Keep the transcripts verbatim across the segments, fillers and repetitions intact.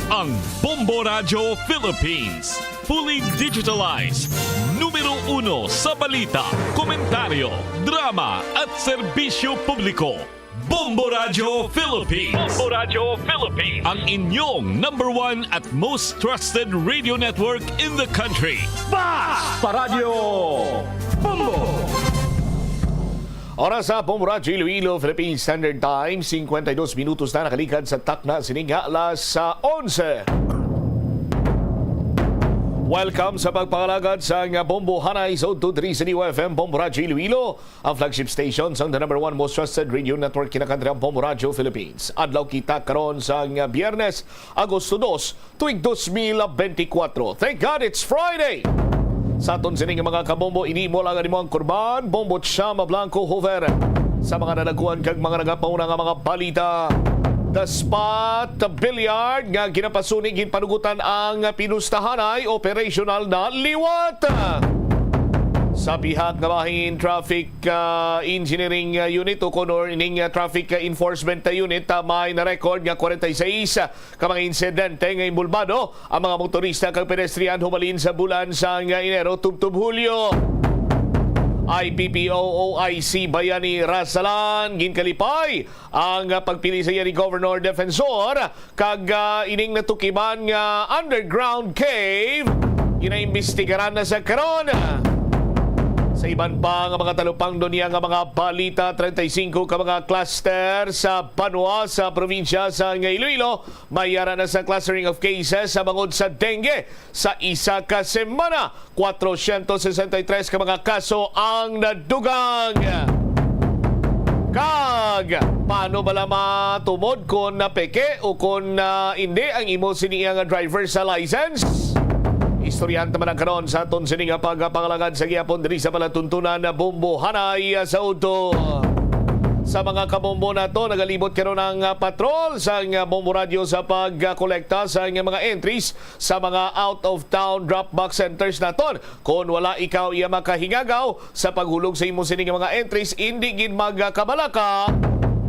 Ang Bombo Radyo Philippines, fully digitalized, numero uno sa balita, komentaryo, drama at serbisyo publiko. Bombo Radyo Philippines. Bombo Radyo Philippines. Ang inyong number one at most trusted radio network in the country. Basta Radyo Bombo! Oras sa Bombo Radyo Iloilo, Philippine Standard Time, cincuenta y dos minutos na nakalikad sa takna sini nga alas sa onse. Welcome sa pagpangalagad sa nga Bombo Hanay sa udto diri sa D Y F M Bombo Radyo Iloilo, ang flagship station sang the number one most trusted radio network kinakantri, ang Bombo Radyo Philippines. Adlaw kita karon sa nga Biyernes, Agosto dos, tuig dos mil benti kwatro. Thank God it's Friday! Sa aton sini nga mga kabombo, ini mo lang ang imo ang kurban, Bombo Chama Blanco Hover. Sa mga nadagkuan kag mga nagapauna nga mga balita, the spot, the billiard nga ginapasunig, ginpanugutan ang pinustahanay, operational na liwat. Sa pihak nga bahin, traffic, ah, engineering, ah, unit o kon or ining, ah, traffic, ah, enforcement, ah, unit, ah, may na-record nga kwarenta y seis ka mga insidente nga inbolbado ang mga motorista kag pedestrian hubalin sa bulan sang Enero tubtob Hulyo. I P P O O I C Bayani Rasalan, ginkalipay ang pagpili sa iya ni Governor Defensor, kag, ah, ining natukiban nga underground cave ginaimbestigaran na sa karon. Sa iban pa nga mga talupangdon niya nga mga balita, treinta y cinco ka mga cluster sa banwa sa probinsya sa Iloilo may yara na sa clustering of cases sa bangod sa dengue sa isa ka semana. Cuatrocientos sesenta y tres ka mga kaso ang nadugang. Kag paano bala matumod kon napeke o kon, ah, indi ang imo sini nga driver's license? Istoryahan ta man ang karon sa aton sini nga pagpangalagad sa gihapon diri sa palatuntunan na Bombo Hanay sa udto. Sa mga kabombo nato, nagalibot karon ang, ah, patrol sang, ah, Bombo Radyo sa pagkolekta sa mga entries sa mga out-of-town drop-box centers naton. Kon wala ikaw iya makahingagaw sa paghulog sa imo sini nga mga entries, indi gid magkabalaka.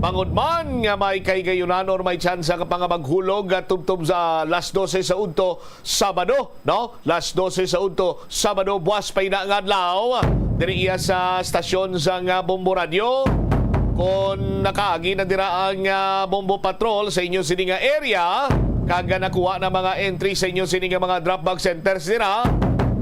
Bangod man nga may kahigayunan or may tsansa ka pa nga maghulog, ah, tubtob sa alas dose sa udto, Sabado, no? Alas dose sa udto, Sabado, buwas pa ina nga adlaw. Diri iya sa stasyon sang Bombo Radyo. Kon nakaagi na dira ang, ah, Bombo Patrol sa inyo sini nga area, kag nakuha na mga entry sa inyo sini nga mga drop-box centers dira,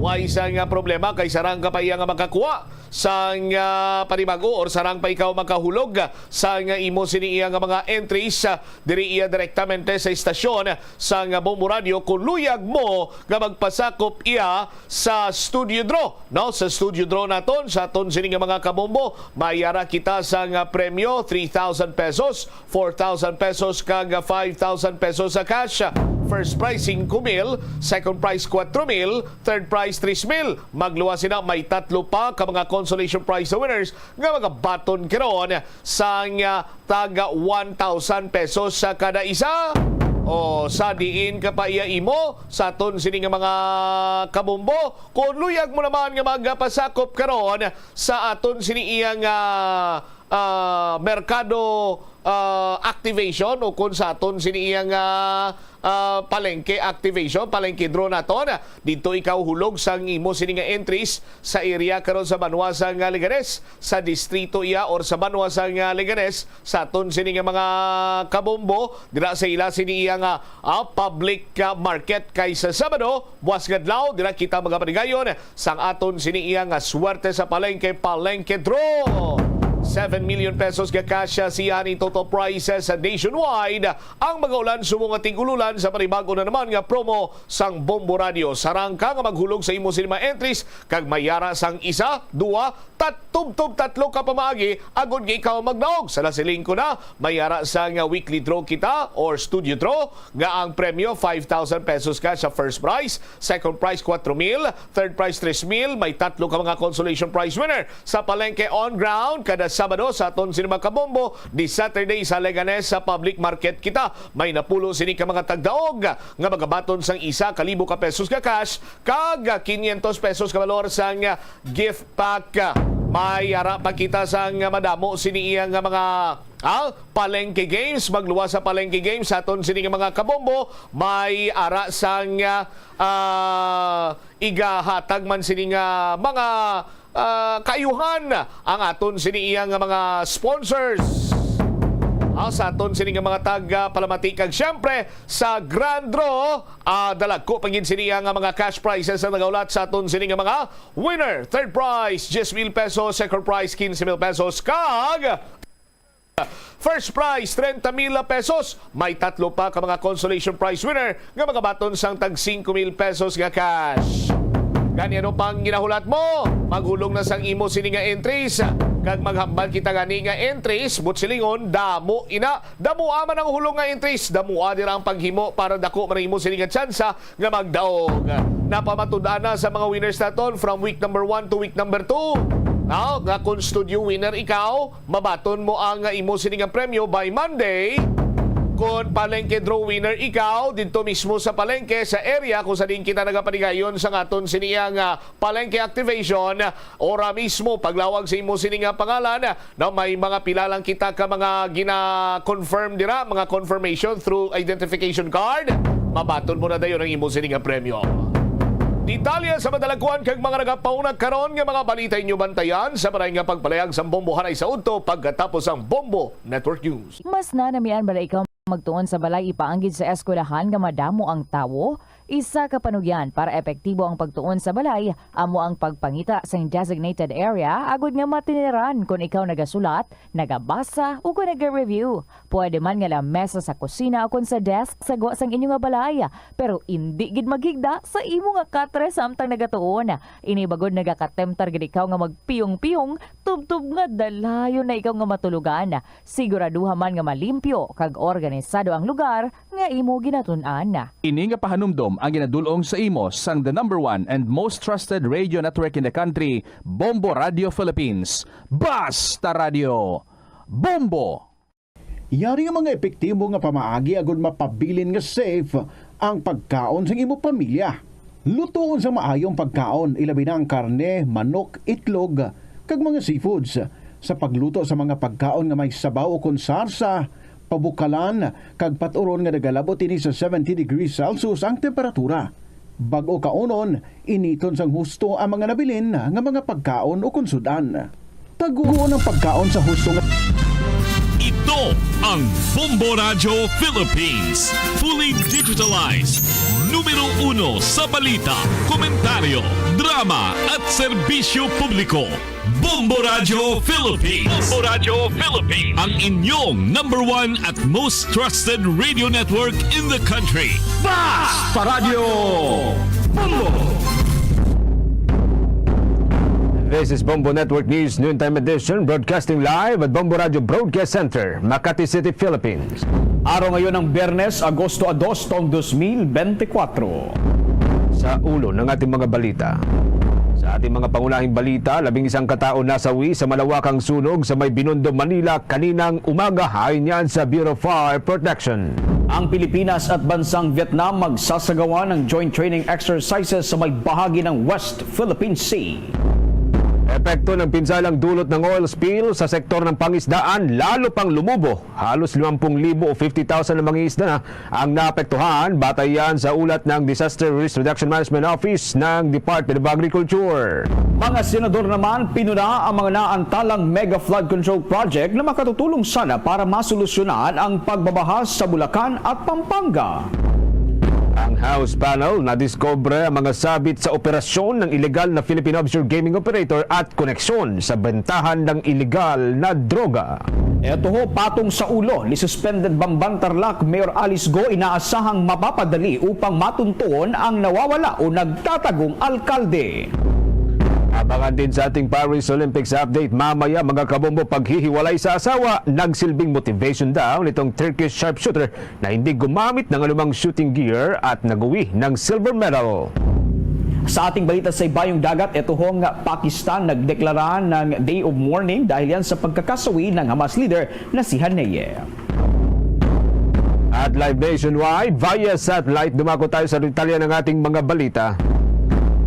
way sa nga problema kay sarang ka pa iya nga makakuha sang, ah, panibag-o or sarang pa ikaw makahulog sang imo sini iya nga mga entries, ah, diri iya direktamente sa istasyon sang Bombo Radyo. Kung luyag mo nga magpasakop iya sa studio draw, no? Sa studio draw naton, sa aton sini nga mga kabombo, may ara kita sang premyo, three thousand pesos, four thousand pesos kag five thousand pesos sa cash. First prize, singko mil, second prize, kwatro mil, third prize, tres mil. Magluwas sina, may tatlo pa ka mga consolation prize sa winners nga magabaton karon sang, ah, tag one thousand pesos sa kada isa. O sa diin ka pa iya imo sa aton sini nga mga kabombo, kung luyag mo naman nga magpasakop karon sa aton sini iya nga, ah, merkado, ah, activation o kung sa aton sini iya nga, ah, palengke activation, palengke draw naton. Dito ikaw hulog sang imo sini nga entries sa area karon sa banwa sang Leganes, sa distrito iya or sa banwa sang Leganes, sa aton sini nga mga kabombo, dira sa ila sini iya nga, ah, public, ah, market kay sa Sabado, buwas nga adlaw, dira kita magapanigayon sang aton sini iya nga swerte sa palengke, palengke draw. Seven million pesos nga cash, ah, siya ni total prizes sa nationwide. Ang mga ulan subong nga tig-ululan sa panibag-o na naman nga promo sang Bombo Radio. Sarang ka nga maghulog sa imo sini mga entries kag may ara sang isa, duwa, tat-, tubtob tatlo ka pamaagi agod nga ikaw magdaog. Sa nasiling ko na, may ara sang weekly draw kita or studio draw nga ang premyo five thousand pesos ka sa first prize, second prize kwatro mil, third prize tres mil, may tatlo ka mga consolation prize winner sa palengke on ground kada Sabado sa aton sini mga kabombo, this Saturday sa Leganes sa public market kita. May napulo sini ka mga tagdaog nga magabaton sang isa ka libo ka pesos nga cash kag quinientos pesos ka balor sang gift pack. May ara pa kita sang madamo sini iya nga mga, ah, Palengke Games. Magluwas sa Palengke Games sa aton sini nga mga kabombo. May ara sang, ah, igahatag man sini nga mga, ah, kaayuhan ang aton sini iya nga mga sponsors. Ah, sa aton sini nga mga tag, ah, palamati kag siyempre sa Grand Draw, ah, dalagko pa gid sini iya nga mga cash prizes ang nagaulat sa aton sini nga mga winner. Third prize, diyes mil pesos. Second prize, quince mil pesos. Kag first prize, treinta mil pesos. May tatlo pa ka mga consolation prize winner nga magabaton sang tag singko mil pesos nga cash. Gani, ano pang ginahulat mo? Maghulong na sang imo sini nga entries kag maghambal kita gani nga entries, buot silingon, damo ina. Damoa man ang hulong nga entries, damoa dira ang paghimo para dako man ang imo sini nga tsansa nga magdaog. Napamatud-an na sa mga winners naton from week number one to week number two, no? Nga kon studio winner ikaw, mabaton mo ang imo sini nga premyo by Monday. Kon palengke draw winner ikaw, didto mismo sa palengke, sa area kung sa diin kita nagapanigayon sa aton sini nga palengke activation, ora mismo paglawag sa imo sini nga pangalan, no, may mga pila lang kita ka mga gina-confirm dira, mga confirmation through identification card. Mabaton mo na dayon ang imo sini nga premyo. Detalye sa madalagkuan kag mga nagapauna karon nga mga balita inyo bantayan sa maray nga pagpalayag sang Bombo Hanay sa udto pagkatapos ang Bombo Network News. Mas nanamian bala ikaw magtuon sa balay ipaanggid sa eskwelahan nga madamo ang tawo? Isa ka panugyan para epektibo ang pagtuon sa balay amo ang pagpangita sing designated area agod nga matiniran kon ikaw nagasulat, nagabasa, o kon naga-review. Pwede man nga lamesa sa kusina o kon sa desk sa gwa sang inyo nga balay, pero indi gid maghigda sa imo nga katre samtang nagatuon. Ini bangod nagakatemtar gid ikaw nga magpiyong-piyong tubtob nga dalayon na ikaw nga matulogan. Siguraduha man nga malimpyo kag organisado ang lugar nga imo ginatun-an. Ini nga pahanumdom ang ginadul-ong sa imo sang the number one and most trusted radio network in the country, Bombo Radio Philippines. Basta Radio, Bombo! Yari nga mga epektibo nga pamaagi agud mapabilin nga safe ang pagkaon sang imo pamilya. Lutoon sa maayong pagkaon, ilabi na ang karne, manok, itlog, kag mga seafoods. Sa pagluto sa mga pagkaon nga may sabaw ukon sarsa, pabukalan, kag pat-uron nga nagalabot ini sa seventy degrees Celsius ang temperatura. Bag-o kaunon, initon sang husto ang mga nabilin nga mga pagkaon ukon sud-an. Taguon ang pagkaon sa husto nga Ito ang Bombo Radyo Philippines, fully digitalized, numero uno sa balita, komentaryo, drama at serbisyo publiko. Bombo Radyo Philippines. Bombo Radyo Philippines. Ang inyong number one at most trusted radio network in the country. Basta Radyo Bombo! This is Bombo Network News Noontime Edition, broadcasting live at Bombo Radio Broadcast Center, Makati City, Philippines. Araw ngayon ng Biyernes, Agosto dos, taong dos mil bente kwatro. Sa ulo ng ating mga balita. Sa ating mga pangunahing balita, labing isang katao nasawi sa malawakang sunog sa may Binondo, Manila, kaninang umaga, ayon yan sa Bureau of Fire Protection. Ang Pilipinas at bansang Vietnam magsasagawa ng joint training exercises sa may bahagi ng West Philippine Sea. Epekto ng pinsalang dulot ng oil spill sa sektor ng pangisdaan, lalo pang lumubo. Halos limampung libo o fifty thousand na mangingisda na ang naapektuhan, batay yan sa ulat ng Disaster Risk Reduction Management Office ng Department of Agriculture. Mga senador naman, pinuna ang mga naantalang mega flood control project na makatutulong sana para masolusyonan ang pagbabaha sa Bulacan at Pampanga. Ang House panel nadiskubre ang mga sabit sa operasyon ng ilegal na Philippine offshore gaming operator at koneksyon sa bentahan ng ilegal na droga. Eto ho, patong sa ulo ni suspended Bamban Tarlac Mayor Alice Go inaasahang mapapadali upang matunton ang nawawala o nagtatagong alkalde. Abangan din sa ating Paris Olympics update mamaya, mga kabombo, paghihiwalay sa asawa, nagsilbing motivation daw nitong Turkish sharpshooter na hindi gumamit ng anumang shooting gear at nag-uwi ng silver medal. Sa ating balita sa Ibayong Dagat, ito hong Pakistan nagdeklara ng day of mourning dahil yan sa pagkakasawi ng Hamas leader na si Haniyeh. At live nationwide, via satellite, dumako tayo sa detalye ng ating mga balita.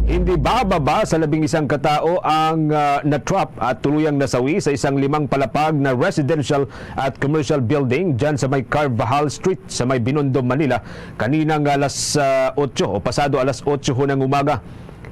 Hindi bababa sa labing isang katao ang, ah, na-trap at tuluyang nasawi sa isang limang palapag na residential at commercial building dyan sa may Carvajal Street sa may Binondo, Manila, kaninang alas, ah, otso o pasado alas otso ng umaga.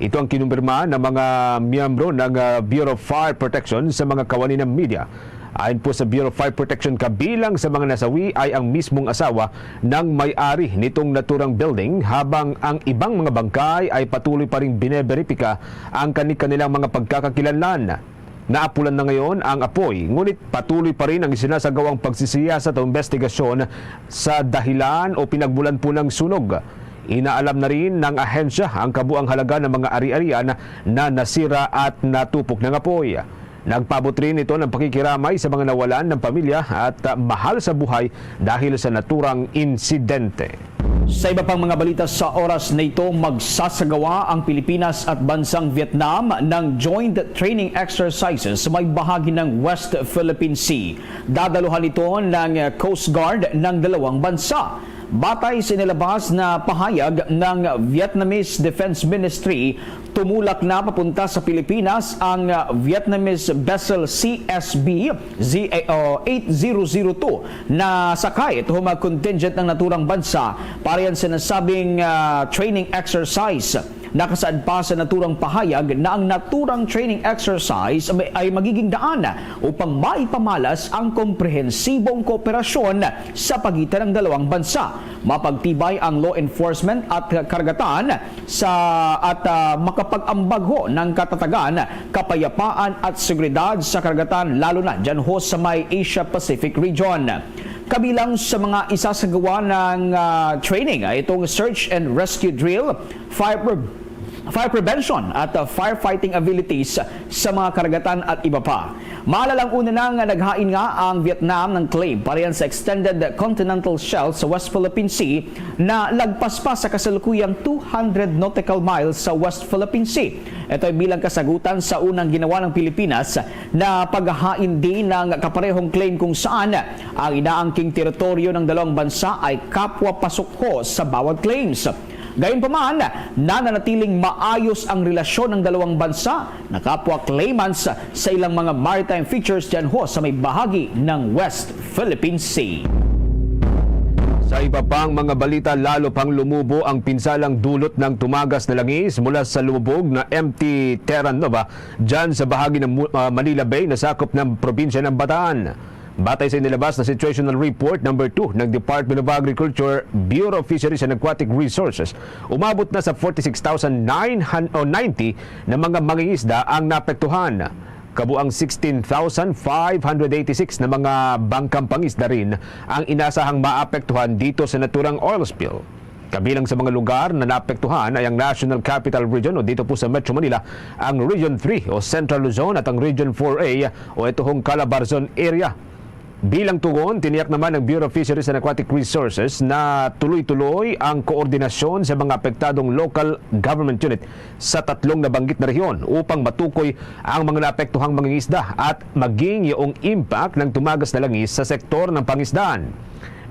Ito ang kinumpirma ng mga miyembro ng, ah, Bureau of Fire Protection sa mga kawani ng media. Ayon po sa Bureau of Fire Protection, kabilang sa mga nasawi ay ang mismong asawa ng may-ari nitong naturang building, habang ang ibang mga bangkay ay patuloy pa ring bineberipika ang kani-kanilang mga pagkakakilanlan. Naapulan na ngayon ang apoy, ngunit patuloy pa rin ang isinasagawang pagsisiyasat o investigasyon sa dahilan o pinagmulan po ng sunog. Inaalam na rin ng ahensya ang kabuang halaga ng mga ari-arian na nasira at natupok ng apoy. Nagpaabot rin ito ng pakikiramay sa mga nawalan ng pamilya at, ah, mahal sa buhay dahil sa naturang insidente. Sa iba pang mga balita sa oras na ito, magsasagawa ang Pilipinas at bansang Vietnam ng joint training exercises sa may bahagi ng West Philippine Sea. Dadaluhan ito ng Coast Guard ng dalawang bansa. Batay sa inilabas na pahayag ng Vietnamese Defense Ministry, tumulak na papunta sa Pilipinas ang Vietnamese vessel C S B Z A O eight zero zero two na sakay ito mga contingent ng naturang bansa para yan sa nasabing, ah, training exercise. Nakasaad pa sa naturang pahayag na ang naturang training exercise ay, ay magiging daan upang maipamalas ang komprehensibong kooperasyon sa pagitan ng dalawang bansa. Mapagtibay ang law enforcement at karagatan sa, at, ah, makapag-ambag ho ng katatagan, kapayapaan at seguridad sa karagatan, lalo na dyan ho sa may Asia Pacific region. Kabilang sa mga isasagawa ng, ah, training ay itong search and rescue drill, fire pre-, fire prevention at, ah, firefighting abilities sa mga karagatan at iba pa. Maalala lang una na nga naghain nga ang Vietnam ng claim para yan sa extended continental shelf sa West Philippine Sea na lagpas pa sa kasalukuyang two hundred nautical miles sa West Philippine Sea. Ito ay bilang kasagutan sa unang ginawa ng Pilipinas na paghahain din ng kaparehong claim kung saan ang inaangking teritoryo ng dalawang bansa ay kapwa pasukho sa bawat claims. Gayunpaman, nananatiling maayos ang relasyon ng dalawang bansa na kapwa claimants sa ilang mga maritime features dyan ho sa may bahagi ng West Philippine Sea. Sa iba pang mga balita, lalo pang lumubo ang pinsalang dulot ng tumagas na langis mula sa lumubog na M T Terra Nova dyan sa bahagi ng Mu-, ah, Manila Bay na sakop ng probinsya ng Bataan. Batay sa inilabas na situational report number two ng Department of Agriculture, Bureau of Fisheries and Aquatic Resources, umabot na sa forty-six thousand nine hundred, o ninety na mga mangingisda ang naapektuhan. Kabuang sixteen thousand five hundred eighty-six na mga bangkang pangisda rin ang inasahang maapektuhan dito sa naturang oil spill. Kabilang sa mga lugar na naapektuhan ay ang National Capital Region o dito po sa Metro Manila, ang Region three o Central Luzon at ang Region four A o ito hong Calabarzon area. Bilang tugon, tiniyak naman ng Bureau of Fisheries and Aquatic Resources na tuloy-tuloy ang koordinasyon sa mga apektadong local government unit sa tatlong nabanggit na rehiyon upang matukoy ang mga naapektuhang mangingisda at maging yaong impact ng tumagas na langis sa sektor ng pangisdaan.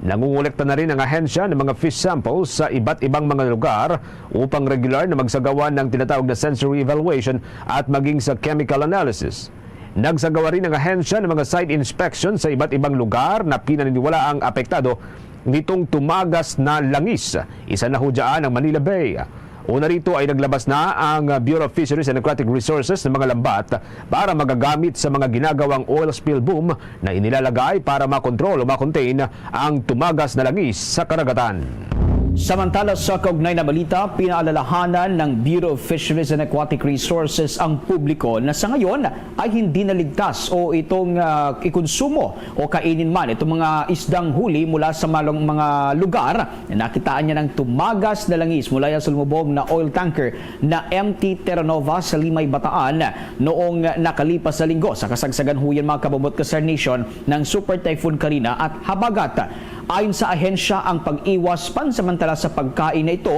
Nangungulekta na rin ang ahensya ng mga fish samples sa iba't ibang mga lugar upang regular na magsagawa ng tinatawag na sensory evaluation at maging sa chemical analysis. Nagsagawa rin ang ahensya ng mga site inspection sa iba't ibang lugar na pinaniniwalaang apektado nitong tumagas na langis. Isa na ho dyan ang Manila Bay. Una rito ay naglabas na ang Bureau of Fisheries and Aquatic Resources ng mga lambat para magagamit sa mga ginagawang oil spill boom na inilalagay para makontrol o makontain ang tumagas na langis sa karagatan. Samantala, sa kaugnay na balita, pinaalalahanan ng Bureau of Fisheries and Aquatic Resources ang publiko na sa ngayon ay hindi naligtas o itong, ah, ikonsumo o kainin man itong mga isdang huli mula sa malong mga lugar na nakitaan niya ng tumagas na langis mula yan sa lumubog na oil tanker na M T Terra Nova sa Limay, Bataan noong nakalipas na linggo. Sa kasagsagan ho yan, mga kabubot ka Star Nation, ng Super Typhoon Karina at habagat Ayon sa ahensya, ang pag-iwas pansamantala sa pagkain na ito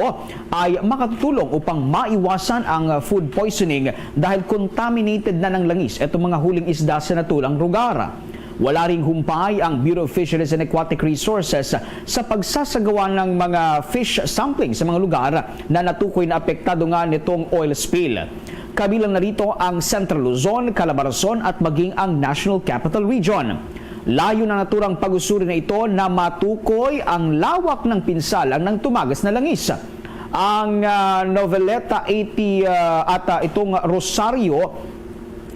ay makatutulong upang maiwasan ang, ah, food poisoning dahil contaminated na ng langis itong mga huling isda sa natulang lugar. Wala ring humpay ang Bureau of Fisheries and Aquatic Resources sa pagsasagawa ng mga fish sampling sa mga lugar na natukoy na apektado nga nitong oil spill. Kabilang na rito ang Central Luzon, Calabarzon at maging ang National Capital Region. Layo ng naturang pag-usuri na ito na matukoy ang lawak ng pinsalang ng tumagas na langis. Ang, ah, Noveleta eighty, ah, at, ah, itong Rosario,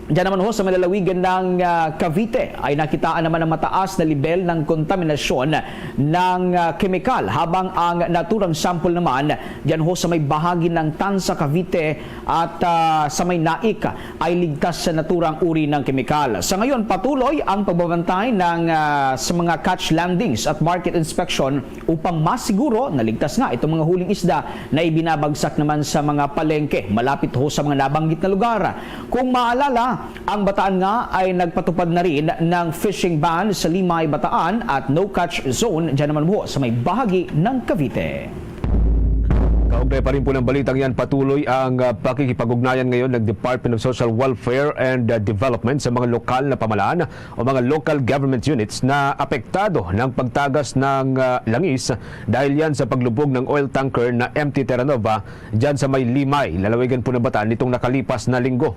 diyan naman ho sa malalawigan ng, ah, Cavite, ay nakitaan naman ang mataas na lebel ng kontaminasyon ng, ah, kemikal, habang ang naturang sample naman diyan ho sa may bahagi ng Tanza, Cavite at, ah, sa may Naik ay ligtas sa naturang uri ng kemikal. Sa ngayon, patuloy ang pagbabantay ng, ah, sa mga catch landings at market inspection upang masiguro na ligtas nga itong mga huling isda na ibinabagsak naman sa mga palengke malapit ho sa mga nabanggit na lugar. Kung maalala, ang Bataan nga ay nagpatupad na rin ng fishing ban sa Limay, Bataan at no-catch zone dyan naman ho sa may bahagi ng Cavite. Kaugnay pa rin po ng balitang yan, patuloy ang, ah, pakikipag-ugnayan ngayon ng Department of Social Welfare and, ah, Development sa mga lokal na pamalaan o mga local government units na apektado ng pagtagas ng, ah, langis dahil yan sa paglubog ng oil tanker na M T Terra Nova dyan sa may Limay, lalawigan po ng Bataan nitong nakalipas na linggo.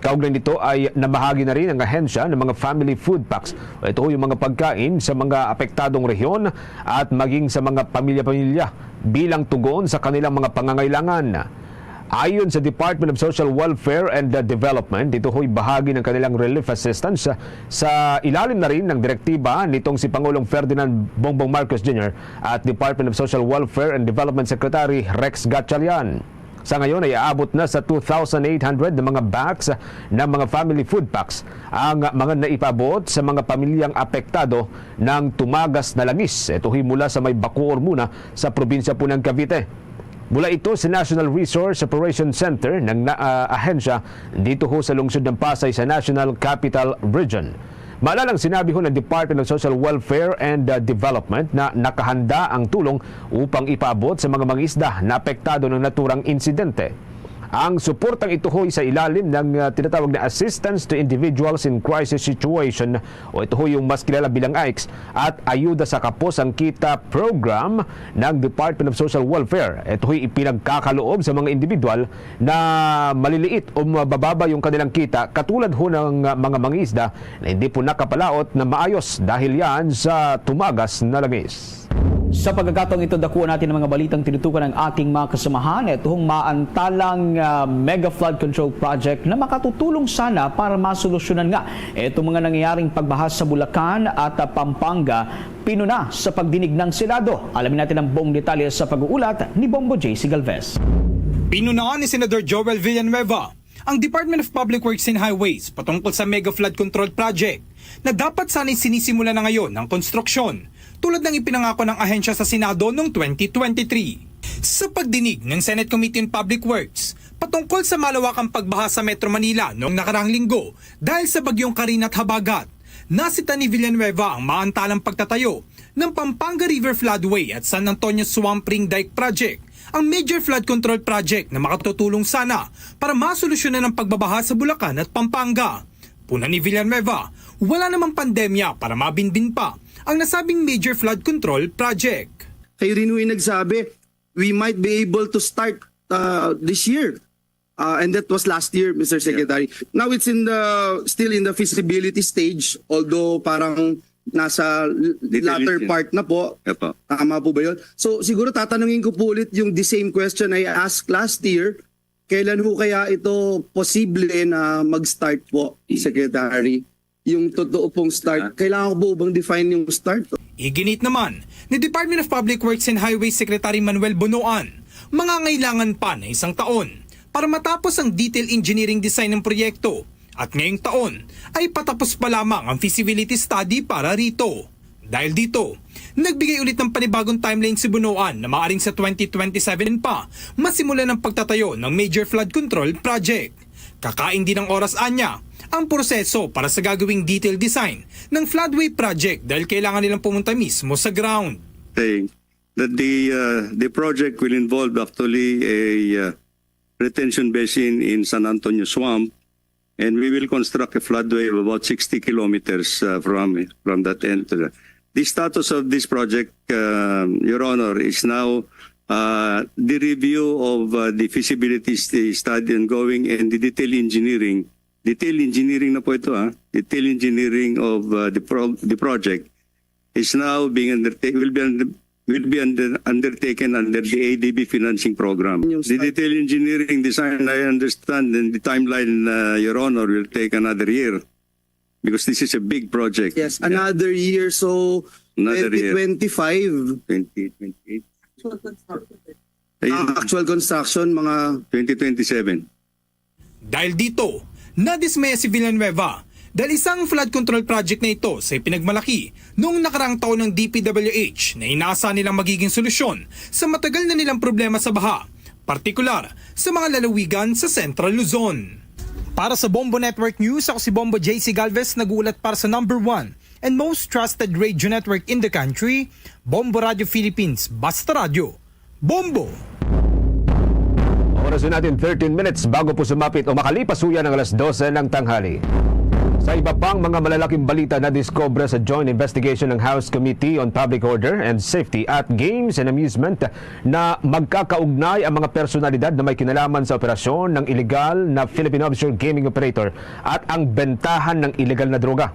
Kaugnay nito ay namahagi na rin ang ahensya ng mga family food packs o ito yung mga pagkain sa mga apektadong rehiyon at maging sa mga pamilya-pamilya bilang tugon sa kanilang mga pangangailangan. Ayon sa Department of Social Welfare and Development, ito ho'y bahagi ng kanilang relief assistance sa ilalim na rin ng direktiba nitong si Pangulong Ferdinand Bongbong Marcos Junior at Department of Social Welfare and Development Secretary Rex Gatchalian. Sa ngayon ay aabot na sa two thousand eight hundred na mga bags ng mga family food packs ang mga naipaabot sa mga pamilyang apektado ng tumagas na langis. Ito ho'y mula sa may Bacoor muna sa probinsya po ng Cavite. Mula ito sa National Resource Operation Center ng na, ah, ahensya dito ho sa lungsod ng Pasay sa National Capital Region. Maalalang sinabi ho ng Department of Social Welfare and, ah, Development na nakahanda ang tulong upang ipaabot sa mga mangisda na apektado ng naturang insidente. Ang suportang ito ho'y sa ilalim ng, ah, tinatawag na Assistance to Individuals in Crisis Situation o ito ho yung mas kilala bilang AICS at Ayuda sa Kapos ang Kita Program ng Department of Social Welfare. Ito ho'y ipinagkakaloob sa mga individual na maliliit o mabababa yung kanilang kita, katulad ho ng, ah, mga mangisda na hindi po nakapalaot na maayos dahil yan sa tumagas na langis. Sa pagkakataong ito, dakuan natin ang mga balitang tinutukan ng ating mga kasamahan. Ito hong maantalang, ah, mega flood control project na makatutulong sana para masolusyonan nga itong mga nangyayaring pagbaha sa Bulacan at, ah, Pampanga, pinuna sa pagdinig ng Senado. Alamin natin ang buong detalye sa pag-uulat ni Bombo J C Galvez. Pinunaan ni Senador Joel Villanueva ang Department of Public Works and Highways patungkol sa Mega Flood Control Project na dapat sana'y sinisimula na ngayon ang konstruksyon, tulad ng ipinangako ng ahensya sa Senado noong twenty twenty-three. Sa pagdinig ng Senate Committee on Public Works patungkol sa malawakang pagbaha sa Metro Manila noong nakarang linggo dahil sa Bagyong Carina at Habagat, nasita ni Villanueva ang maantalang pagtatayo ng Pampanga River Floodway at San Antonio Swamp Ring Dike Project, ang major flood control project na makatutulong sana para masolusyonan ang pagbabaha sa Bulacan at Pampanga. Puna ni Villanueva, wala namang pandemya para mabinbin pa ang nasabing major flood control project. Kayo rin ho yung nagsabi, we might be able to start, uh, this year. Uh, and that was last year, Mister Secretary. Now it's in the, still in the feasibility stage, although parang nasa l- Detail latter yun. Part na po. Opo. Tama po ba yun? So siguro tatanungin ko po ulit yung the same question I asked last year. Kailan ho kaya ito posible na mag-start po, Secretary? Yung totoo pong start. Ah. Kailangan ko po bang define yung start? Iginit naman ni Department of Public Works and Highways Secretary Manuel Bonoan, mangangailangan pa ng isang taon para matapos ang detail engineering design ng proyekto at ngayong taon ay patapos pa lamang ang feasibility study para rito. Dahil dito, nagbigay ulit ng panibagong timeline si Bonoan na maaring sa twenty twenty-seven pa masimulan ang pagtatayo ng major flood control project. Kakain din ng oras anya ang proseso para sa gagawing detailed design ng floodway project dahil kailangan nilang pumunta mismo sa ground. Saying that the uh, the project will involve actually a uh, retention basin in San Antonio Swamp, and we will construct a floodway of about sixty kilometers uh, from from that end. To the, the status of this project, uh, Your Honor, is now uh, the review of uh, the feasibility st- study ongoing and the detail engineering. Detail engineering na po ito, ha? Detail engineering of uh, the pro- the project is now being undertaken, will be under, will be under, undertaken under the A D B financing program. Yung The start- detail engineering design, I understand, and the timeline, uh, Your Honor, will take another year because this is a big project. Yes, Yeah. Another year. So, Another year. twenty twenty-five. Twenty twenty-eight. Ang actual construction, mga Twenty twenty-seven. Dahil dito, nadismaya si Villanueva dahil isang flood control project na ito sa ipinagmalaki noong nakaraang taon ng D P W H na inaasahan nilang magiging solusyon sa matagal na nilang problema sa baha, partikular sa mga lalawigan sa Central Luzon. Para sa Bombo Network News, ako si Bombo J C Galvez, nag-uulat para sa number one and most trusted radio network in the country, Bombo Radio Philippines. Basta Radio, Bombo! Oras na natin, thirteen minutes bago po sumapit o makalipas ho yan ang alas dose ng tanghali. Sa iba pang mga malalaking balita, nadiskubre sa joint investigation ng House Committee on Public Order and Safety at Games and Amusement na magkakaugnay ang mga personalidad na may kinalaman sa operasyon ng iligal na Philippine offshore gaming operator at ang bentahan ng iligal na droga.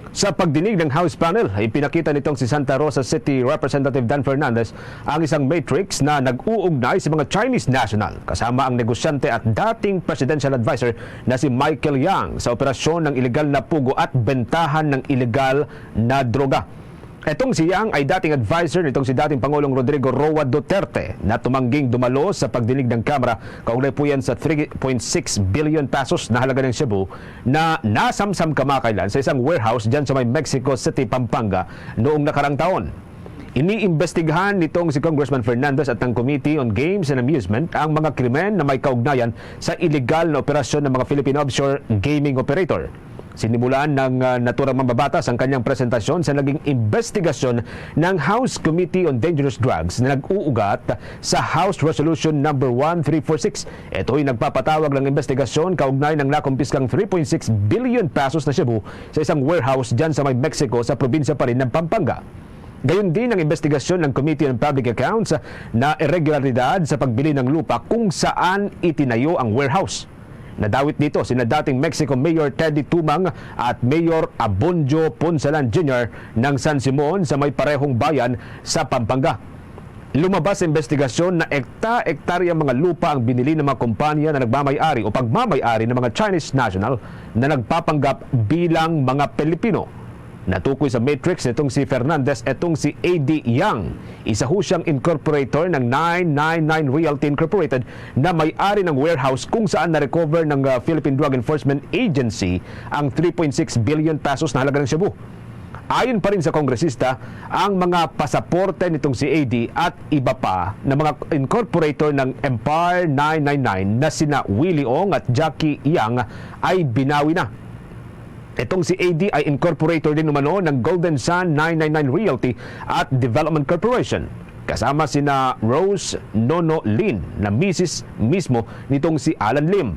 Sa pagdinig ng House panel, ipinakita nitong si Santa Rosa City Representative Dan Fernandez ang isang matrix na nag-uugnay sa mga Chinese national, kasama ang negosyante at dating presidential adviser na si Michael Yang, sa operasyon ng iligal na pugo at bentahan ng iligal na droga. Itong si Yang ay dating adviser nitong si dating Pangulong Rodrigo Roa Duterte na tumangging dumalo sa pagdinig ng Kamara kaugnay po yan sa three point six billion pesos na halaga ng shabu na nasamsam kamakailan sa isang warehouse dyan sa may Mexico City, Pampanga noong nakarang taon. Iniimbestigahan nitong si Congressman Fernandez at ng Committee on Games and Amusement ang mga krimen na may kaugnayan sa iligal na operasyon ng mga Philippine offshore gaming operator. Sinimulan ng uh, naturang mambabatas ang kanyang presentasyon sa naging investigasyon ng House Committee on Dangerous Drugs na nag-uugat sa House Resolution number one three four six. Ito'y nagpapatawag ng investigasyon kaugnay ng nakumpiskang three point six billion pesos na shabu sa isang warehouse dyan sa may Mexico sa probinsya pa rin ng Pampanga. Gayon din ang investigasyon ng Committee on Public Accounts na irregularidad sa pagbili ng lupa kung saan itinayo ang warehouse. Nadawit dito sina dating Mexico Mayor Teddy Tumang at Mayor Abondio Punsalan Junior ng San Simon sa may parehong bayan sa Pampanga. Lumabas sa investigasyon na ekta-ektaryang mga lupa ang binili ng mga kumpanya na nagmamay-ari o pagmamay-ari ng mga Chinese national na nagpapanggap bilang mga Pilipino. Natukoy sa matrix nitong si Fernandez, itong si A D Yang. Isa ho siyang incorporator ng nine nine nine Realty Incorporated na may-ari ng warehouse kung saan na-recover ng uh, Philippine Drug Enforcement Agency ang three point six billion pesos na halaga ng shabu. Ayon pa rin sa kongresista, ang mga pasaporte nitong si A D at iba pa na mga incorporator ng Empire nine nine nine na sina Willie Ong at Jackie Yang ay binawi na. Itong si A D ay incorporator din umano ng Golden Sun nine nine nine Realty at Development Corporation, kasama sina Rose Nono Lin na misis mismo nitong si Alan Lim.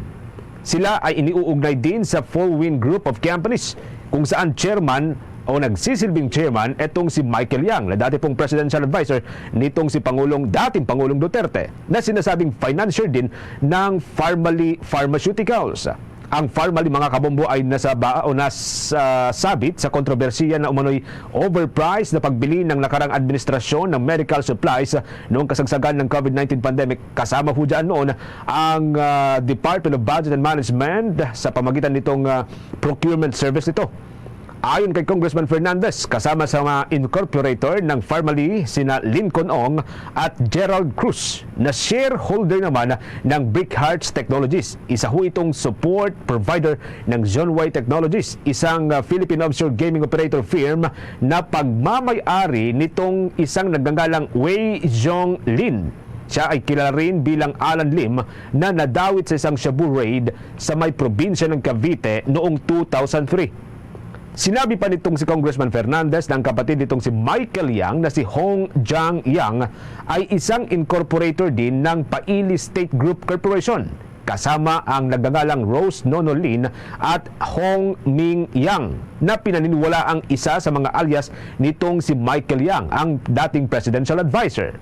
Sila ay iniuugnay din sa Four Wind Group of Companies, kung saan chairman o nagsisilbing chairman itong si Michael Yang, na dati pong presidential advisor nitong si Pangulong, dating Pangulong Duterte, na sinasabing financier din ng Farmally Pharmaceuticals. Ang Farmally, mga kabombo, ay nasaba o nasabit sa kontrobersiya na umano'y overpriced na pagbili ng nakarang administrasyon ng medical supplies noong kasagsagan ng COVID nineteen pandemic. Kasama ho dyan noon ang ah, Department of Budget and Management sa pamagitan nitong ah, procurement service nito. Ayon kay Congressman Fernandez, kasama sa mga incorporator ng Farmally sina Lincoln Ong at Gerald Cruz, na shareholder naman ng Brick Hearts Technologies. Isa ho itong support provider ng Zhonwei Technologies, isang ah, Philippine offshore gaming operator firm na pagmamay-ari nitong isang nagngangalang Wei Zhong Lin. Siya ay kilala rin bilang Alan Lim na nadawit sa isang shabu raid sa may probinsya ng Cavite noong two thousand three. Sinabi pa nitong si Congressman Fernandez na ang kapatid nitong si Michael Yang na si Hong Jang Yang ay isang incorporator din ng Paili State Group Corporation, kasama ang nagngangalang Rose Nono Lin at Hong Ming Yang, na pinaniniwalaang isa sa mga alias nitong si Michael Yang, ang dating presidential advisor.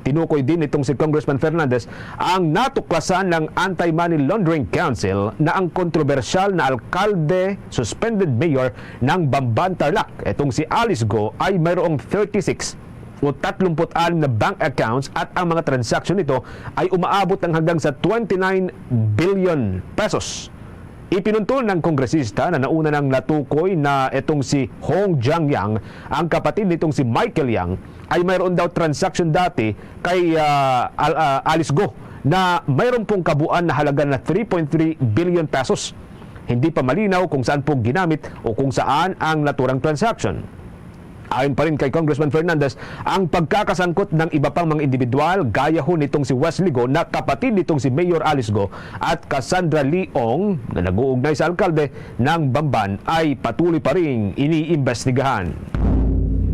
Tinukoy din nitong si Congressman Fernandez ang natuklasan ng Anti-Money Laundering Council na ang kontrobersyal na alkalde, suspended mayor ng Bamban, Tarlac, itong si Alice Go, ay mayroong thirty-six o thirty-six na bank accounts at ang mga transaksyon nito ay umaabot ng hanggang sa twenty-nine billion pesos. Ipinunto ng kongresista na nauna nang natukoy na itong si Hong Jang Yang, ang kapatid nitong si Michael Yang, ay mayroon daw transaksyon dati kay, ah, Al-, ah, Alice Go na mayroon pong kabuuan na halaga na three point three billion pesos. Hindi pa malinaw kung saan po ginamit o kung saan ang naturang transaction. Ayon pa rin kay Congressman Fernandez, ang pagkakasangkot ng iba pang mga individual, gaya ho nitong si Wesley Go na kapatid nitong si Mayor Alice Go at Cassandra Lee Ong na nag-uugnay sa alkalde ng Bamban, ay patuloy pa ring iniimbestigahan.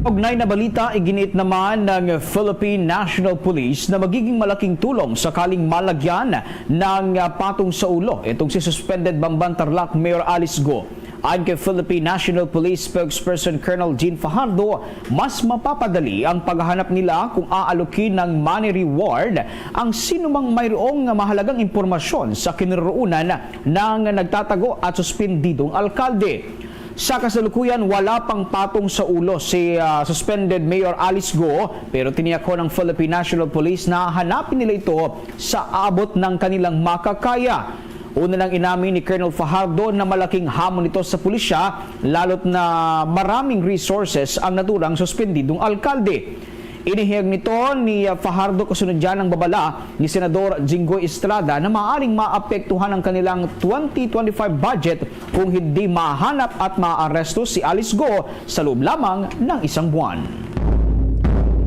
Ugnay na balita, iginiit naman ng Philippine National Police na magiging malaking tulong sakaling malagyan ng, ah, patong sa ulo itong si suspended Bamban Tarlac Mayor Alice Go. Ayon kay Philippine National Police Spokesperson Colonel Jean Fajardo, mas mapapadali ang paghahanap nila kung aalokin ng money reward ang sinumang mayroong mahalagang impormasyon sa kinaroonan ng nagtatago at suspendidong alkalde. Sa kasalukuyan, wala pang patong sa ulo si, ah, suspended Mayor Alice Go, pero tiniyak ho ng Philippine National Police na hahanapin nila ito sa abot ng kanilang makakaya. Una nang inamin ni Colonel Fajardo na malaking hamon ito sa pulisya, lalo't na maraming resources ang naturang suspendidong alkalde. Inihayag nito ni Fajardo kasunod dyan ang babala ni Senador Jinggoy Estrada na maaaring maapektuhan ang kanilang twenty twenty-five budget kung hindi mahanap at maaresto si Alice Go sa loob lamang ng isang buwan.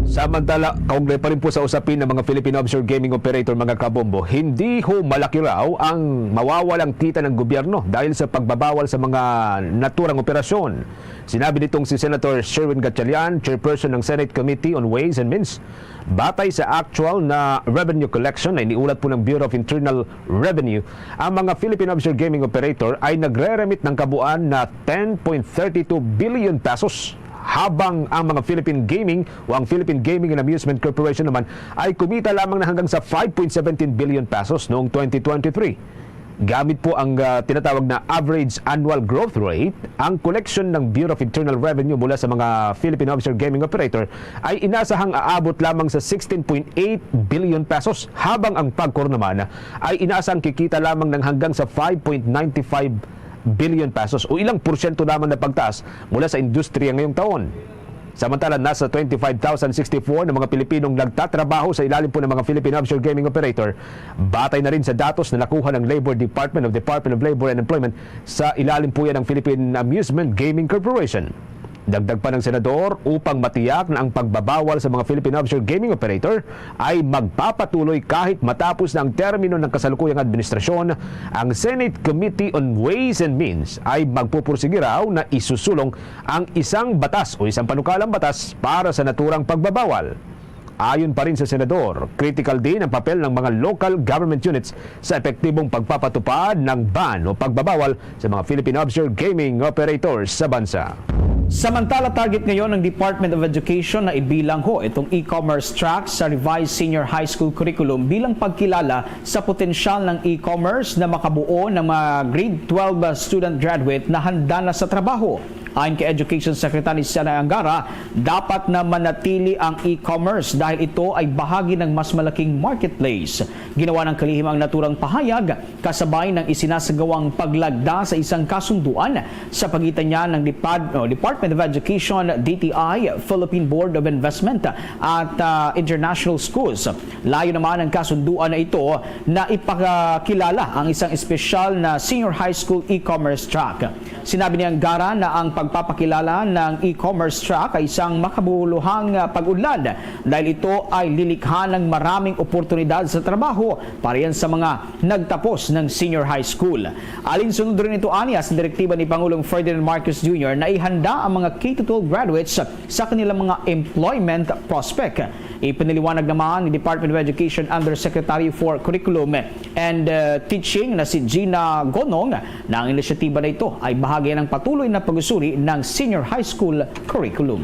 Samantala, kaugnay pa rin po sa usapin ng mga Philippine offshore gaming operator, mga kabombo, hindi ho malaki raw ang mawawalang kita ng gobyerno dahil sa pagbabawal sa mga naturang operasyon. Sinabi nitong si Senator Sherwin Gatchalian, chairperson ng Senate Committee on Ways and Means, batay sa actual na revenue collection na iniulat po ng Bureau of Internal Revenue, ang mga Philippine offshore gaming operator ay nagre-remit ng kabuuan na ten point three two billion pesos, habang ang mga Philippine Gaming o ang Philippine Gaming and Amusement Corporation naman ay kumita lamang na hanggang sa five point seventeen billion pesos noong twenty twenty-three. Gamit po ang, ah, tinatawag na average annual growth rate, ang koleksyon ng Bureau of Internal Revenue mula sa mga Philippine offshore gaming operator ay inasahang aabot lamang sa sixteen point eight billion pesos, habang ang PAGCOR naman ay inasahang kikita lamang ng hanggang sa five point nine five billion pesos, o ilang porsyento lamang na pagtaas mula sa industriya ngayong taon. Samantala, nasa twenty-five thousand sixty-four na mga Pilipinong nagtatrabaho sa ilalim po ng mga Philippine offshore gaming operator, batay na rin sa datos na nakuha ng Labor Department of Department of Labor and Employment. Sa ilalim po yan ng Philippine Amusement Gaming Corporation. Dagdag pa ng senador, upang matiyak na ang pagbabawal sa mga Philippine offshore gaming operator ay magpapatuloy kahit matapos na ang termino ng kasalukuyang administrasyon, ang Senate Committee on Ways and Means ay magpupursige raw na isusulong ang isang batas o isang panukalang batas para sa naturang pagbabawal. Ayon pa rin sa senador, critical din ang papel ng mga local government units sa epektibong pagpapatupad ng ban o pagbabawal sa mga Philippine offshore gaming operators sa bansa. Samantala, target ngayon ng Department of Education na ibilang ho itong e-commerce track sa Revised Senior High School Curriculum bilang pagkilala sa potensyal ng e-commerce na makabuo ng mga grade twelve student graduate na handa na sa trabaho. Ayon kay Education Secretary Sara Angara, dapat na manatili ang e-commerce dahil ito ay bahagi ng mas malaking marketplace. Ginawa ng kalihim ang naturang pahayag kasabay ng isinasagawang paglagda sa isang kasunduan sa pagitan niya ng Depad-, o Department of Education, D T I, Philippine Board of Investment at, ah, International Schools. Layo naman ang kasunduan na ito na ipakilala ang isang espesyal na senior high school e-commerce track. Sinabi ni Angara na ang pag- pagpapakilala ng e-commerce track ay isang makabuluhang, ah, pag-unlad dahil ito ay lilikha ng maraming oportunidad sa trabaho para yan sa mga nagtapos ng senior high school. Alinsunod rin ito, anya, sa direktiba ni Pangulong Ferdinand Marcos Junior na ihanda ang mga K to twelve graduates sa kanilang mga employment prospect. Ipinaliwanag naman ni Department of Education Undersecretary for Curriculum and, uh, Teaching na si Gina Gonong na ang inisyatiba na ito ay bahagi ng patuloy na pag-usuri ng senior high school curriculum.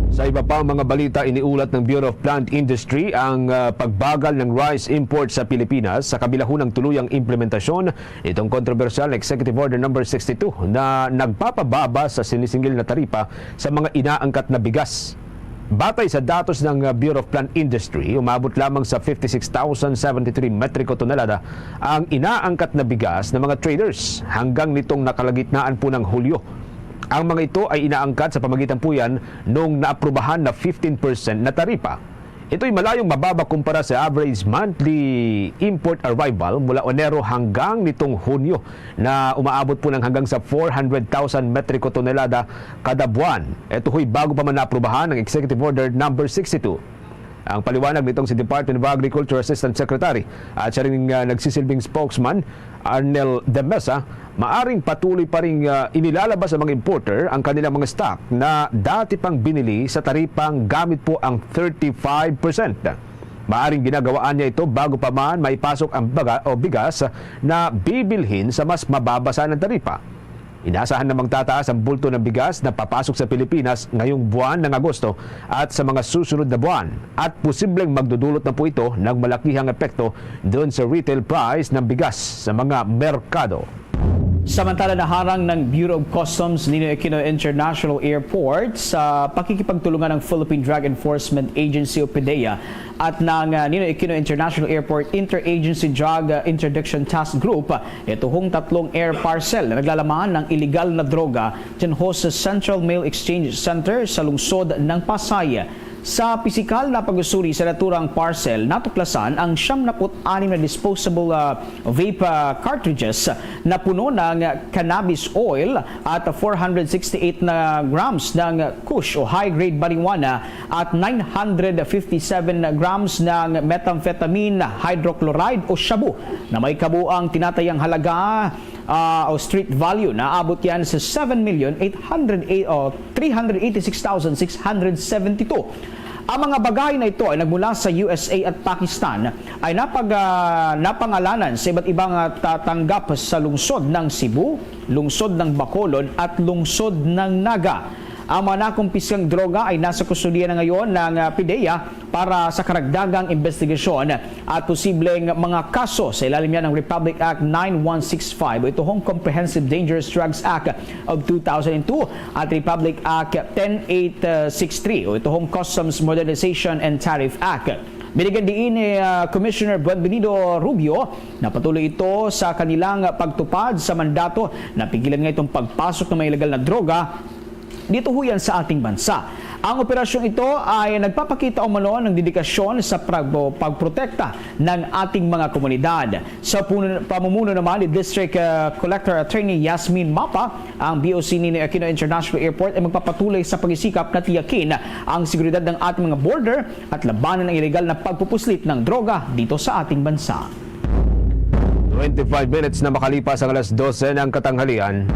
Sa iba pang mga balita, iniulat ng Bureau of Plant Industry ang, ah, pagbagal ng rice import sa Pilipinas sa kabilahon ng tuluyang implementasyon nitong kontrobersyal na Executive Order number sixty-two na nagpapababa sa sinisingil na taripa sa mga inaangkat na bigas. Batay sa datos ng, ah, Bureau of Plant Industry, umabot lamang sa fifty-six thousand seventy-three metriko tonelada ang inaangkat na bigas ng mga traders hanggang nitong nakalagitnaan po ng Hulyo. Ang mga ito ay inaangkat sa pamagitan po yan nung naaprubahan na fifteen percent na taripa. Ito'y malayong mababa kumpara sa average monthly import arrival mula Enero hanggang nitong Hunyo na umaabot po ng hanggang sa four hundred thousand metriko tonelada kada buwan. Ito ho'y bago pa man naaprubahan ang Executive Order number sixty-two. Ang paliwanag nitong si Department of Agriculture Assistant Secretary at siya ring, ah, nagsisilbing spokesman, Arnel de Mesa, maaring patuloy pa ring, ah, inilalabas sa mga importer ang kanilang mga stock na dati pang binili sa taripang gamit po ang thirty-five percent. Maaring ginagawaan niya ito bago pa man maipasok ang baga o bigas na bibilhin sa mas mababa sanang taripa. Inaasahan namang tataas ang bulto ng bigas na papasok sa Pilipinas ngayong buwan ng Agosto at sa mga susunod na buwan, at posibleng magdudulot na po ito ng malakihang epekto doon sa retail price ng bigas sa mga merkado. Samantala, naharang ng Bureau of Customs Ninoy Aquino International Airport sa pakikipagtulungan ng Philippine Drug Enforcement Agency o PDEA at ng, ah, Ninoy Aquino International Airport Interagency Drug, ah, Interdiction Task Group, ah, ito hong tatlong air parcel na naglalaman ng iligal na droga dyan ho sa Central Mail Exchange Center sa lungsod ng Pasay. Sa pisikal na pag-usuri sa naturang parcel, natuklasan ang siyam na put anim na disposable, ah, vape, ah, cartridges na puno ng cannabis oil at four hundred sixty-eight na grams ng kush o high-grade marijuana at nine hundred fifty-seven grams ng methamphetamine hydrochloride o shabu na may kabuang tinatayang halaga, ah, o street value na abot yan sa seven million eight hundred, o three hundred eighty-six thousand six hundred seventy-two. Ang mga bagay na ito ay nagmula sa U S A at Pakistan, ay napag-, ah, napangalanan sa iba't ibang, ah, tatanggap sa lungsod ng Cebu, lungsod ng Bacolod at lungsod ng Naga. Ang mga nakumpiskang droga ay nasa kustodiya na ngayon ng, ah, PDEA para sa karagdagang investigasyon at posibleng mga kaso sa ilalim niya ng Republic Act nine one six five o ito hong Comprehensive Dangerous Drugs Act of two thousand two at Republic Act ten eight six three o ito hong Customs Modernization and Tariff Act. Binigyan diin ni, ah, Commissioner Buenvenido Rubio na patuloy ito sa kanilang pagtupad sa mandato na pigilan nga itong pagpasok ng mga ilegal na droga dito ho yan sa ating bansa. Ang operasyong ito ay nagpapakita umano ng dedikasyon sa prag-, pagprotekta ng ating mga komunidad. Sa pun-, pamumuno naman ni District, uh, Collector Attorney Yasmin Mapa, ang B O C Ninoy Aquino International Airport ay magpapatuloy sa pagsisikap na tiyakin ang seguridad ng ating mga border at labanan ang iligal na pagpupuslit ng droga dito sa ating bansa. Twenty-five minutes na makalipas ang alas dose ng katanghalian.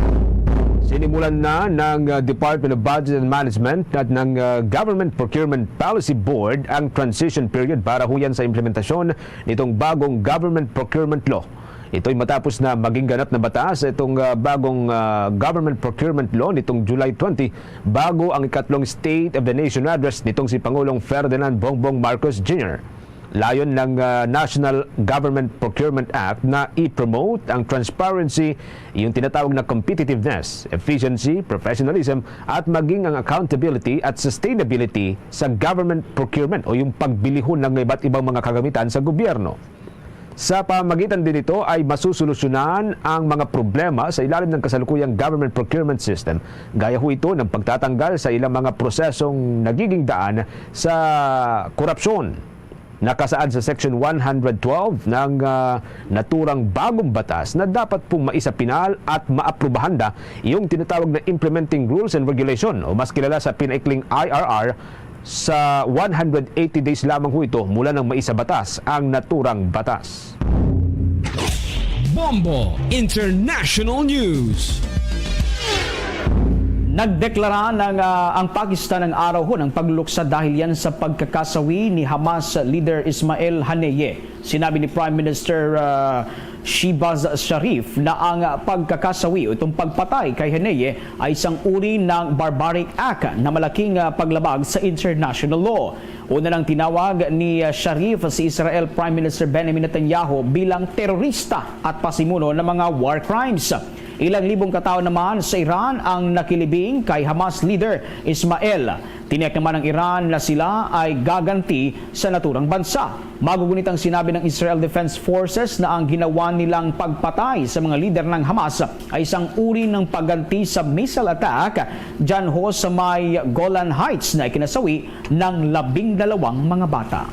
Sinimulan na ng, uh, Department of Budget and Management at ng, uh, Government Procurement Policy Board ang transition period para huyan sa implementasyon nitong bagong Government Procurement Law. Ito'y matapos na maging ganap na batas itong, uh, bagong, uh, Government Procurement Law nitong July twenty, bago ang ikatlong State of the Nation Address nitong si Pangulong Ferdinand Bongbong Marcos Junior. Layon ng, ah, National Government Procurement Act na i-promote ang transparency, yung tinatawag na competitiveness, efficiency, professionalism, at maging ang accountability at sustainability sa government procurement o yung pagbilihon ng iba't ibang mga kagamitan sa gobyerno. Sa pamagitan din nito ay masusolusyonan ang mga problema sa ilalim ng kasalukuyang government procurement system, gaya ho ito ng pagtatanggal sa ilang mga prosesong nagiging daan sa korupsyon. Nakasaad sa Section one hundred twelve ng, ah, naturang bagong batas na dapat pong maisa-pinal at maaprubahan da yung tinatawag na implementing rules and regulation o mas kilala sa pinaikling I R R sa one hundred eighty days lamang ho ito mula nang maisa-batas ang naturang batas. Bombo International News. Nagdeklara ng, ah, ang Pakistan ng araw ho ng pagluksa dahil yan sa pagkakasawi ni Hamas leader Ismail Haniyeh. Sinabi ni Prime Minister, ah, Shehbaz Sharif na ang pagkakasawi o itong pagpatay kay Haniyeh ay isang uri ng barbaric act na malaking, ah, paglabag sa international law. Una nang tinawag ni, ah, Sharif si Israel Prime Minister Benjamin Netanyahu bilang terorista at pasimuno ng mga war crimes. Ilang libong katao naman sa Iran ang nakilibing kay Hamas leader Ismail. Tiniyak naman ng Iran na sila ay gaganti sa naturang bansa. Magugunit ang sinabi ng Israel Defense Forces na ang ginawa nilang pagpatay sa mga lider ng Hamas ay isang uri ng pagganti sa missile attack dyan ho sa may Golan Heights na ikinasawi ng labing dalawang mga bata.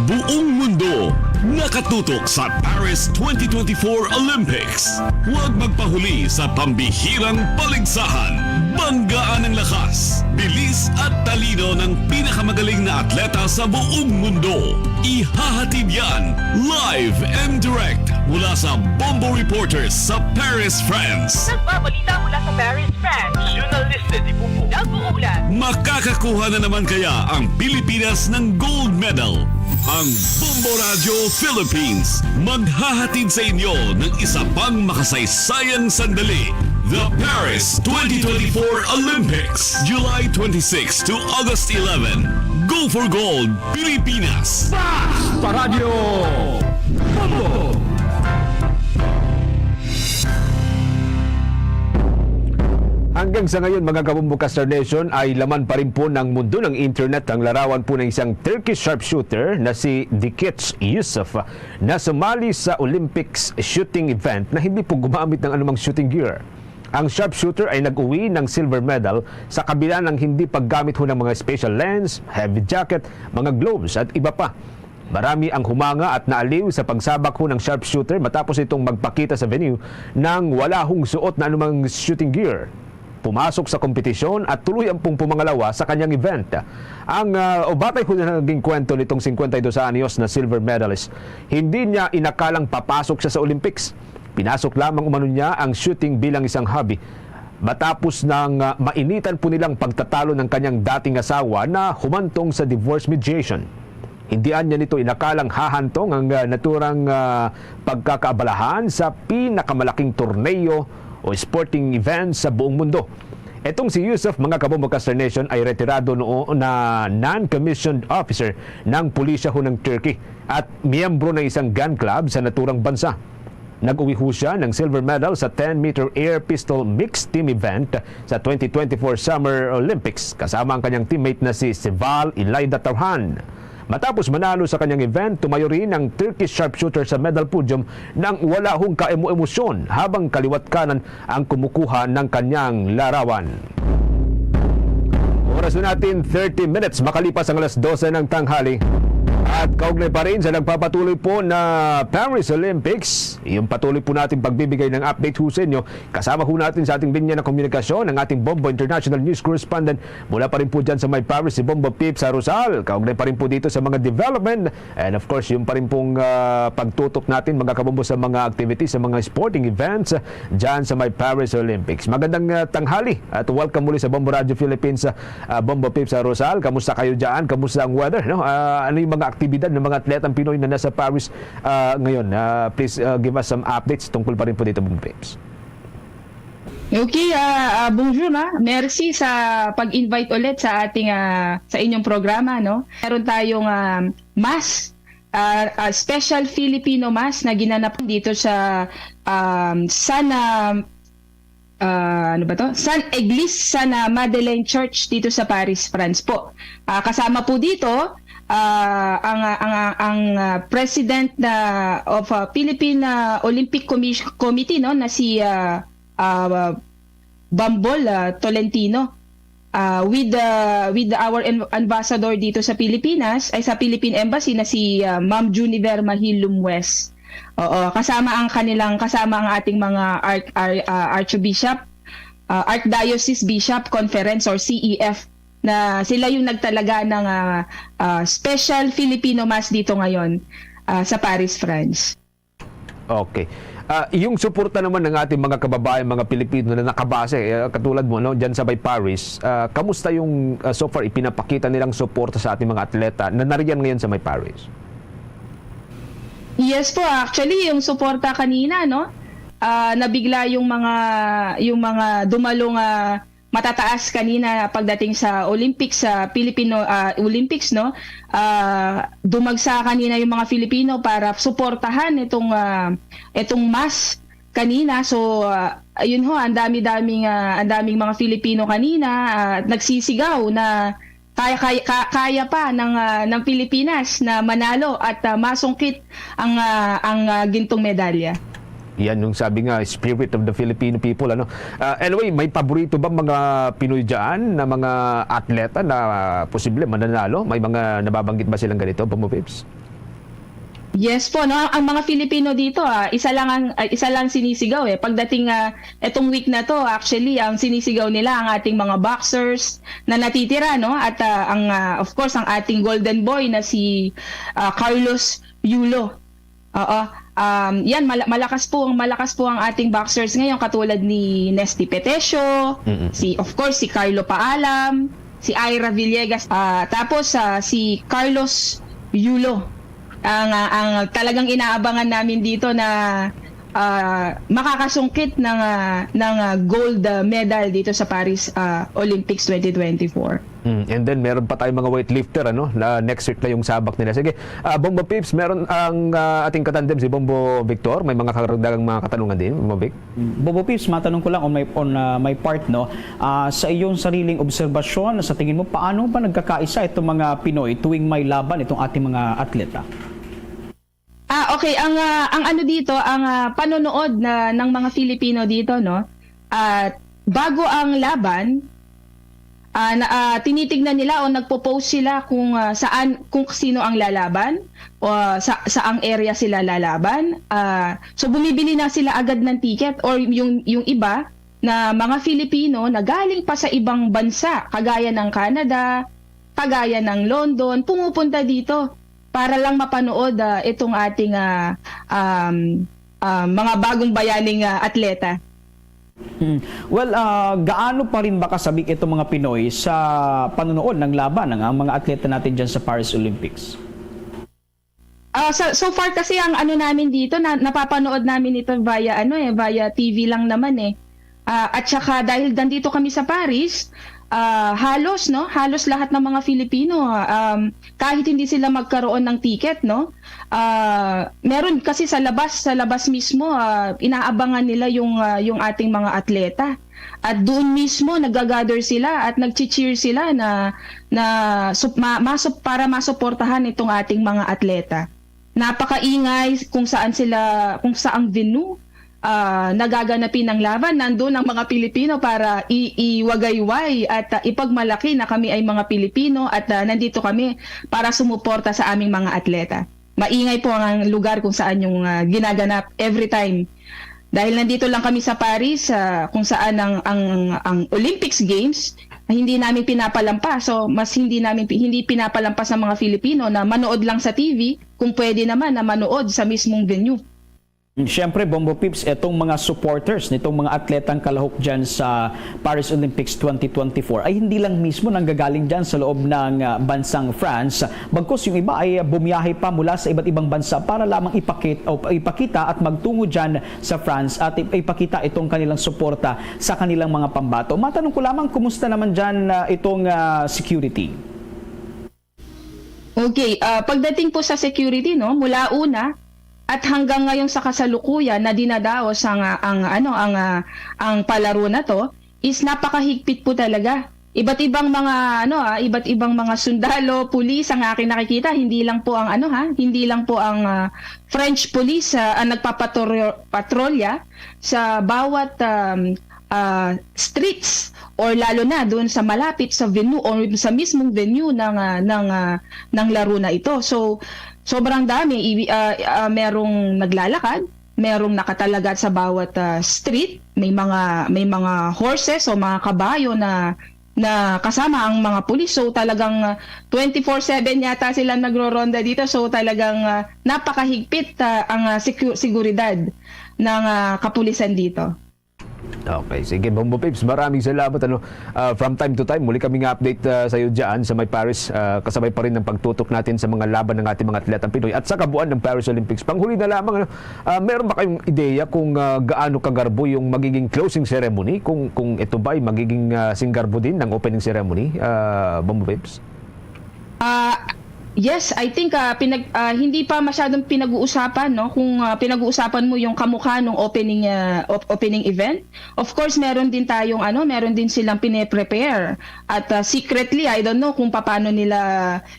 Buong mundo nakatutok sa Paris twenty twenty-four Olympics. Huwag magpahuli sa pambihirang paligsahan. Banggaan ang lakas, bilis at talino ng pinakamagaling na atleta sa buong mundo. Ihahatid yan live and direct mula sa Bombo Reporters sa Paris, France. Nagbabalita mula sa Paris, France. Journalista de Bombo. Nag-uulat. Makakakuha na naman kaya ang Pilipinas ng gold medal? Ang Bombo Radio Philippines maghahatid sa inyo ng isa pang makasaysayang sandali. The Paris twenty twenty-four Olympics, July twenty-six to August eleven. Go for gold, Pilipinas! Paradyo! Bombo! Hanggang sa ngayon, mga Kabombo Caster Nation, ay laman pa rin po ng mundo ng internet ang larawan po ng isang Turkish sharpshooter na si Dikic Yusuf na sumali sa Olympics shooting event na hindi po gumamit ng anumang shooting gear. Ang sharpshooter ay nag-uwi ng silver medal sa kabila ng hindi paggamit ho ng mga special lens, heavy jacket, mga gloves at iba pa. Marami ang humanga at naaliw sa pagsabak ho ng sharpshooter matapos itong magpakita sa venue nang wala hong suot na anumang shooting gear. Pumasok sa kompetisyon at tuluyan pong pumangalawa sa kanyang event. Ang uh, batay ho na naging kwento nitong fifty-two anyos na silver medalist, hindi niya inakalang papasok siya sa Olympics. Pinasok lamang umano niya ang shooting bilang isang hobby matapos ng uh, mainitan po nilang pagtatalo ng kanyang dating asawa na humantong sa divorce mediation. Hindi anya nito inakalang hahantong ang uh, naturang uh, pagkakaabalahan sa pinakamalaking torneo o sporting event sa buong mundo. Itong si Yusuf, mga kabombo Caster Nation, ay retirado noon na non-commissioned officer ng pulisya ho ng Turkey at miyembro ng isang gun club sa naturang bansa. Nag-uwi ho siya ng silver medal sa ten-meter air pistol mixed team event sa twenty twenty-four Summer Olympics kasama ang kanyang teammate na si Seval Ilayda Tarhan. Matapos manalo sa kanyang event, tumayo rin ang Turkish sharpshooter sa medal podium nang wala hong kaemo-emosyon habang kaliwat kanan ang kumukuha ng kanyang larawan. Oras na natin, thirty minutes makalipas ang alas dose ng tanghali. At kaugnay pa rin sa nagpapatuloy po na Paris Olympics, yung patuloy po natin pagbibigay ng update ho sa inyo. Kasama ho natin sa ating linya ng komunikasyon ang ating Bombo International News Correspondent mula pa rin po dyan sa may Paris, si Bombo Pips Arosal. Kaugnay pa rin po dito sa mga development. And of course, yung pa rin pong ah, pagtutok natin, mga kabombo, sa mga activities, sa mga sporting events dyan sa may Paris Olympics. Magandang ah, tanghali at welcome muli sa Bombo Radio Philippines, ah, Bombo Pips Arosal. Kamusta kayo dyan? Kamusta ang weather? No? Ah, ano yung mga aktibidad ng mga atletang Pinoy na nasa Paris ah, ngayon? Ah, please ah, give us some updates tungkol pa rin po dito, Bombo Pips. Okay, ah, ah, bonjour, ah. Merci sa pag-invite ulit sa ating ah, sa inyong programa, no. Meron tayong ah, mass, ah, ah, special Filipino mass na ginanap dito sa um, San ah, ah, ano ba to? San Église San ah, Madeleine Church dito sa Paris, France po. Ah, kasama po dito ah, ang ah, ang ah, ang ah, president na of ah, Philippine ah, Olympic Commis- Committee, no, na si ah, ah, Bambol ah, Tolentino. ah, with the, with our en-, ambassador dito sa Pilipinas, ay sa Philippine Embassy na si, ah, Ma'am Juniver Mahil Lumwes. Oo, kasama ang kanilang, kasama ang ating mga arch-, ar-, ah, Archbishop, ah, Archdiocese Bishop Conference or C E F, na sila yung nagtalaga ng, ah, ah, special Filipino Mass dito ngayon, ah, sa Paris, France. Okay. Ah, yung suporta naman ng ating mga kababayan, mga Pilipino na nakabase, eh, katulad mo, no, dyan sa may Paris, ah, kamusta yung, ah, so far ipinapakita nilang suporta sa ating mga atleta na nariyan ngayon sa may Paris? Yes po, actually, yung suporta kanina, no? Ah, nabigla yung mga, yung mga dumalong, ah, matataas kanina pagdating sa Olympics, sa Filipino, ah, Olympics, no? Ah, dumagsa kanina yung mga Filipino para suportahan itong, ah, itong mass kanina. So, ah, ayun ho, ang dami-daming, ah, ang daming mga Filipino kanina, ah, nagsisigaw na kaya, kaya, ka-, kaya pa ng, ah, ng Pilipinas na manalo at, ah, masungkit ang, ah, ang, ah, gintong medalya. Yan yung sabi nga, spirit of the Filipino people, ano? Ah, anyway, may paborito ba mga Pinoy dyan na mga atleta na, ah, posible mananalo? May mga nababanggit ba silang ganito, Bombo Pips? Yes po, no? Ang mga Filipino dito, ah, isa lang ang, ah, isa lang sinisigaw, eh. Pagdating, ah, etong week na 'to, actually, ang sinisigaw nila ang ating mga boxers na natitira, no? At, ah, ang, ah, of course, ang ating golden boy na si, ah, Carlos Yulo. Oo. Um, yan, mala-, malakas po, malakas po ang ating boxers ngayon, katulad ni Nesty Petesio, Mm-mm. si, of course, si Carlo Paalam, si Ira Villegas, ah, tapos, ah, si Carlos Yulo. Ang, ah, ang talagang inaabangan namin dito na, ah, makakasungkit ng, ah, ng, ah, gold, ah, medal dito sa Paris, ah, Olympics twenty twenty-four. Mm, and then meron pa tayong mga weightlifter, ano, na next week na yung sabak nila. Sige, ah, Bombo Pips, meron ang, ah, ating katandem si Bombo Victor. May mga karagdagang mga katanungan din, Bombo Vic. Bombo Pips, matanong ko lang on my, on, ah, my part, no? Ah, sa iyong sariling obserbasyon, sa tingin mo, paano ba nagkakaisa itong mga Pinoy tuwing may laban itong ating mga atleta? Ah, okay. Ang, ah, ang ano dito, ang, ah, panonood na, ng mga Filipino dito, no? At bago ang laban, ah, na, ah, tinitignan nila o nagpo-post sila kung, ah, saan, kung sino ang lalaban o, ah, sa, saang area sila lalaban. Ah, so, bumibili na sila agad ng ticket or yung, yung iba na mga Filipino na galing pa sa ibang bansa, kagaya ng Canada, kagaya ng London, pumupunta dito para lang mapanood, ah, itong ating, ah, um, ah, mga bagong bayaning, ah, atleta. Hmm. Well, ah, gaano pa rin ba kasabik itong mga Pinoy sa panonood ng laban ng, ang mga atleta natin dyan sa Paris Olympics? Ah, sa, so far kasi ang ano namin dito, na, napapanood namin ito via ano eh, via T V lang naman eh. Ah, at saka dahil nandito kami sa Paris, ah, halos, no, halos lahat ng mga Filipino, um, kahit hindi sila magkaroon ng ticket, no, ah, meron kasi sa labas, sa labas mismo, ah, inaabangan nila yung, ah, yung ating mga atleta. At doon mismo nagagather sila at nagchi-cheer sila na, na sup-, ma-, masup-, para masuportahan itong ating mga atleta. Napakaingay kung saan sila, kung saang venue, ah, nagaganapin ang laban. Nandun ang mga Pilipino para i-, iwagayway at, ah, ipagmalaki na kami ay mga Pilipino at, ah, nandito kami para sumuporta sa aming mga atleta. Maingay po ang lugar kung saan yung, ah, ginaganap every time. Dahil nandito lang kami sa Paris, ah, kung saan ang, ang, ang Olympics Games, hindi namin pinapalampas. So, mas hindi namin pi-, hindi pinapalampas ng mga Filipino na manood lang sa T V, kung pwede naman na manood sa mismong venue. Siyempre, Bombo Pips, itong mga supporters nitong mga atletang kalahok dyan sa Paris Olympics twenty twenty-four ay hindi lang mismo nanggagaling dyan sa loob ng, ah, bansang France. Bagkus yung iba ay, ah, bumiyahe pa mula sa iba't ibang bansa para lamang ipakit-, o ipakita at magtungo dyan sa France at ip-, ipakita itong kanilang suporta sa kanilang mga pambato. Matanong ko lamang, kumusta naman dyan, ah, itong, ah, security? Okay, ah, pagdating po sa security, no, mula una at hanggang ngayon sa kasalukuyan na dinadaos ang, ang, ano, ang, ah, ang palaro na 'to is napakahigpit po talaga. Iba't ibang mga, ano, ah, iba't ibang mga sundalo, pulis ang aking nakikita, hindi lang po ang, ano, ha, hindi lang po ang, ah, French police, ah, ang nagpapatoro-, patrolya sa bawat, um, ah, streets, or lalo na doon sa malapit sa venue or sa mismong venue ng, ah, ng, ah, ng laro na ito. So, sobrang dami. Iwi-, ah, ah, merong naglalakad, merong nakatalagat sa bawat, ah, street. May mga, may mga horses o mga kabayo na, na kasama ang mga pulis. So, talagang, ah, twenty-four seven yata sila nagro-ronda dito. So, talagang, ah, napakahigpit, ah, ang, ah, secu-, seguridad ng, ah, kapulisan dito. Okay, sige, Bombo Pips, maraming salamat. Ano, ah, from time to time, muli kaming update, ah, sa iyo dyan sa may Paris, ah, kasabay pa rin ng pagtutok natin sa mga laban ng ating mga atletang Pinoy at sa kabuuan ng Paris Olympics. Panghuli na lamang, ano, ah, meron ba kayong ideya kung, ah, gaano kagarbo yung magiging closing ceremony? Kung, kung ito ba ay magiging, ah, singgarbo din ng opening ceremony, ah, Bombo Pips? Ah, yes, I think, ah, pinag-, ah, hindi pa masyadong pinag-uusapan, no? Kung, ah, pinag-uusapan mo yung kamukha nung opening, ah, op-, opening event, of course, meron din tayong, ano, meron din silang pine-prepare. At, ah, secretly, I don't know kung paano nila,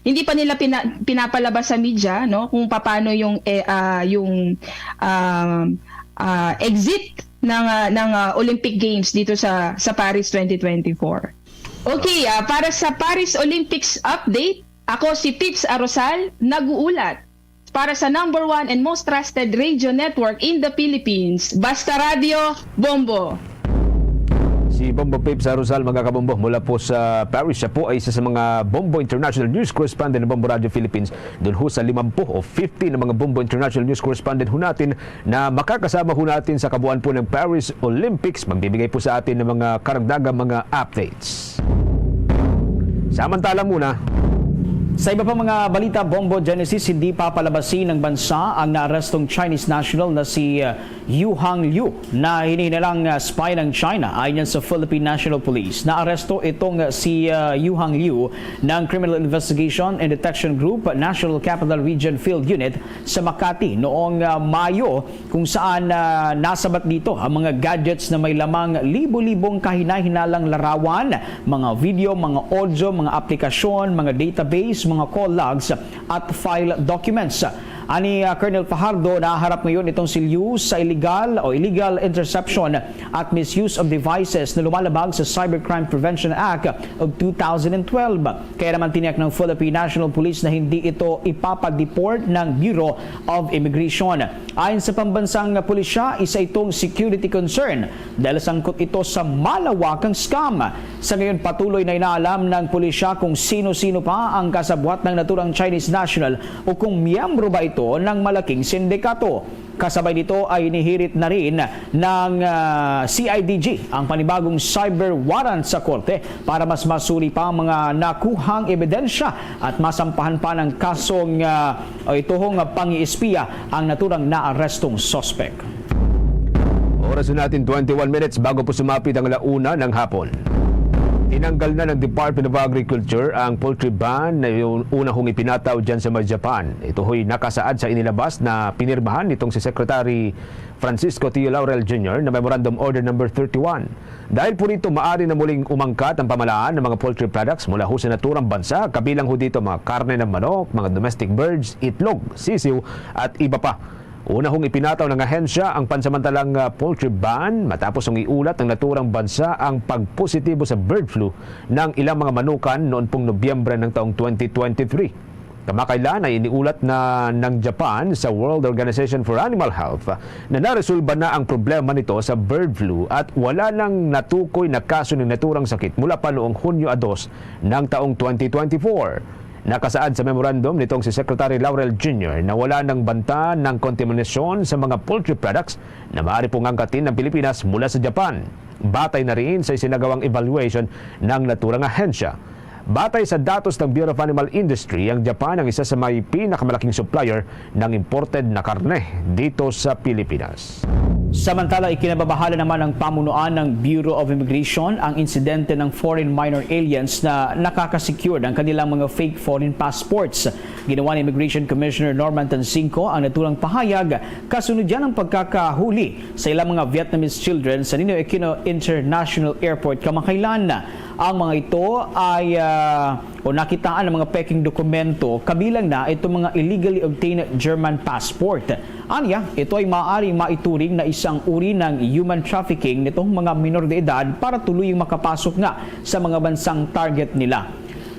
hindi pa nila pina-, pinapalabas sa media, no? Kung paano yung, eh, ah, yung, ah, ah, exit ng, ah, ng, ah, Olympic Games dito sa, sa Paris twenty twenty-four. Okay, ah, para sa Paris Olympics update, ako si Pips Arosal, nag-uulat para sa number one and most trusted radio network in the Philippines, Basta Radio Bombo. Si Bombo Pips Arosal, mga kabombo, mula po sa Paris. Siya po ay isa sa mga Bombo International News Correspondent ng Bombo Radio Philippines. Doon ho sa limampu o fifty na mga Bombo International News Correspondent ho natin na makakasama ho natin sa kabuuan po ng Paris Olympics. Magbibigay po sa atin ng mga karagdagang mga updates. Samantala muna, sa iba pa mga balita, Bombo Genesis, hindi papalabasin ng bansa ang naarestong Chinese national na si, uh, Yu Hang Liu, na hinihinalang, uh, spy ng China. Ayon yan sa Philippine National Police, naaresto itong, uh, si, uh, Yu Hang Liu ng Criminal Investigation and Detection Group, National Capital Region Field Unit sa Makati noong, uh, Mayo, kung saan, ah, nasabat dito ang mga gadgets na may lamang libo-libong kahinahinalang larawan, mga video, mga audio, mga aplikasyon, mga database, mga call logs, at file documents. Ani, ah, Colonel Fajardo, naharap ngayon itong si Liu sa illegal o illegal interception at misuse of devices na lumalabag sa Cybercrime Prevention Act of two thousand and twelve. Kaya naman tiniyak ng Philippine National Police na hindi ito ipapadeport ng Bureau of Immigration. Ayon sa pambansang pulisya, isa itong security concern dahil sangkot ito sa malawakang scam. Sa ngayon, patuloy na inaalam ng pulisya kung sino-sino pa ang kasabwat ng naturang Chinese national o kung miyembro ba ito ng malaking sindikato. Kasabay nito ay inihirit na rin ng, ah, C I D G ang panibagong cyber warrant sa korte para mas masuri pa ang mga nakuhang ebidensya at masampahan pa ng kasong, ah, o ito hong pangi-espiya ang naturang naarestong suspek. Oras na natin, twenty-one minutes bago po sumapit ang ala una ng hapon. Tinanggal na ng Department of Agriculture ang poultry ban na yung una hong ipinataw dyan sa may Japan. Ito ho'y nakasaad sa inilabas na pinirmahan nitong si Secretary Francisco T. Laurel Junior na Memorandum Order Number thirty-one. Dahil po rito, maaari na muling umangkat ang pamalaan ng mga poultry products mula ho sa naturang bansa, kabilang ho dito mga karne ng manok, mga domestic birds, itlog, sisiw, at iba pa. Una hong ipinataw ng ahensya ang pansamantalang, ah, poultry ban matapos hong iulat ng naturang bansa ang pagpositibo sa bird flu ng ilang mga manukan noon pong Nobyembre ng taong twenty twenty-three. Kamakailan ay iniulat na ng Japan sa World Organization for Animal Health na naresolba na ang problema nito sa bird flu at wala nang natukoy na kaso ng naturang sakit mula pa noong Hunyo a dos ng taong twenty twenty-four. Nakasaad sa memorandum nitong si Secretary Laurel Junior na wala nang banta ng kontaminasyon sa mga poultry products na maaari pong angkatin ng Pilipinas mula sa Japan, batay na rin sa isinagawang evaluation ng naturang ahensya. Batay sa datos ng Bureau of Animal Industry, ang Japan ang isa sa may pinakamalaking supplier ng imported na karne dito sa Pilipinas. Samantala, ikinababahala naman ng pamunuan ng Bureau of Immigration ang insidente ng foreign minor aliens na nakakasecure ng kanilang mga fake foreign passports. Ginawa ni Immigration Commissioner Norman Tansinco ang naturang pahayag kasunod yan ang pagkakahuli sa ilang mga Vietnamese children sa Ninoy Aquino International Airport kamakailan. Ang mga ito ay, ah, o nakitaan ang mga peking dokumento, kabilang na itong mga illegally obtained German passport. Anya, ito ay maaari maituring na isang uri ng human trafficking nitong mga minor de edad para tuluyang makapasok nga sa mga bansang target nila.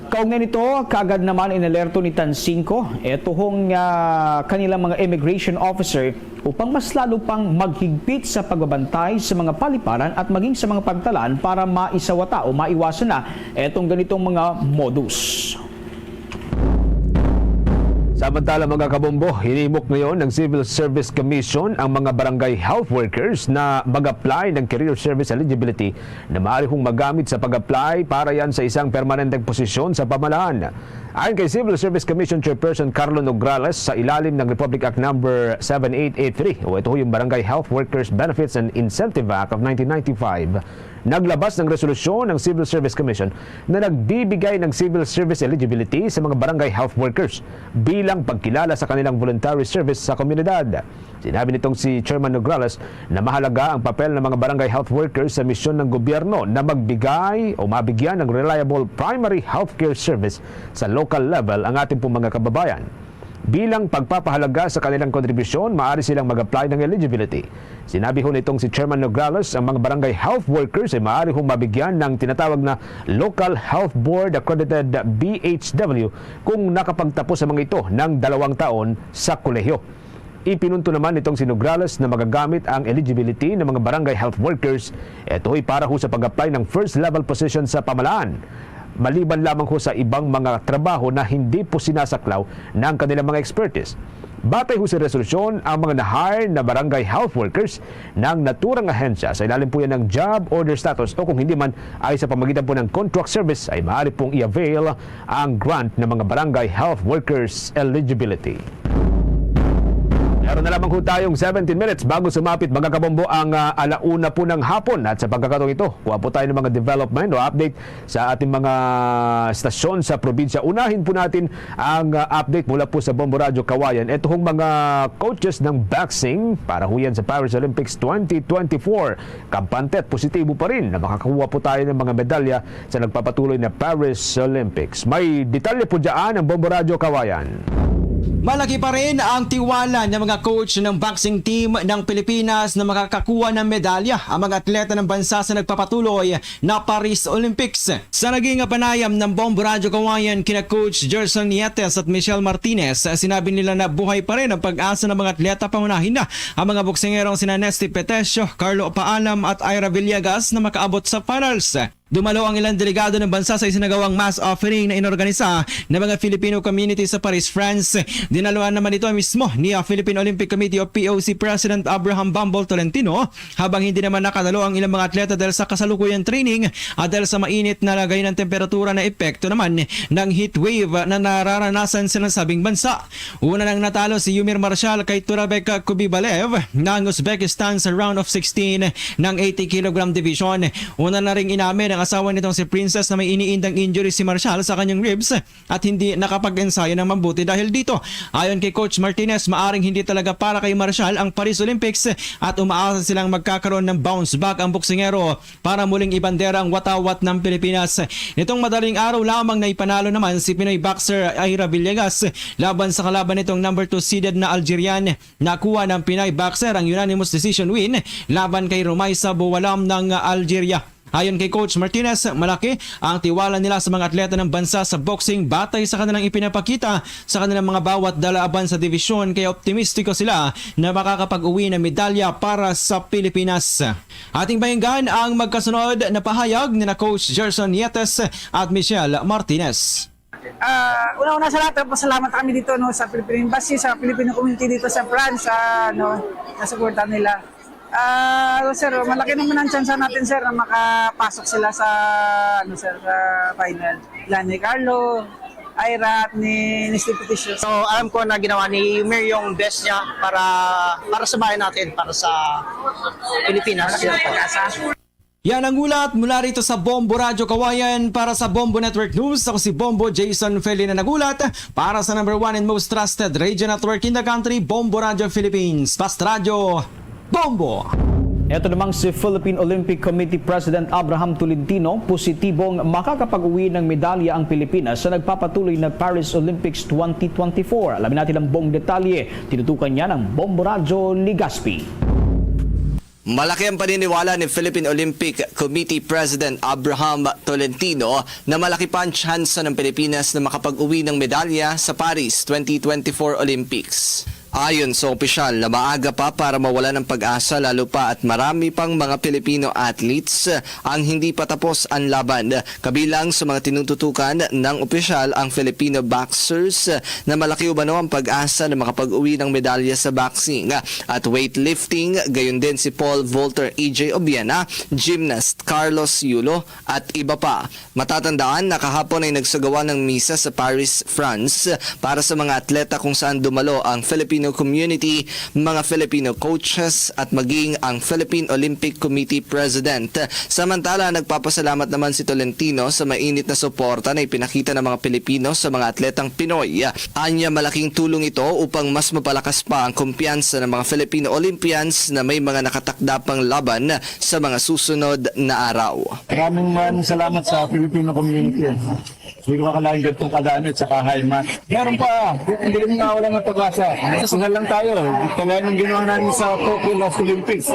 Kaugnay nito, kaagad naman inalerto ni Tansinko, ito hong, ah, kanilang mga immigration officer upang mas lalo pang maghigpit sa pagbabantay sa mga paliparan at maging sa mga pantalan para maisawata o maiwasan na etong ganitong mga modus. Samantala, mga kabombo, hinimok ngayon ng Civil Service Commission ang mga barangay health workers na mag-apply ng career service eligibility na maaari hong magamit sa pag-apply para yan sa isang permanenteng posisyon sa pamahalaan. Ayon kay Civil Service Commission Chairperson Carlo Nograles, sa ilalim ng Republic Act Number seven eight eight three, o ito yung Barangay Health Workers Benefits and Incentive Act of nineteen ninety-five, naglabas ng resolusyon ang Civil Service Commission na nagbibigay ng civil service eligibility sa mga barangay health workers bilang pagkilala sa kanilang voluntary service sa komunidad. Sinabi nitong si Chairman Nograles na mahalaga ang papel ng mga barangay health workers sa misyon ng gobyerno na magbigay o mabigyan ng reliable primary healthcare service sa local level ang ating pong mga kababayan. Bilang pagpapahalaga sa kanilang kontribusyon, maaari silang mag-apply ng eligibility. Sinabi ho nitong si Chairman Nograles, ang mga barangay health workers ay maaari hong mabigyan ng tinatawag na Local Health Board Accredited B H W kung nakapagtapos ang mga ito ng dalawang taon sa kolehiyo. Ipinunto naman nitong si Nograles na magagamit ang eligibility ng mga barangay health workers. Ito ay para ho sa pag-apply ng first level position sa pamahalaan, maliban lamang ho sa ibang mga trabaho na hindi po sinasaklaw ng kanilang mga expertise. Batay ho sa resolusyon, ang mga na-hire na barangay health workers ng naturang ahensya sa ilalim po yan ng job order status o kung hindi man ay sa pamagitan po ng contract service ay maaari pong i-avail ang grant ng mga barangay health workers eligibility. Meron na lamang ho tayong seventeen minutes bago sumapit, mga kabombo, ang, ah, alauna po ng hapon. At sa pagkakataong ito, kuha po tayo ng mga development o update sa ating mga stasyon sa probinsya. Unahin po natin ang, ah, update mula po sa Bombo Radyo Kawayan. Ito hong mga coaches ng boxing para ho yan sa Paris Olympics twenty twenty-four. Kampante at positibo pa rin na makakuha po tayo ng mga medalya sa nagpapatuloy na Paris Olympics. May detalye po dyan ang Bombo Radyo Kawayan. Malaki pa rin ang tiwala ng mga coach ng boxing team ng Pilipinas na makakakuha ng medalya ang mga atleta ng bansa sa nagpapatuloy na Paris Olympics. Sa naging panayam ng Bombo Radyo Kawayan kina Coach Gerson Nietes at Michelle Martinez, sinabi nila na buhay pa rin ang pag-asa ng mga atleta, pangunahin na ang mga boksingerong sina Nesty Petesio, Carlo Paalam at Ira Villegas na makaabot sa finals. Dumalo ang ilang delegado ng bansa sa isinagawang mass offering na inorganisa ng mga Filipino community sa Paris, France. Dinaluhan naman ito mismo ni, ah, Philippine Olympic Committee o P O C President Abraham Bambol Tolentino, habang hindi naman nakadalo ang ilang mga atleta dahil sa kasalukuyang training at dahil sa mainit na lagay ng temperatura na epekto naman ng heat wave na nararanasan sa nasabing bansa. Una nang natalo si Yumir Marshal kay Turabek Kubibalev ng Uzbekistan sa round of sixteen ng eighty kilogram division. Una na ring inamin ng asawa nitong si Princess na may iniindang injury si Marshal sa kanyang ribs at hindi nakapag-ensayo ng mabuti dahil dito. Ayon kay Coach Martinez, maaring hindi talaga para kay Marshal ang Paris Olympics at umaasa silang magkakaroon ng bounce back ang boksingero para muling ibandera ang watawat ng Pilipinas. Nitong madaling araw lamang na ipanalo naman si Pinoy boxer Ira Villegas laban sa kalaban nitong number two seeded na Algerian. Nakuha ng Pinay boxer ang unanimous decision win laban kay Rumaisa Buwalam ng Algeria. Ayon kay Coach Martinez, malaki ang tiwala nila sa mga atleta ng bansa sa boxing batay sa kanilang ipinapakita sa kanilang mga bawat dalaban sa division, kaya optimistiko sila na makakapag-uwi ng medalya para sa Pilipinas. Ating pakinggan ang magkasunod na pahayag ni na Coach Gerson Nietes at Michelle Martinez. Ah, una-una sa lahat, pasalamat kami dito, no, sa Philippine Embassy, sa Filipino community dito sa France, ah, no, nasuporta nila. Ah, sir, malaki naman ang tsansa natin, sir, na makapasok sila sa, ano, sir, sa final. Sila ni Carlo, Ira, at ni, ni Steve Peticio. So, alam ko na ginawa ni Mayor yung best niya para, para sa bayan natin, para sa Pilipinas. Malaki ang pag-asa. Yan ang ulat mula rito sa Bombo Radyo Kawayan. Para sa Bombo Network News, ako si Bombo Jason Felina nagulat para sa number one and most trusted radio network in the country, Bombo Radyo Philippines. Basta Radyo, Bombo! Ito namang si Philippine Olympic Committee President Abraham Tolentino, positibong makakapag-uwi ng medalya ang Pilipinas sa nagpapatuloy na Paris Olympics twenty twenty-four. Alamin natin ang buong detalye. Tinutukan niya ng Bombo Radyo Legazpi. Malaki ang paniniwala ni Philippine Olympic Committee President Abraham Tolentino na malaki pa ang tsansa ng Pilipinas na makapag-uwi ng medalya sa Paris twenty twenty-four Olympics. Ayon sa opisyal na maaga pa para mawala ng pag-asa lalo pa at marami pang mga Filipino athletes ang hindi pa tapos ang laban. Kabilang sa mga tinututukan ng opisyal ang Filipino boxers na malaki umano ang pag-asa na makapag-uwi ng medalya sa boxing at weightlifting, gayon din si Paul Volter, E J Obiena, gymnast Carlos Yulo at iba pa. Matatandaan na kahapon ay nagsagawa ng misa sa Paris, France para sa mga atleta kung saan dumalo ang Filipino community, mga Filipino coaches at maging ang Philippine Olympic Committee President. Samantala, nagpapasalamat naman si Tolentino sa mainit na suporta na ipinakita ng mga Pilipino sa mga atletang Pinoy. Anya, malaking tulong ito upang mas mapalakas pa ang kumpiyansa ng mga Filipino Olympians na may mga nakatakda pang laban sa mga susunod na araw. Maraming maraming salamat sa Filipino community. Hindi ko akalain ganitong kadami at saka high man. Meron pa, hindi rin mawala ng pag-asa. Masasagal lang tayo. Kagaya ng ginawa namin sa Tokyo Last Olympics.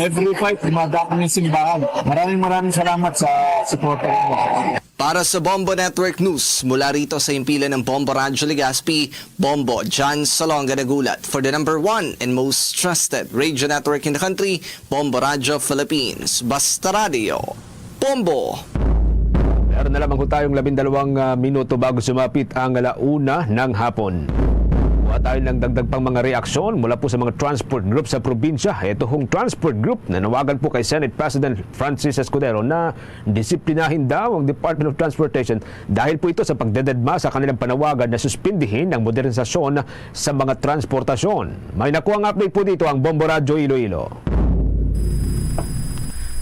Every fight, dumadako ng simbahan. Maraming maraming salamat sa suporta ninyo. Para sa Bombo Network News, mula rito sa himpilan ng Bombo Radyo Legazpi, Bombo John Salonga nagulat for the number one and most trusted radio network in the country, Bombo Radyo Philippines. Basta Radio, Bombo! Meron na lamang ho tayong labindalawang ah, minuto bago sumapit ang alauna ng hapon. Kuha tayo ng dagdag pang mga reaksyon mula po sa mga transport group sa probinsya. Ito hong transport group na nawagan po kay Senate President Francis Escudero na disiplinahin daw ang Department of Transportation dahil po ito sa pagdededma sa kanilang panawagan na suspindihin ang modernisasyon sa mga transportasyon. May nakuha ang update po dito ang Bombo Radyo Iloilo.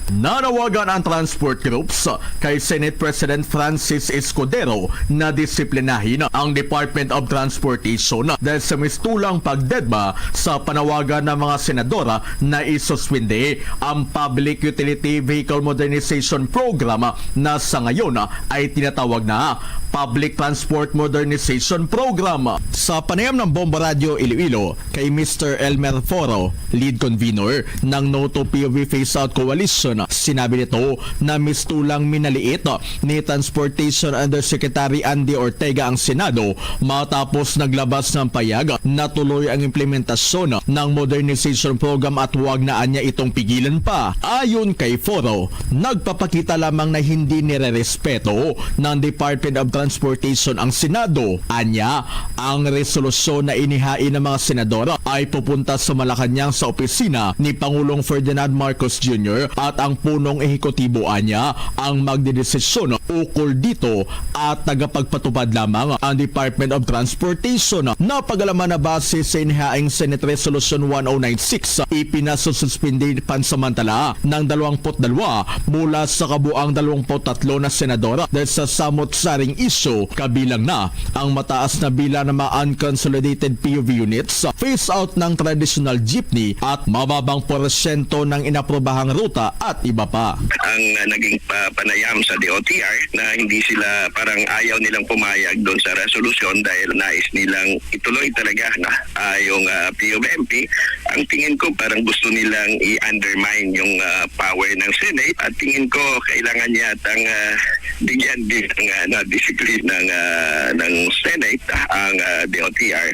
Nanawagan ang transport groups kay Senate President Francis Escudero na disiplinahin ang Department of Transportation dahil sa mistulang pagdedma sa panawagan ng mga senadora na isuspindi ang Public Utility Vehicle Modernization Program na sa ngayon ay tinatawag na Public Transport Modernization Program. Sa panayam ng Bombo Radyo Iloilo kay Mister Elmer Foro, lead convener ng No to P O V Phase Out Coalition, sinabi nito na mistulang minaliit ni Transportation Undersecretary Andy Ortega ang Senado matapos naglabas ng payag na tuloy ang implementasyon ng modernization program at huwag na anya itong pigilan pa. Ayon kay Foro, nagpapakita lamang na hindi nirerespeto ng Department of Transportation ang Senado. Anya, ang resolusyon na inihain ng mga senador ay pupunta sa Malacañang sa opisina ni Pangulong Ferdinand Marcos Junior at ang punong ehekutibo anya ang magdedesisyon ukol dito at tagapagpatupad lamang ang Department of Transportation. Napagalaman na base sa inihaing Senate Resolution one oh nine six, ipinasususpindi pansamantala ng dalawang put dalawa mula sa kabuang dalawang put tatlo na senador dahil sa samot saring isyu, kabilang na ang mataas na bilang ng mga unconsolidated P U V units, phase out ng traditional jeepney at mababang porsyento ng inaprobahang ruta at iba pa. Ang uh, naging pa- panayam sa D O T R na hindi sila, parang ayaw nilang pumayag doon sa resolusyon dahil nais nilang ituloy talaga na uh, yung uh, P U M P. Ang tingin ko, parang gusto nilang i-undermine yung uh, power ng Senate. At tingin ko, kailangan yatang uh, bigyan din ng uh, na disiplina ng, uh, ng Senate ang uh, D O T R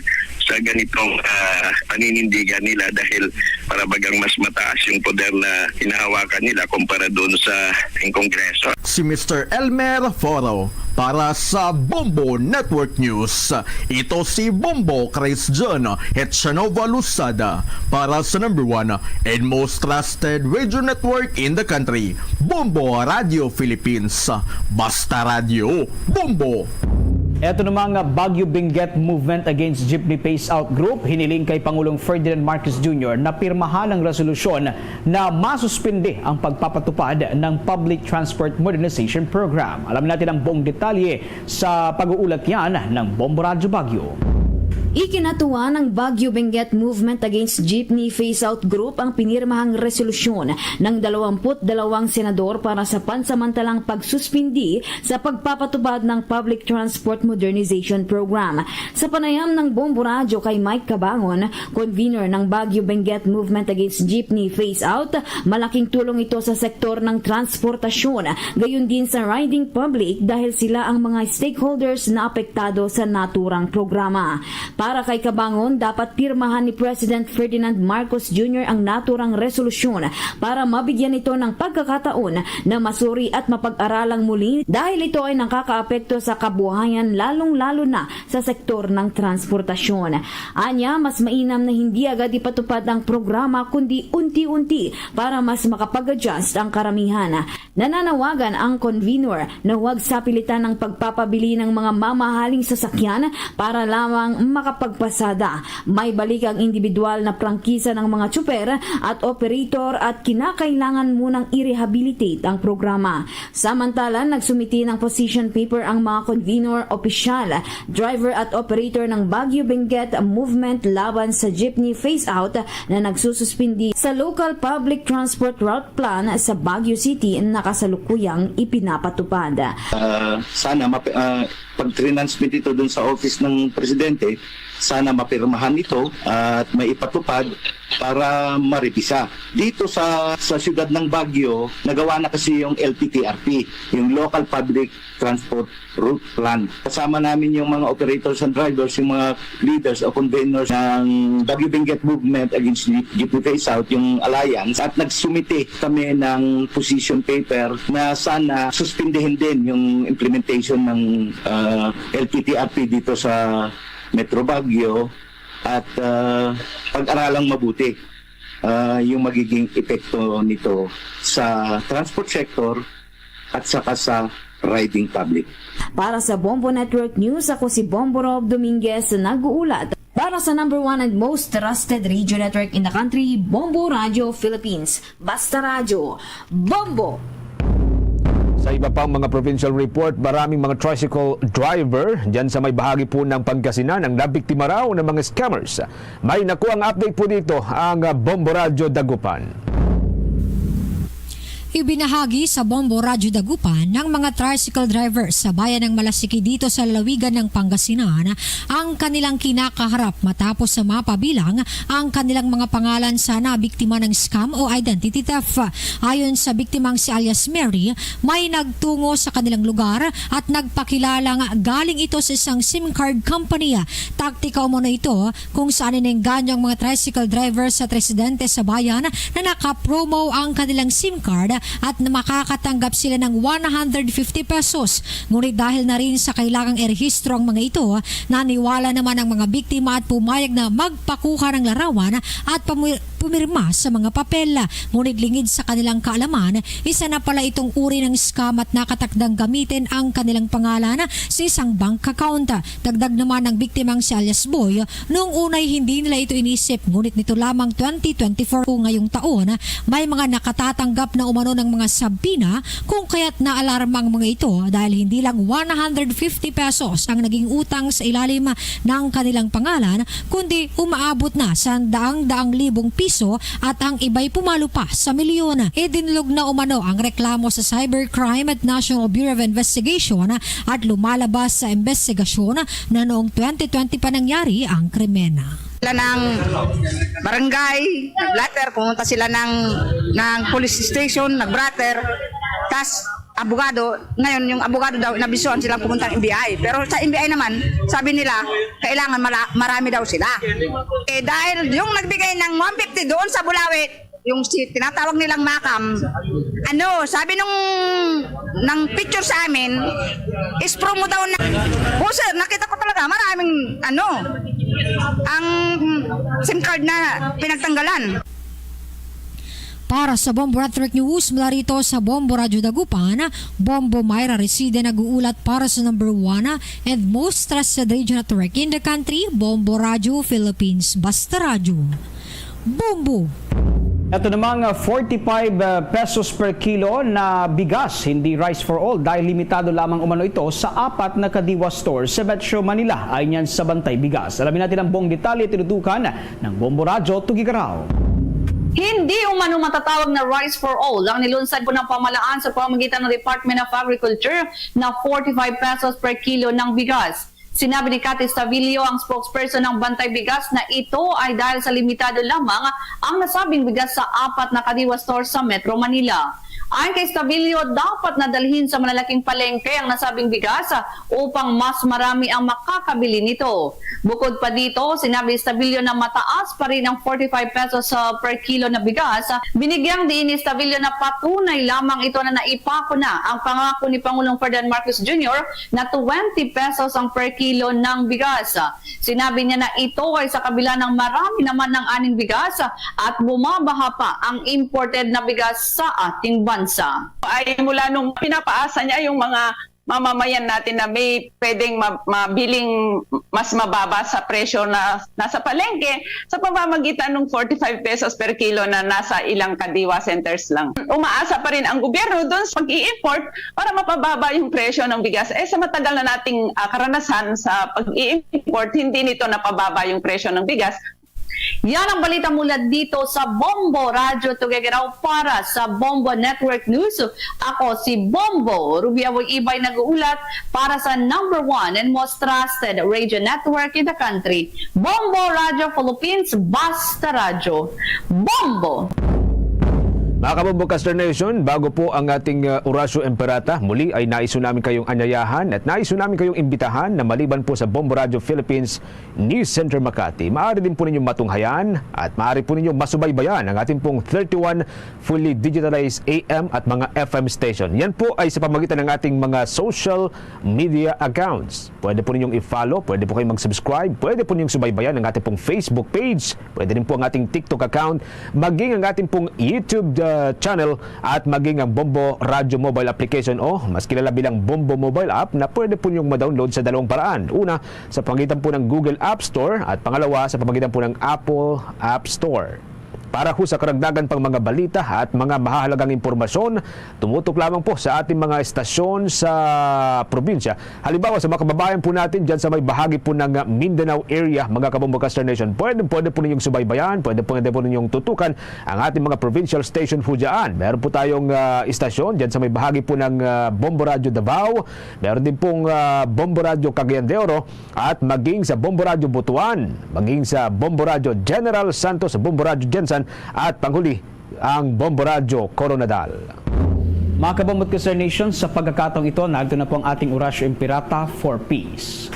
sa ganitong uh, paninindigan nila dahil para bagang mas mataas yung poder na hinahawakan nila kumpara doon sa Kongreso. Si Mister Elmer Foro para sa Bombo Network News. Ito si Bombo Chris John Hetchanova Lusada para sa number one and most trusted radio network in the country, Bombo Radio Philippines. Basta Radio, Bombo! Eto namang Baguio Benguet Movement Against Jeepney Phase Out Group hiniling kay Pangulong Ferdinand Marcos Junior na pirmahan ang resolusyon na masuspindi ang pagpapatupad ng Public Transport Modernization Program. Alamin natin ang buong detalye sa pag-uulat yan ng Bombo Radyo Baguio. Ikinatuwa ng Baguio Benguet Movement Against Jeepney Phase-Out Group ang pinirmahang resolusyon ng dalawampu't dalawang senador para sa pansamantalang pagsuspindi sa pagpapatupad ng Public Transport Modernization Program. Sa panayam ng Bombo Radyo kay Mike Cabangon, convener ng Baguio Benguet Movement Against Jeepney Phase-Out, malaking tulong ito sa sektor ng transportasyon, gayon din sa riding public dahil sila ang mga stakeholders na apektado sa naturang programa. Para kay Cabangon, dapat pirmahan ni President Ferdinand Marcos Junior ang naturang resolusyon para mabigyan ito ng pagkakataon na masuri at mapag-aralang muli dahil ito ay nakakaapekto sa kabuhayan, lalong-lalo na sa sektor ng transportasyon. Anya, mas mainam na hindi agad ipatupad ang programa kundi unti-unti para mas makapag-adjust ang karamihan. Nananawagan ang convener na huwag sapilitan ang pagpapabili ng mga mamahaling sasakyan para lamang makapagpasada. May balik ang individual na prangkisa ng mga tsuper at operator at kinakailangan munang i-rehabilitate ang programa. Samantala, nagsumiti ng position paper ang mga convener, opisyal, driver at operator ng Baguio Benguet Movement laban sa jeepney phase-out na nagsususpindi sa Local Public Transport Route Plan sa Baguio City na kasalukuyang ipinapatupad. Ah, sana map- ah, pag-transmit ito dun sa office ng presidente, sana mapirmahan ito at maipatupad para maribisa. Dito sa sa siyudad ng Baguio, nagawa na kasi yung L P T R P, yung Local Public Transport Route Plan. Kasama namin yung mga operators and drivers, yung mga leaders o conveners ng Baguio Benguet Movement Against Jeepney Phase-Out, yung Alliance, at nagsumite kami ng position paper na sana suspindihin din yung implementation ng ah, L P T R P dito sa Metro Baguio at ah, pag-aralang mabuti ah, yung magiging epekto nito sa transport sector at saka sa riding public. Para sa Bombo Network News, ako si Bombo Rob Dominguez, nag-uulat. Para sa number one and most trusted radio network in the country, Bombo Radio Philippines. Basta Radyo, Bombo! Sa iba pang mga provincial report, maraming mga tricycle driver dyan sa may bahagi po ng Pangasinan ang nabiktima raw ng mga scammers. May nakuha ang update po dito ang Bombo Radyo Dagupan. Ibinahagi sa Bombo Radyo Dagupan ng mga tricycle driver sa bayan ng Malasiqui dito sa lalawigan ng Pangasinan ang kanilang kinakaharap matapos sa mapabilang ang kanilang mga pangalan sa nabiktima ng scam o identity theft. Ayon sa biktimang si alias Mary, may nagtungo sa kanilang lugar at nagpakilalang galing ito sa isang SIM card company. Taktika umano ito kung saan inengganyo ang mga tricycle driver sa residente sa bayan na naka-promo ang kanilang SIM card at na makakatanggap sila ng one hundred fifty pesos. Ngunit dahil na rin sa kailangang irehistro ang mga ito, naniwala naman ang mga biktima at pumayag na magpakuha ng larawan at pamu- pumirma sa mga papel. Ngunit lingid sa kanilang kaalaman, isa na pala itong uri ng scam at nakatakdang gamitin ang kanilang pangalan sa isang bank account. Dagdag naman ng biktimang si alias Boy, noong unay hindi nila ito inisip, ngunit nito lamang twenty twenty-four o ngayong taon, may mga nakatatanggap na umano ng mga subpoena kung kaya't naalarma ang mga ito dahil hindi lang one hundred fifty pesos ang naging utang sa ilalim ng kanilang pangalan, kundi umaabot na sa daang-daang libong piso at ang iba'y pumalo pa sa milyon. Idinulog na umano ang reklamo sa Cybercrime at National Bureau of Investigation at lumalabas sa investigasyon na noong twenty twenty pa nangyari ang krimen. Sila ng barangay, nag-blotter, pumunta sila ng, ng police station, nag-blotter. Tas, abogado, ngayon yung abogado daw, inabisuhan silang pumunta ng N B I. Pero sa N B I naman, sabi nila, kailangan mala- marami daw sila. Eh, dahil yung nagbigay ng one fifty doon sa Bulawe, yung si, tinatawag nilang Makam, ano, sabi nung, ng picture sa amin, is promo daw na. O sir, nakita ko talaga, maraming, ano, ang SIM card na pinagtanggalan. Para sa Bombo Network News, mula rito sa Bombo Radyo Dagupan, Bombo Myra Reside nag-uulat para sa number one and most trusted radio network in the country, Bombo Radyo Philippines. Basta Radyo, Bombo! Ito namang, ah, forty-five pesos per kilo na bigas, hindi rice for all, dahil limitado lamang umano ito sa apat na Kadiwa store sa Metro Manila. Ayon yan sa Bantay Bigas. Alamin natin ang buong detalye, tinutukan ng Bombo Radyo Tugigaraw. Hindi umano matatawag na rice for all ang nilunsad po ng pamahalaan sa pamamagitan ng Department of Agriculture na forty-five pesos per kilo ng bigas. Sinabi ni Cathy Stavillo, ang spokesperson ng Bantay Bigas, na ito ay dahil sa limitado lamang ang nasabing bigas sa apat na Kadiwa store sa Metro Manila. Ayon kay Stavillo, dapat na dalhin sa malalaking palengke ang nasabing bigas upang mas marami ang makakabili nito. Bukod pa dito, sinabi ni Stavillo na mataas pa rin ang forty-five pesos, ah, per kilo na bigas. Binigyang diin ni Stavillo na patunay lamang ito na naipako na ang pangako ni Pangulong Ferdinand Marcos Junior na twenty pesos ang per kilo ng bigas. Sinabi niya na ito ay sa kabila ng marami naman ng aning bigas at bumabaha pa ang imported na bigas sa ating bansa. Ay mula nung pinapaasa niya yung mga mamamayan natin na may pwedeng ma-, mabiling mas mababa sa presyo na nasa palengke sa pamamagitan ng forty-five pesos per kilo na nasa ilang Kadiwa centers lang. Umaasa pa rin ang gobyerno doon sa pag-i-import para mapababa yung presyo ng bigas. Eh, sa matagal na nating, ah, karanasan sa pag-i-import, hindi nito napababa yung presyo ng bigas. Yan ang balita mula dito sa Bombo Radyo Tuguegarao para sa Bombo Network News. Ako si Bombo Ruby Aboy Ibay nag-uulat para sa number one and most trusted radio network in the country, Bombo Radyo Philippines, Basta Radyo. Bombo! Mga kabombo, Caster Nation, bago po ang ating, uh, Orasyo Imperata, muli ay nais namin kayong anyayahan at nais namin kayong imbitahan na maliban po sa Bombo Radyo Philippines News Center Makati, maaari din po ninyong matunghayan at maaari po ninyong masubaybayan ang ating pong thirty-one fully digitalized A M at mga F M station. Yan po ay sa pamagitan ng ating mga social media accounts. Pwede po ninyong i-follow, pwede po kayong mag-subscribe, pwede po ninyong subaybayan ang ating pong Facebook page, pwede rin po ang ating TikTok account, maging ang ating pong YouTube, uh, channel, at maging ang Bombo Radio Mobile Application, o mas kilala bilang Bombo Mobile App, na pwede po ninyong ma-download sa dalawang paraan. Una, sa pamagitan po ng Google App Store, at pangalawa, sa pamagitan po ng Apple App Store. Para ho sa karagdagan pang mga balita at mga mahahalagang impormasyon, tumutok lamang po sa ating mga estasyon sa probinsya. Halimbawa, sa mga kababayan po natin dyan sa may bahagi po ng Mindanao area, mga kabombo, Caster Nation, pwede, pwede po ninyong subaybayan, pwede, pwede po ninyong tutukan ang ating mga provincial station po dyan. Meron po tayong, ah, estasyon dyan sa may bahagi po ng, ah, Bombo Radio Davao. Meron din pong, ah, Bombo Radio Cagayan de Oro. At maging sa Bombo Radyo Butuan, maging sa Bombo Radyo General Santos, sa Bombo Radyo Gensan, at panghuli, ang Bombo Radyo Koronadal. Mga kabombo at Caster Nation, sa pagkakataong ito, narito na po ang ating Orasyo Imperata for Peace.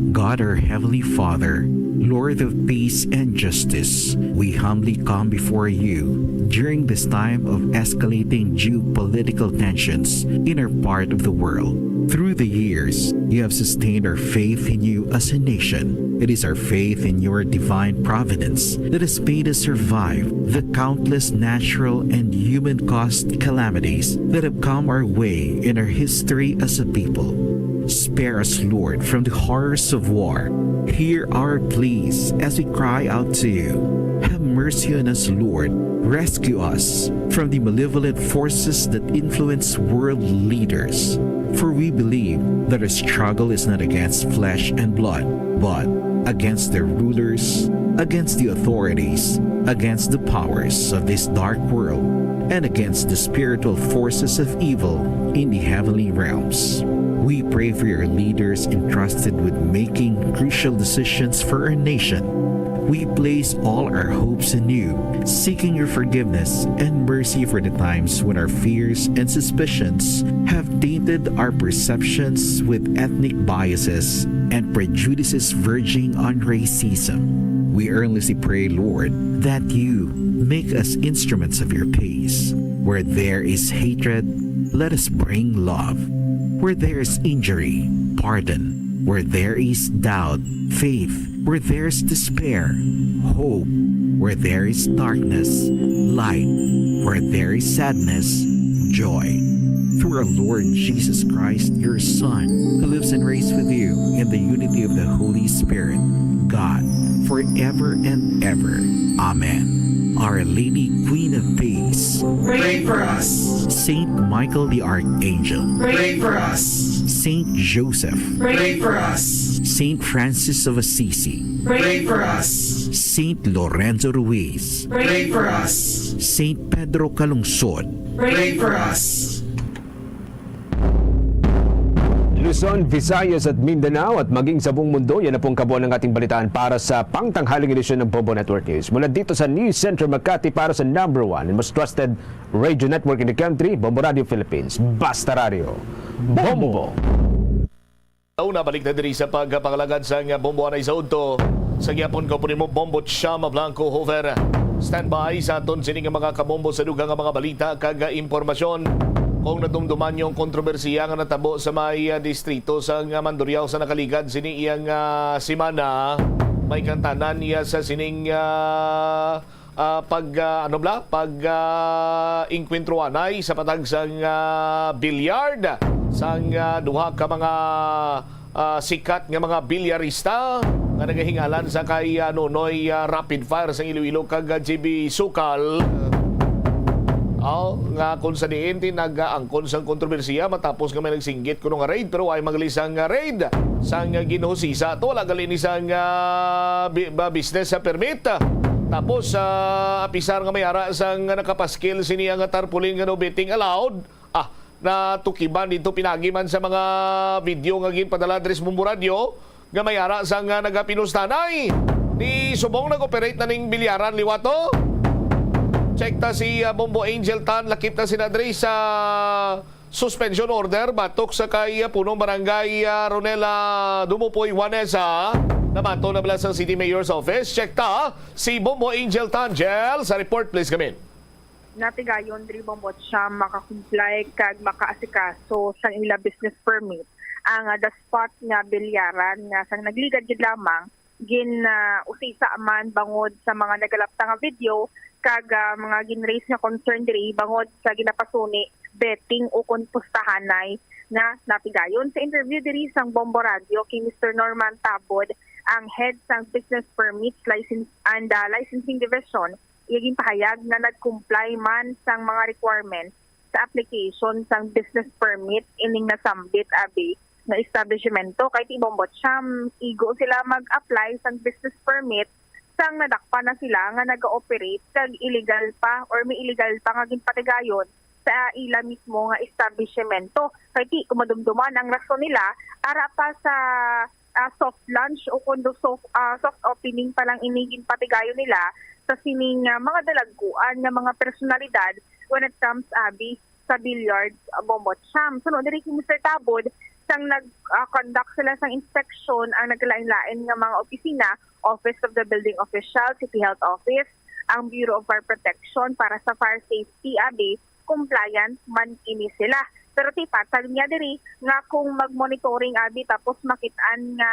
God, our Heavenly Father, Lord of peace and justice, we humbly come before you during this time of escalating geopolitical tensions in our part of the world. Through the years, you have sustained our faith in you as a nation. It is our faith in your divine providence that has made us survive the countless natural and human-caused calamities that have come our way in our history as a people. Spare us, Lord, from the horrors of war. Hear our pleas as we cry out to you. Have mercy on us, Lord. Rescue us from the malevolent forces that influence world leaders. For we believe that our struggle is not against flesh and blood, but against their rulers, against the authorities, against the powers of this dark world, and against the spiritual forces of evil in the heavenly realms. We pray for your leaders entrusted with making crucial decisions for our nation. We place all our hopes in you, seeking your forgiveness and mercy for the times when our fears and suspicions have tainted our perceptions with ethnic biases and prejudices verging on racism. We earnestly pray, Lord, that you make us instruments of your peace. Where there is hatred, let us bring love. Where there is injury, pardon. Where there is doubt, faith. Where there is despair, hope. Where there is darkness, light. Where there is sadness, joy. Through our Lord Jesus Christ, your Son, who lives and reigns with you in the unity of the Holy Spirit, God, forever and ever. Amen. Our Lady, Queen of Peace, pray for us. Saint Michael the Archangel, pray for us. Saint Joseph, pray for us. Saint Francis of Assisi, pray for us. Saint Lorenzo Ruiz, pray for us. Saint Pedro Calungsod, pray for us. Luzon, Visayas at Mindanao at maging sa buong mundo, yan na pong kabuuan ng ating balitaan para sa pangtanghaling edisyon ng Bombo Network News. Mula dito sa News Center Makati para sa number one and most trusted radio network in the country, Bombo Radio Philippines. Basta Radio. Bombo! Una, balik na diri sa pagpangalagad sang Bombo anay sa udto. Sa gihapon ko po nimo, Bombo Chama Blanco Hover. Standby sa aton sini nga mga kabombo sa dugang nga mga balita kag impormasyon. Kung nadumduman niyo ang kontrobersiya nga natabo sa may, ah, distrito sang Mandurriao sa nakaligad sini iyang, ah, semana, may kantanan niya sa sining, ah, ah, pag, ah, ano bala? Pag, ah, inkwentro anay sa patag sang, ah, billiard sang, ah, duha ka mga, ah, sikat nga mga bilyarista nga nagahingalan sa kay, ah, Nonoy, ah, Rapid Fire sang Iloilo kag, ah, G B Sukal. Aw, nga kung sa diin ti nagaangkon sang kontrobersiya matapos nga may nagsinggit kuno nga raid, pero ay magalisang nga raid sang ginhusisa. To wala gali ni sang, ah, bi-, ba, business sa permit. Tapos, ah, apisar nga may ara sang nakapaskil sini nga tarpaulin nga no betting allowed. Ah, natukiban dito pinagi man sa mga video nga ginpadala diri sa Bombo Radyo nga may ara sang, ah, nagapinustanay. Di subong nag-operate na ning bilyaran liwat to. Check ta si, ah, Bombo Angel Tan, lakip na sina diri sa suspension order batok sa kay, ah, punong barangay, ah, Ronela Dumupoy Juanesa. Nabato na bala sa City Mayor's Office. Check ta si Bombo Angel Tan, Jel, sa report, please, come in. Natigayon diri, Bombo Cham, makakumply kag makaasikaso sang ila business permit ang, ah, The Spot nga bilyaran nga sang nagligad gid lamang gin, ah, usisa man bangod sa mga nagalapta nga video kag, ah, mga gin-raise nga concern diri bangod sa ginapasuni betting ukon pustahanay nga natigayon. Sa interview diri sang Bombo Radio kay Mister Norman Tabod, ang head sang Business Permits License and, ah, Licensing Division, iya ginpahayag nga nag-comply man sang mga requirements sa application sang business permit ining nasambit abi nga establishmento, kay ti Bombo Cham, igo sila mag-apply sang business permit sang nadakpan na sila nga naga-operate kag illegal pa or may illegal pa nga ginpatigayon sa ila mismo nga establishmento. Kay ti ko madumduman ang rason nila, ara pa sa, ah, soft launch o kundo soft, ah, soft opening pa lang ini ginpatigayon nila sa sining, ah, mga dalagkuan nga mga personalidad when it comes abi sa billiards, ah, Bombo Cham. Sunod diri kay Mister Tabod, sang nag, ah, conduct sila sang inspection ang nagkalain-lain nga mga opisina, Office of the Building Official, City Health Office, ang Bureau of Fire Protection para sa fire safety, abi, compliant man ini sila. Pero ti patag niya diri nga kung mag-monitoring abi tapos makit-an nga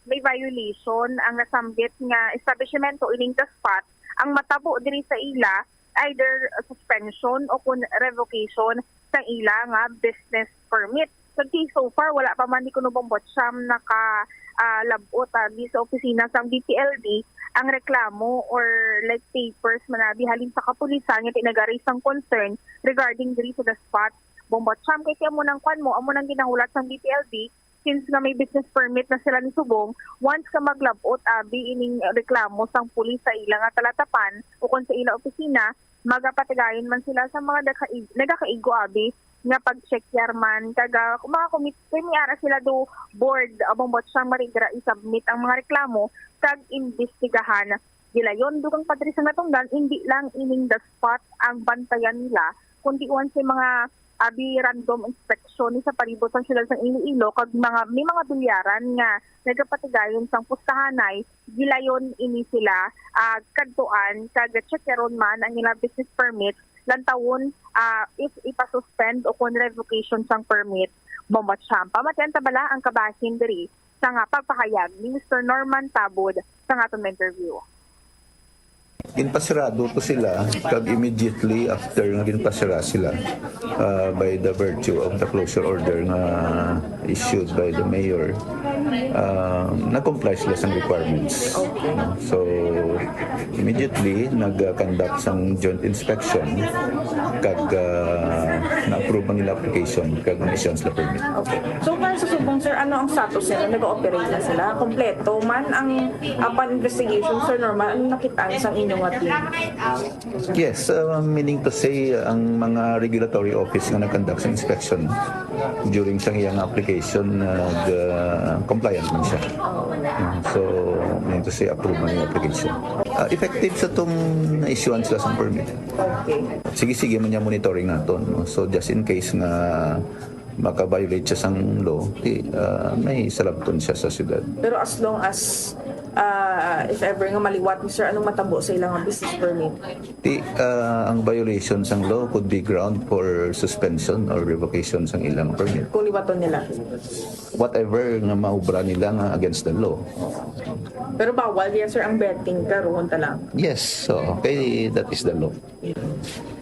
may violation ang nasambit nga establishmento ining The Spot, ang matabo diri sa ila either suspension o kun revocation sang ila nga business permit. So, ti, so far, wala pa man di kuno Bombo Cham naka, ah, lab-ot, ah, di sa opisina sang B P L D ang reklamo or, like, papers man abi halin sa kapulisan nga ti nag-raise sang concern regarding diri sa The Spot, Bombo Cham. Kay ti amo nang kwan mo, amo nang ginahulat sang B P L D, since nga may business permit na sila ni subong, once ka maglab-ot abi ining reklamo sang pulis sa ila nga talatapan o kon sa ila opisina, magapatigayon man sila sa mga nagakaig-, nagakaigo abi nga pag-check yar man, kag, ah, kung mga kumit-, kay may ara sila do board, ah, Bombo Cham, marigra i-submit ang mga reklamo kag imbestigahan. Gilayon, dugang pa diri sa natungdan, hindi lang ining The Spot ang bantayan nila, kundi uwan sa mga abi random inspection sa palibot sang siyudad sang Iloilo kag mga, may mga bilyaran nga nagapatigayon sang pustahanay, gilayon ini sila, ah, kadtuan kag checkeron man ang ilang business permit, lantawon, ah, if ipasuspend o kon revocation sang permit, Bombo Cham. Pamatian ta bala ang kabahin diri sa nga pagpahayag ni Mister Norman Tabod sa nga aton interview. Ginpasirado to sila, kag immediately after nga ginpasira sila, uh, by the virtue of the closure order nga issued by the mayor, uh, nag-comply sila sa requirements. Okay. So, immediately, nag-conduct sang joint inspection, kag, uh, na-approve ang ila application, kag na-issue sila permit. Okay. So, kung sa subong, sir, ano ang status nila? Nag-ooperate na sila? Kompleto man ang, upon investigation, Sir Norman, ano nakita sa inyong team? Yes, uh, meaning to say, ang mga regulatory office nga nag-conduct sa inspection during sa iyang application, uh, the compliant man siya. Uh, so, meaning to say, approve man yung application. Uh, effective sa itong na-issuean sila sa permit. Okay. Sige-sige man yung monitoring naton, no? So, just in case nga maka-violate siya sang law, di, ah, may salabton siya sa syudad. Pero as long as, ah, if ever nga maliwat, sir, anong matabo sa ilang business permit? Di, ah, ang violation sang law could be ground for suspension or revocation sang ilang permit. Kung liwaton nila? Whatever nga maubra nila nga against the law. Pero bawal yan, sir, ang betting, karon ta lang. Yes, so, okay, that is the law.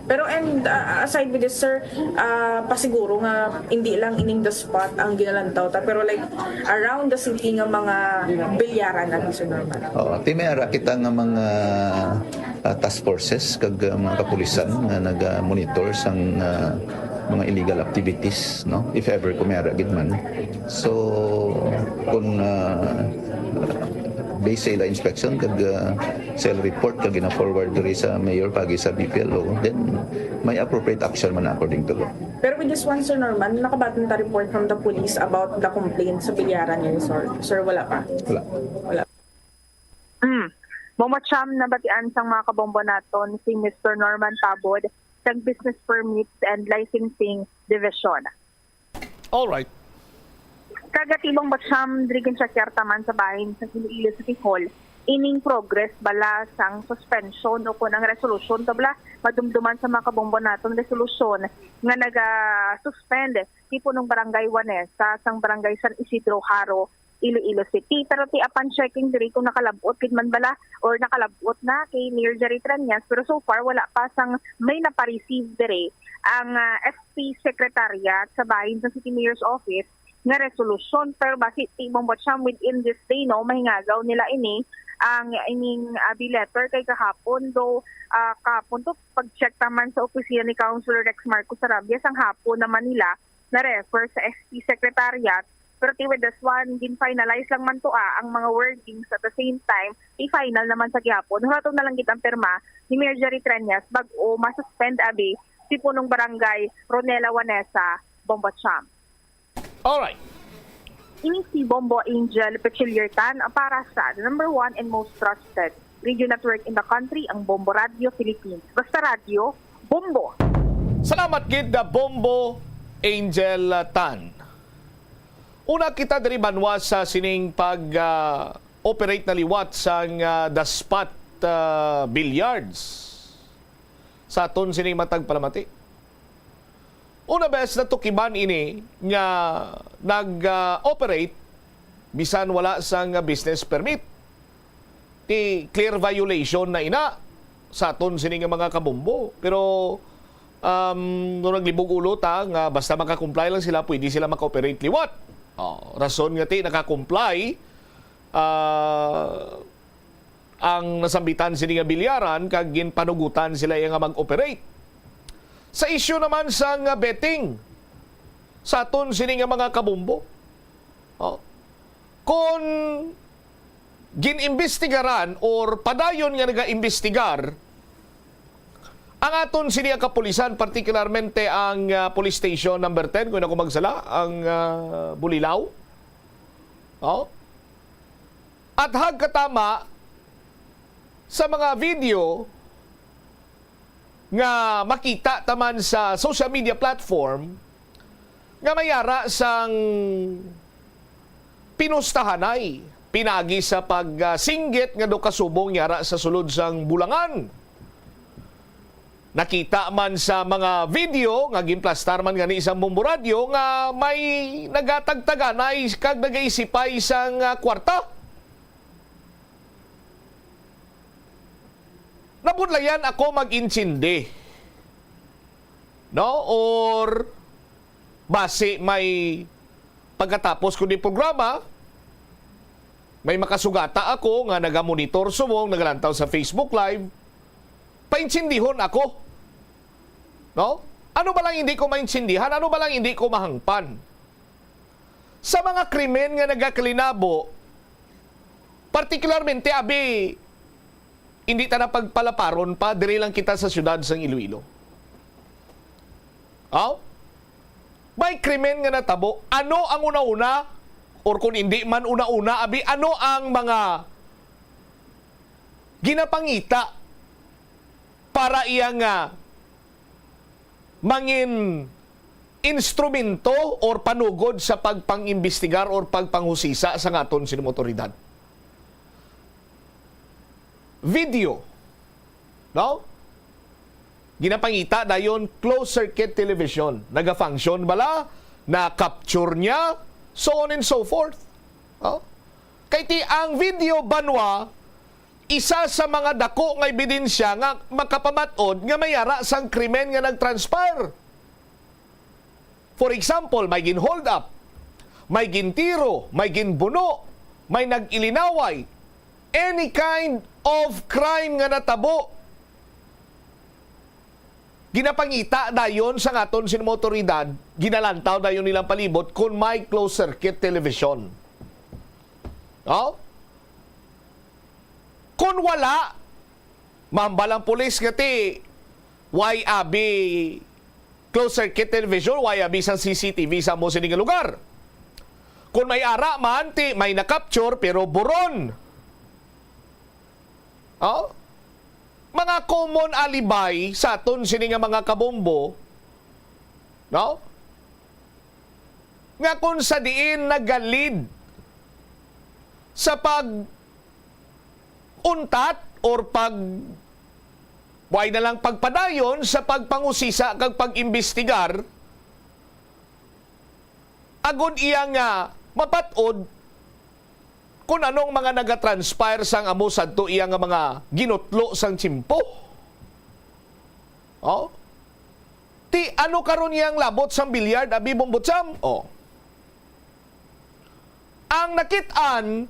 Pero and, uh, aside with this, sir, uh, pasiguro nga hindi lang ining The Spot ang ginalantaw ta, pero like around the city nga mga bilyaran na, Sir Norman. Oo, ti may ara kita nga mga, uh, task forces kag, uh, mga kapulisan nga naga-monitor sang, uh, mga illegal activities, no? If ever kung may ara gid man. So, kung, uh, based sa ila inspection kag, uh, sa ila report kag gina-forward diri sa mayor pagi sa B P L O, then may appropriate action man according to law. Pero with this one, Sir Norman, nakabati ta report from the police about the complaint sa bilyaran nga resort? Sir, wala pa? Wala. Wala. Mm. Mao, Ma'am, nabatian sang mga kabombo naton si Mister Norman Tabod sang Business Permits and Licensing Division. All right. Kagatibang batsyam, diri ginchekyar ta man sa bahin sa Iloilo City Hall ining progress bala sang suspension o kon ang resolusyon ta bala madumduman sa mga kabombo naton, resolusyon nga naga-suspend kay punong barangay Juanesa sang barangay San Isidro Jaro, Iloilo City. Pero ti upon checking diri kung nakalab-ot gid man bala or nakalab-ot na kay Mayor Jerry Treñas, pero so far wala pa sang may napa-receive diri ang, ah, S P Secretariat sa bahin sa City Mayor's Office nga resolusyon. Pero basi ti Bombo Cham, within this day, no, mahingagaw nila ini ang ining, ah, abi letter kay kahapon, do, ah, kahapon to pag-check ta man sa opisina ni Councilor Rex Marcos Sarabia sang hapon naman nila na-refer sa S P Secretariat, pero ti with this one, gin-finalize lang man to, ah, ang mga wordings. At the same time, i-final naman sa gihapon. Huraton na lang gid ang pirma ni Mayor Jerry Treñas bag-o ma-suspend abi si punong barangay Ronela Juanesa, Bombo Cham. Alright. Ini si Bombo Angel Pechilier Tan para sa the number one and most trusted radio network in the country, ang Bombo Radio Philippines. Basta radyo, bombo. Salamat gid, uh, Bombo Angel, uh, Tan. Una kita diri banwa sa sining pag, uh, operate na liwat sang, uh, The Spot, uh, Billiards. Sa aton sining matag palamati. Una bes natukiban ini nga nag, ah, operate bisan wala sang business permit. Ti clear violation na ina sa aton sini nga mga kabombo. Pero, um, nung naglibog ulo ta nga basta maka-comply lang sila, pwede sila maka-operate liwat. Oh, rason nga ti naka-comply, ah, ang nasambitan sini nga bilyaran kag ginpanugutan sila iya nga mag-operate. Sa isyu naman sang betting sa aton sini nga mga kabombo, oh, kon gin-imbestigaran or padayon nga naga-imbestigar ang aton sini nga kapulisan, partikularmente ang, ah, Police Station Number Ten, kung ako magsala, ang, ah, Bulilao. Oh? At hagkatama sa mga video nga makita ta man sa social media platform nga may ara sang pinustahanay pinagi sa pagsinggit nga do ka subong yara sa sulod sang bulangan. Nakita man sa mga video nga ginplastar man gani sa Bombo Radyo nga may nagatagtaganay kag nagaisipay sang, ah, kwarta. Nabudlayan ako mag-intindi, no? Or basi may pagkatapos ko ni programa, may makasugata ako nga nagamonitor subong, nagalantaw sa Facebook Live, paintindihon ako, no? Ano ba lang hindi ko maintindihan? Ano ba lang hindi ko mahangpan? Sa mga krimen nga nagakalinabo, partikularmente, abi, hindi ta na pagpalaparon pa, diri lang kita sa siyudad sang Iloilo. Aw? May krimen nga natabo. Ano ang una-una? Or kung hindi man una-una, abi, ano ang mga ginapangita para iya nga mangin instrumento or panugod sa pagpang-imbestigar or pagpanghusisa sa aton sining awtoridad? Video, no? Ginapangita dayon closed circuit television. Naga-function bala? Na-capture niya? So on and so forth. No? Kay ti ang video, banwa, isa sa mga dako nga ebidensya nga makapamat-od nga may ara sang krimen nga nag-transpire. For example, may gin-hold up, may gintiro, may ginbuno, may nag-ilinaway, any kind of crime nga natabo, ginapangita dayon sa aton sining mga awtoridad, ginalantaw dayon nilang palibot kung may closed circuit television. Oh? Kung wala, mahambal ang pulis nga ti, "Why abi closed circuit television, why abi sang C C T V sa amo sini nga lugar?" Kung may ara man, ti may na-capture pero buron. Oh? Mga common alibi sa aton sini nga mga kabombo, no? Nga kung sa diin nagalid sa pag-untat or pag-, buhay na lang pagpadayon sa pagpangusisa kag pag-imbestigar, agod iya nga mapat-od kung anong mga nagatranspire sang amo sadto iya nga mga ginutlo sang tiyempo. Oh? Ti ano karon iyang labot sang bilyard, abi, Bombotsam? Oh. Ang nakit-an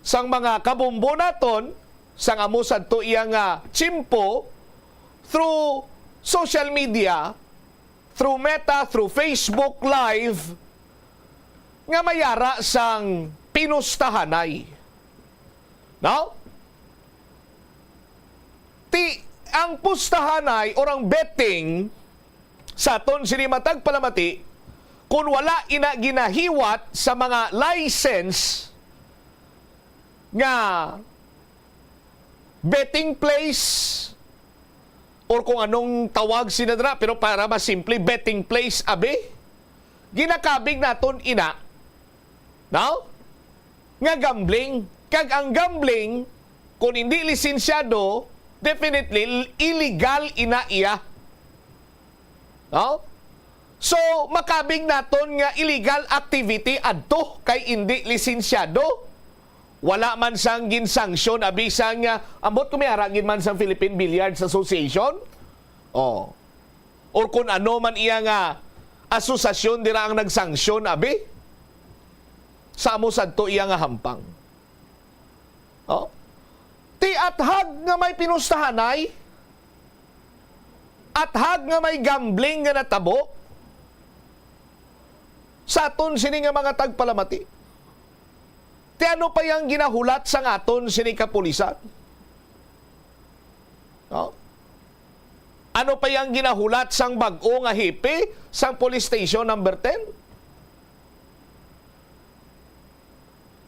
sang mga kabombo naton, sang amo sadto iya nga tiyempo, through social media, through Meta, through Facebook Live, nga may ara sang pinustahanay. No? Ti, ang pustahanay or ang betting sa aton sini matag palamati, kung wala ina ginahiwat sa mga license nga betting place, or kung anong tawag sina dira, pero para mas simple, betting place, abi, ginakabig naton ina, no? Nga gambling. Kag ang gambling, kung hindi lisensyado, definitely illegal ina iya. No? So, makabig naton nga illegal activity adto kay indi lisensyado. Wala man sang ginsanksyon, abi, sang, ah, ambot ko may ara gid man sang Philippine Billiards Association. Oh. Or kung ano man iya nga asosasyon dira ang nagsanksyon, abi. Sa amo sadto iya nga hampang. Oh? Ti athag nga may pinustahanay, athag nga may gambling nga natabo sa aton sini nga mga tagpalamati. Ti ano pa yang ginahulat sang aton sini kapulisan? No? Ano pa yang ginahulat sang bag-o nga hepe sang Police Station Number Ten?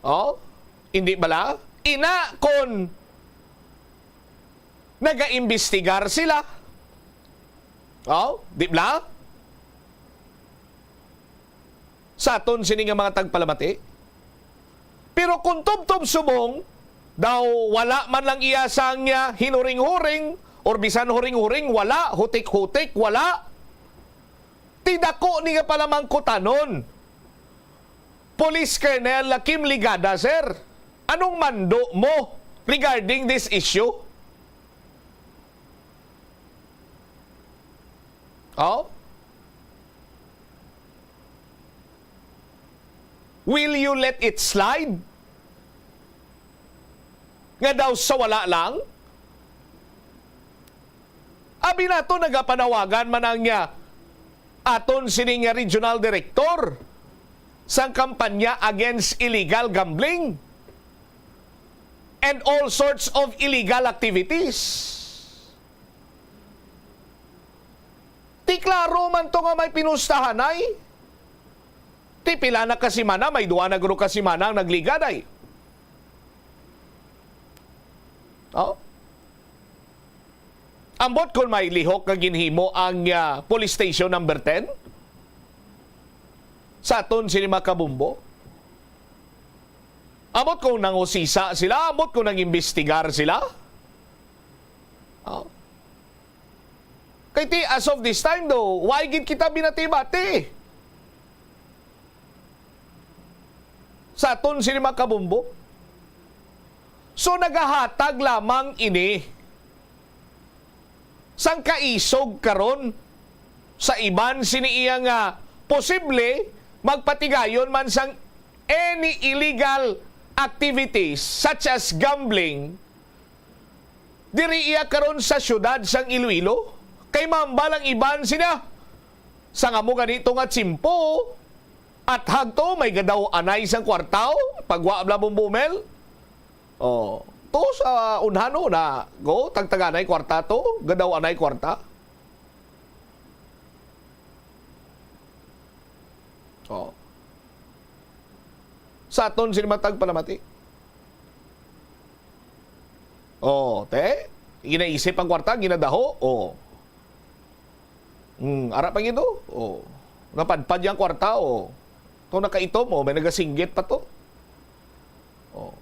Oh, hindi bala? Ina kon nagaimbestigar sila. Oh, di bala? Sa aton sini nga mga tagpalamati. Pero kung tubtob subong, daw wala man lang iya sang, ah, hinuring-huring, or bisan huring-huring, wala, hutik-hutik, wala. Ti dako ni nga palamangkutanon. Police Colonel Kim Ligada, sir, anong mando mo regarding this issue? Oh? Will you let it slide? Nga daw sa wala lang? Abi nato, nagapanawagan man ang, ah, aton sini nga regional director sang kampanya against illegal gambling and all sorts of illegal activities. Ti klaro man to nga may pinustahan ay. Ti pila na ka semana, may duha na guro ka semana ang nagligaday. Oh? Ambot kon may lihok nga ginhimo ang, ah, police station number ten sa aton sini mga kabumbo. Ambot kung nangusisa sila, ambot kung nangimbestigar sila. Oh. Kay ti, as of this time, do, why gid kita binati-bati sa aton sini mga kabumbo? So, nagahatag lamang ini sang kaisog karon sa iban sini iya nga posible magpatigayon man sang any illegal activities such as gambling diri iya karon sa siyudad sang Iloilo, kay mambal ang iban sina. Sang amo gani to nga tsimpo, at hagto may gadaw anay sang kwarta, oh, pagwa bla bumbumel. Oh, to sa unhano na, go, tagtaganay kwarta to, gadaw anay kwarta. Oh. Sa aton sini matag palamati. Oh, te, ginaisip ang kwarta, ginadaho. Oh. Hmm, ara pa gid, oh. Oh. Napadpad yang kwarta, oh. To nakaitom, oh, may nagasinggit pa to. Oh.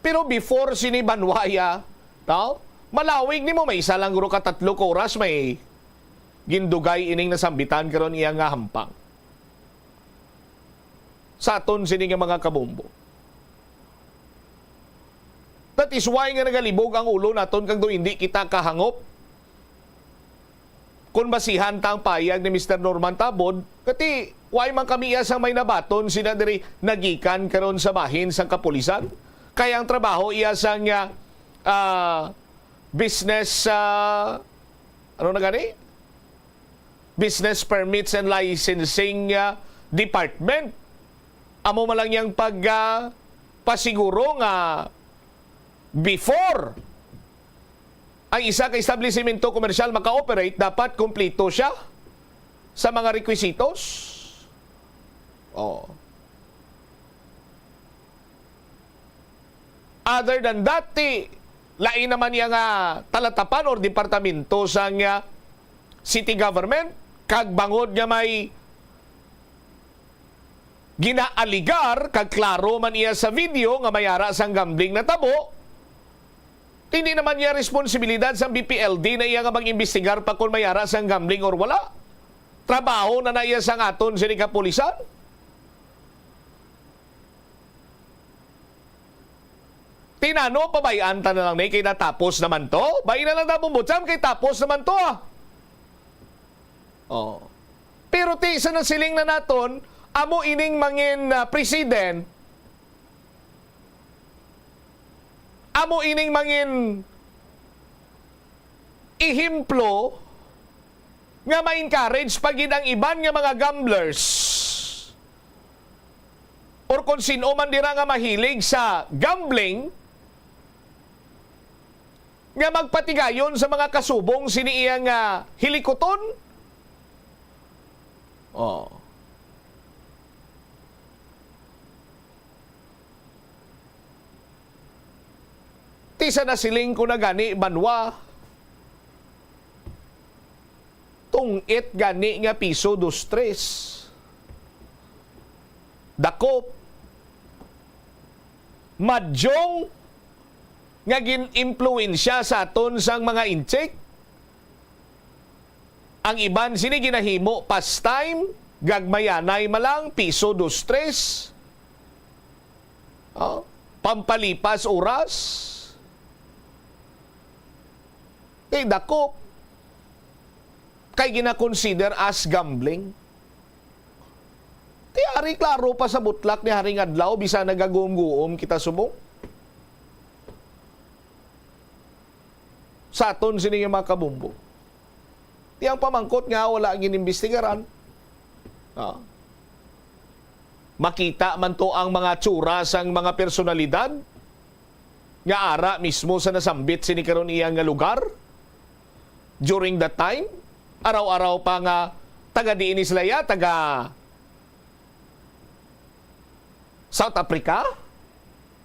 Pero before sini banwaya, no? Malawig nimo, may isa lang guro ka tatlo ka oras may gindugay ining nasambitan karon iya nga hampang. Sa aton sini nga mga kabombo. That is why nga nagalibog ang ulo naton kag do hindi kita kahangop. Kung basihan ta ang payag ni Mister Norman Tabod, kati, why man kami iya sang may nabaton sina diri nagikan karon sa bahin sang kapulisan? Kay ang trabaho iya sang, ah, ah, business, ah, ano na gani? Business Permits and Licensing, ah, Department. Amo man lang yang pag, ah, pasiguro nga before ang isa ka establisimento komersyal maka-operate, dapat kompleto siya sa mga requisitos. Oh. Other than that, ti, lain naman niya nga talatapan or departamento sang, ah, city government, kag bangod nga may ginaaligar, kag klaro man iya sa video nga may ara sang gambling natabo, hindi naman niya responsibilidad sang B P L D na iya nga mag-imbestigar pa kon may ara sang gambling or wala. Trabaho na na iya sang aton sini kapulisan. Tinano, pabay-an ta na lang ni, kay natapos naman to. Bay na lang ta bumbutsam, kay tapos naman to, ah. Oh. Pero ti sa nasiling na naton, amo ining mangin, ah, president, amo ining mangin ehemplo nga ma-encourage pa gid ang iban nga mga gamblers or kung sin-o man dira nga mahilig sa gambling, nga magpatigayon sa mga kasubong sini iya nga hilikuton? Oh. Ti sa nasiling ko na gani, banwa, tungit gani nga piso dos tres. Dakop. Madyong nga gin-impluwensya sa aton sang mga intsik. Ang iban sini ginahimo pastime, gagmayanay man lang, piso dos tres. Oh, pampalipas oras. Kay dakop. kay gina-consider as gambling. Ti ari klaro pa sa butlak ni haring adlaw, bisan nagaguom-guom kita subong. Sa aton sini nga mga kabumbo. Ti ang pamangkot nga wala ginimbestigaran. Ah. Makita man to ang mga tsura sang mga personalidad nga ara mismo sa nasambit sini karon iya nga lugar. During that time, araw-araw pa nga taga diin ni sila ya, taga South Africa,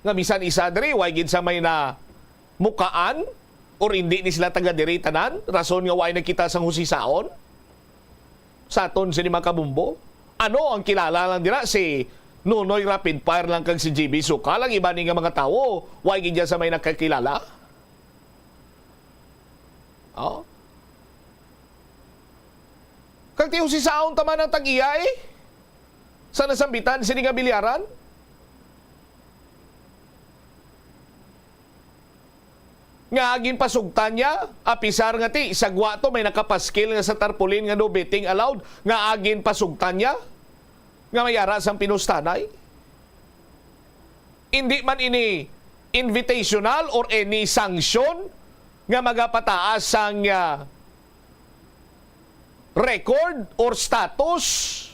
nga bisan isa diri, way gid sa may namukaan, or indi ni sila taga diri tanan, rason nga way nagkita sang husisaon sa aton sini mga kabumbo. Ano ang kilala lang dira? Si Nonoy Rapid Fire lang kag si J B Sukal, ang iba ni nga mga tawo, way gid sa may nakakilala. Oh. Kag ti husisaon ta man ang tag-iya, eh, sa nasambitan sini nga bilyaran. Nga agin pasugtan niya, apisar nga ti, sagwa to, may nakapaskil nga sa tarpaulin nga no betting allowed, nga agin pasugtan niya, nga may ara sang pinustanay. Indi man ini invitational or any sanction nga magapataas sang, ah, record or status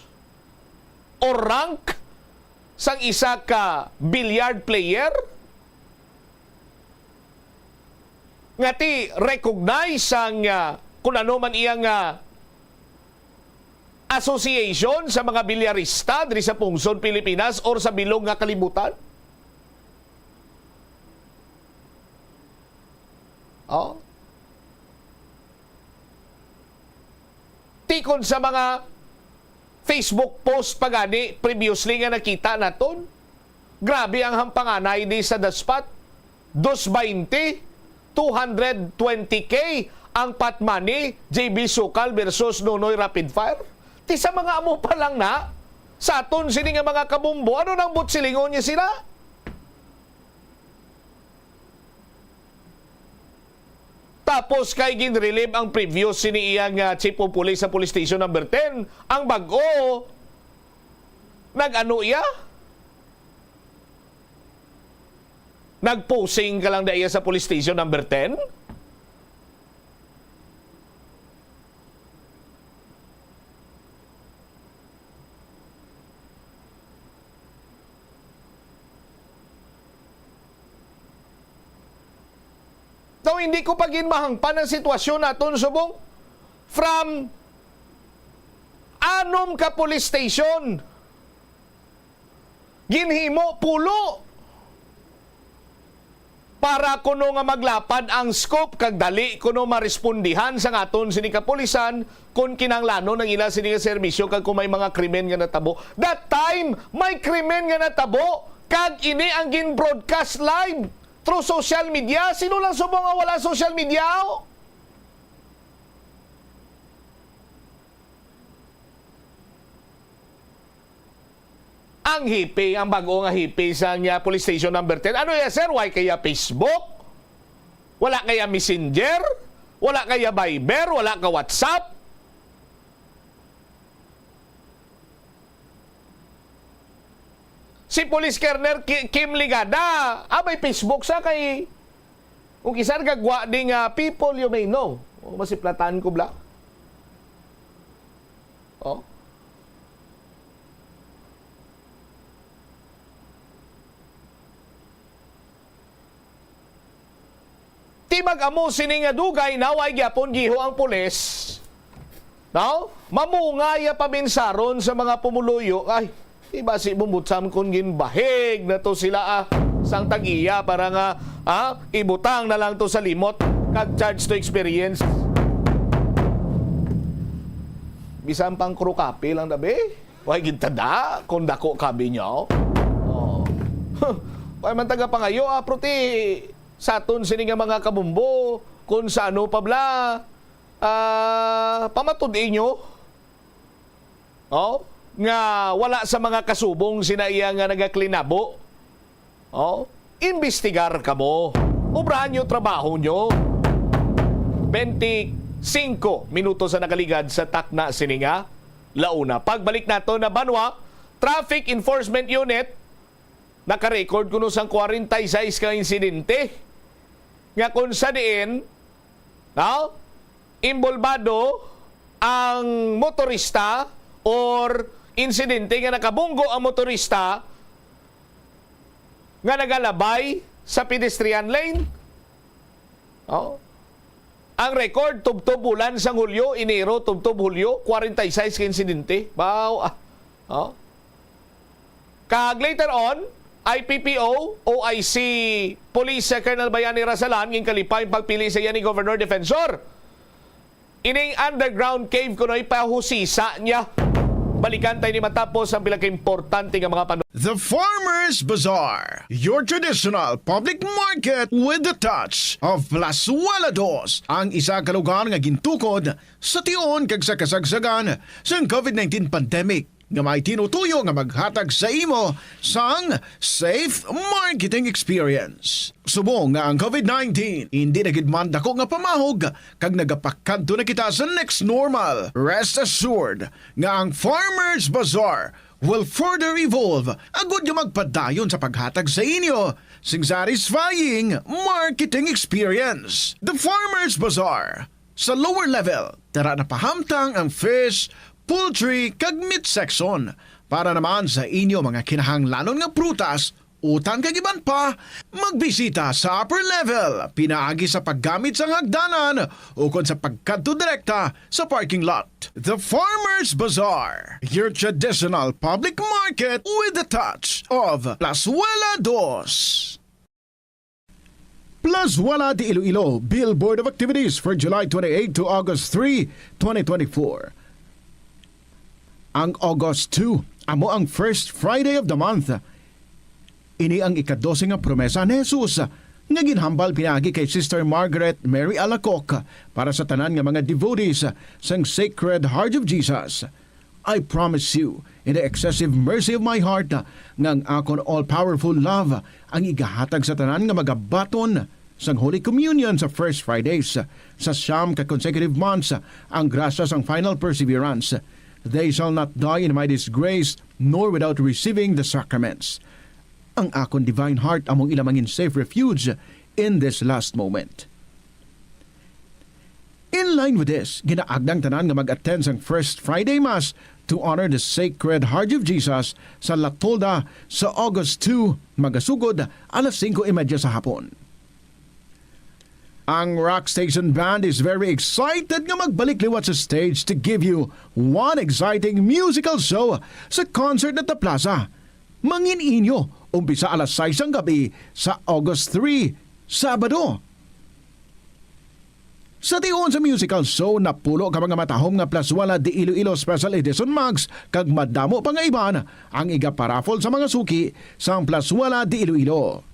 or rank sang isa ka billiard player nga ti recognize sang, ah, kun ano man iya nga association sa mga bilyarista diri sa pungsod Pilipinas or sa bilog nga kalibutan? Oh. Tikon sa mga Facebook post pa gani previously nga nakita naton, grabe ang hampanganay di sa daspat. Dos baynte, two hundred twenty K ang pot money, J B Sukal versus Nonoy Rapid Fire. Ti sa mga amo pa lang na, sa aton sini nga mga kabumbo, ano nang butsilingon niya sila? Tapos kay ginrelieve ang previous sini iya nga chief of police sa police station number ten, ang bag-o, nag-ano iya? Nag-posing ka lang da iya sa police station number ten? Daw hindi ko pa ginmahangpan ang sitwasyon naton subong from anom ka police station. Ginhimo pulo para kuno nga maglapad ang scope kag dali kuno marespondihan sang aton sini kapulisan kon kinahanglanon ang ila sini nga serbisyo kag kung may mga krimen nga natabo. That time, may krimen nga natabo kag ini ang gin-broadcast live through social media. Sino lang subong nga wala social media? Ang hepe, ang bag-o nga hepe sa niya Police Station Number ten. Ano ya, sir? Wala kaya Facebook? Wala kaya Messenger? Wala kaya Viber? Wala ka WhatsApp? Si Police Colonel Ki-, Kim Ligada, ah, may Facebook sa kay, kung kisa gagwa di nga people you may know. O, masiplatan ko bla. Oh. Ti mag-amo sini nga dugay, naway gyapon giho ang pulis. No? Mamunga ya paminsaron sa mga pumuluyo. Ay, di ba si bumbutsam kung ginbahig na to sila, ah, sang tag-iya para nga, ah, ibutang na lang to sa limot kag charge to experience. Bisan pang crew copy lang dabi. Way gid tada kung dako kabi nyo. Oh. Way man taga pangayo, ah, pero ti sa aton sini nga mga kabumbo, kung sa ano pa bla, ah, pamatud-i nyo, oh, nga wala sa mga kasubong sina iya nga nagaklinabo. Oh, imbestigar kamo. Obrahan nyo trabaho nyo. Benti Singko minutos ang nakaligad sa takna sini nga launa. Pagbalik nato na banwa, Traffic Enforcement Unit naka-record kuno sang kwarenta y seis ka insidente nga kung sa diin, no, inbolbado ang motorista or insidente nga nakabunggo ang motorista nga nagalabay sa pedestrian lane. Oh. Ang record, tubtob bulan sang Hulyo, Enero, tubtob Hulyo, kwarenta y seis ka insidente. Wow, ah. Oh. Kag later on, I P P O, O I C Police Colonel Bayani Rasalan, ginkalipay ang pagpili sa iya ni Governor Defensor. Ining underground cave kunoy pahusisa niya. Balikan tayo ni matapos ang pila ka importante nga mga panu- The Farmers Bazaar, your traditional public market with the touch of Plazuela Dos, ang isa ka lugar nga gintukod sa tion kag sa kasagsagan sang covid nineteen pandemic, nga may tinutuyo nga maghatag sa imo sang safe marketing experience. Subong nga ang covid nineteen indi na gid man dako nga pamahog kag nagapakadto na kita sa next normal, rest assured nga ang Farmers Bazaar will further evolve agud nga magpadayon sa paghatag sa inyo sing satisfying marketing experience. The Farmers Bazaar, sa lower level, tara na pahamtang ang fish, poultry, kag meat section. Para naman sa inyo mga kinahanglanon nga prutas, utan kag iban pa, magbisita sa upper level, pinaagi sa paggamit sang hagdanan ukon sa pagkadto direkta sa parking lot. The Farmers Bazaar, your traditional public market with the touch of Plazuela Dos. Plazuela de Iloilo, Billboard of Activities for July twenty-eight to August three, twenty twenty-four. Ang August two, amo ang first Friday of the month. Ini ang ikadose nga promesa ni Jesus nga ginhambal pinaagi kay Sister Margaret Mary Alacoc para sa tanan nga mga devotees sang Sacred Heart of Jesus. I promise you, in the excessive mercy of my heart, nga ang akon all-powerful love ang igahatag sa tanan nga magabaton sang Holy Communion sa First Fridays. Sa siyam ka consecutive months, ang grasya sang final perseverance. They shall not die in my disgrace, nor without receiving the sacraments. Ang akon divine heart among ila mangin safe refuge in this last moment. In line with this, ginaagda ang tanan nga mag-attend sang First Friday Mass to honor the Sacred Heart of Jesus sa La Tolda sa August two, magasugod alas singko y media sa hapon. Ang Rock Station Band is very excited nga magbalik liwat sa stage to give you one exciting musical show sa concert at the plaza. Mangin inyo, umpisa alas sais sang gab-i sa August three, Sabado. Sa tion sa musical show, napulo ka mga matahom nga Plazuela de Iloilo Special Edition mugs kag madamo pa nga iban ang igaparaffle sa mga suki sang Plazuela de Iloilo.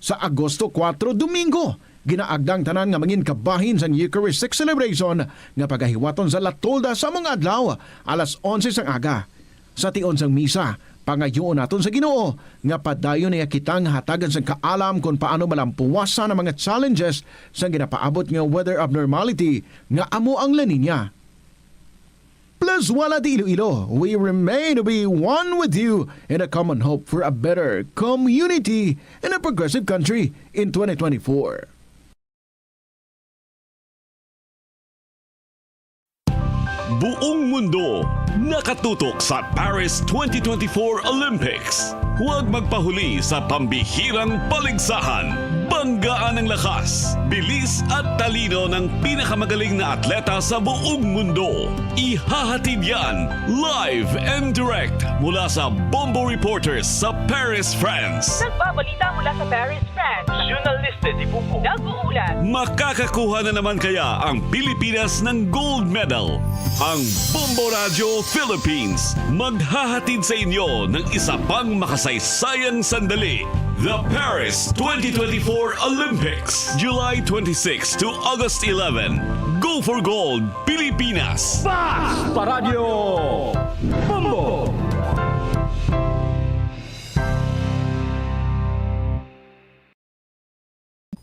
Sa Agosto kuwatro, Domingo, ginaagda ang tanan nga mangin kabahin sang Eucharistic celebration nga pagahiwaton sa La Tolda sa among adlaw, alas onse sang aga. Sa tion sang misa, pangayoon naton sa Ginoo nga padayon niya kita nga hatagan sang kaalam kon paano malampuwasan ang mga challenges sang ginapaabot nga weather abnormality nga amo ang La Niña. Plazuela de Iloilo, we remain to be one with you in a common hope for a better community and a progressive country in twenty twenty-four. Buong mundo nakatutok sa Paris twenty twenty-four Olympics. Huwag magpahuli sa pambihirang paligsahan. Banggaan ang lakas, bilis at talino ng pinakamagaling na atleta sa buong mundo. Ihahatid yan live and direct mula sa Bombo Reporters sa Paris, France. Nagbabalita mula sa Paris, France. Journalista de Bombo. Nag-uulat. Makakakuha na naman kaya ang Pilipinas ng gold medal? Ang Bombo Radyo Philippines maghahatid sa inyo ng isa pang makasaysayang sandali. The Paris twenty twenty-four Olympics, July twenty-six to August eleven. Go for gold, Pilipinas! Bas Paradyo Bombo!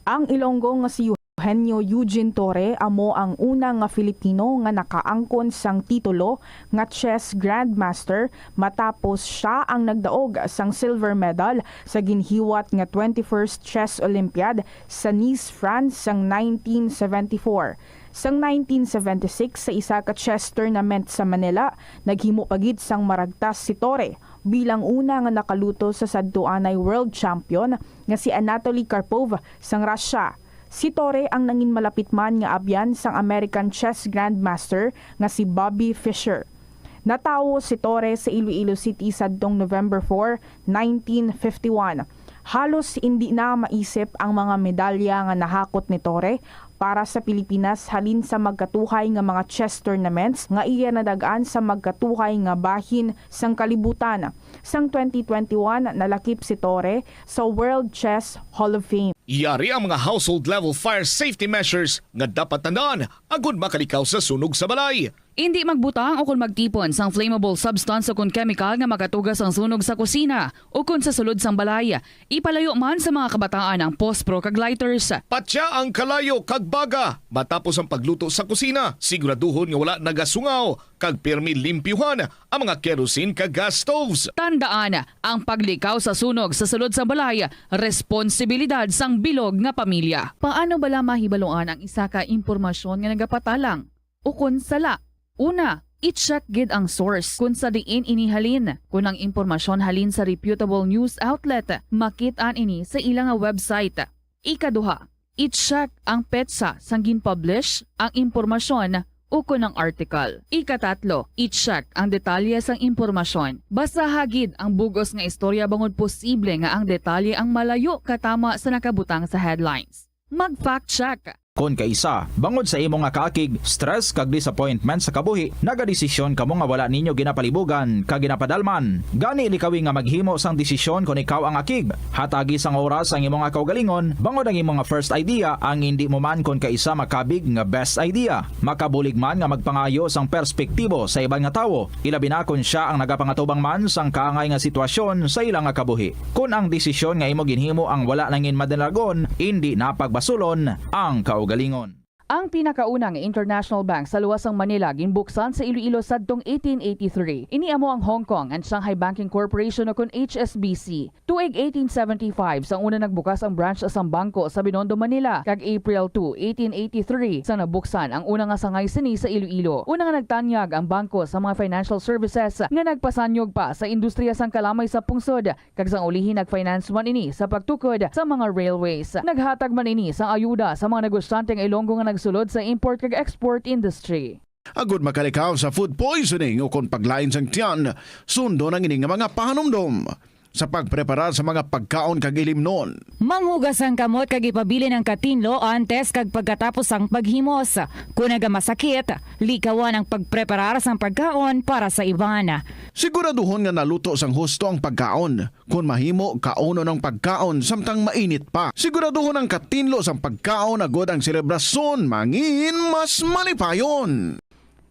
Ang Ilonggo nga si Eugenio Eugene Torre amo ang una nga Filipino nga nakaangkon sang titulo nga chess grandmaster, matapos sia ang nagdaog sang silver medal sa ginhiwat nga twenty-first Chess Olympiad sa Nice, France sang nineteen seventy-four. Sang nineteen seventy-six, sa isa ka chess tournament sa Manila, naghimo pa gid sang maragtas si Torre bilang una nga nakaluto sa sadtuanay world champion nga si Anatoly Karpov sang Russia. Si Torre ang nangin malapit man nga abyan sang American chess grandmaster nga si Bobby Fischer. Natawo si Torre sa Iloilo City sadtong November four, nineteen fifty-one. Halos indi na maisip ang mga medalya nga nahakot ni Torre para sa Pilipinas halin sa magkatuhay nga mga chess tournaments nga iya nadag-an sa magkatuhay nga bahin sang kalibutan. Sang twenty twenty-one, nalakip si Torre sa World Chess Hall of Fame. Yari ang mga household level fire safety measures nga dapat tandaan agud makalikaw sa sunog sa balay. Indi magbutang o kon magtipon sang flammable substance o kon chemical nga makatugas ang sunog sa kusina o kon sa sulod sang balay. Ipalayo man sa mga kabataan ang pospro kag lighters. Patya ang kalayo kag baga matapos ang pagluto sa kusina. Siguraduhon nga wala nagasungaw kag pirmi limpyuhan ang mga kerosene kag gas stoves. Tandaan, ang paglikaw sa sunog sa sulod sang balay, responsibilidad sang bilog nga pamilya. Paano bala mahibaluan ang isa ka impormasyon nga nagapatalang ukon sala? Una, i-check gid ang source kon sa diin ini halin. Kon ang impormasyon halin sa reputable news outlet, makit-an ini sa ila nga website. Ikaduha, i-check ang petsa sang gin-publish ang impormasyon ukon ang article. Ikatatlo, i-check ang detalye sang impormasyon. Basaha gid ang bug-os nga istorya bangod posible nga ang detalye ang malayo katama sa nakabutang sa headlines. Mag-fact check. Kon kaisa, bangod sa imo nga kaakig, stress kag disappointment sa kabuhi, nagadesisyon kamo nga wala ninyo ginapalibugan kag ginapadalman. Gani, likawi nga maghimo sang desisyon kon ikaw ang akig. Hatagi sang oras ang imo nga kaugalingon, bangod ang imo nga first idea ang indi mo man kon kaisa makabig nga best idea. Makabulig man nga magpangayo sang perspektibo sa iban nga tawo, ilabi na kon sia ang nagapangatubang man sang kaangay nga sitwasyon sa ila nga kabuhi. Kon ang desisyon nga imo ginhimo ang wala nangin madalagon, indi na pagbasulon ang kaugalingon. Ang pinakauna nga international bank sa luwas sang Manila ginbuksan sa Iloilo sadtong eighteen eighty-three. Ini amo ang Hong Kong and Shanghai Banking Corporation o kon H S B C. Tuig eighteen seventy-five sang una nagbukas ang branch sang bangko sa Binondo, Manila, kag April two, eighteen eighty-three sang nabuksan ang una nga sangay sini sa Iloilo. Una nga nagtanyag ang bangko sa mga financial services nga nagpasanyog pa sa industriya sang kalamay sa pungsod, kag sang ulihi nag-finance man ini sa pagtukod sa mga railways. Naghatag man ini sang ayuda sa mga negosyante nga Ilonggo nga nagsulod sa import kag export industry. Agud makalikaw sa food poisoning o kon paglain sang tiyan, sundon ang ini nga mga pahanumdom. Sa pagpreparar sa mga pagkaon kag ilimnon. Manghugas ang kamot kag ipabilin ang katinlo antes kag pagkatapos sang paghimos. Kon nagamasakit, likawan ang pagpreparar sang pagkaon para sa iban. Siguraduhon nga naluto sang husto ang pagkaon. Kon mahimo, kaunon ang pagkaon samtang mainit pa. Siguraduhon ang katinlo sang pagkaon agud ang selebrasyon mangin mas malipayon.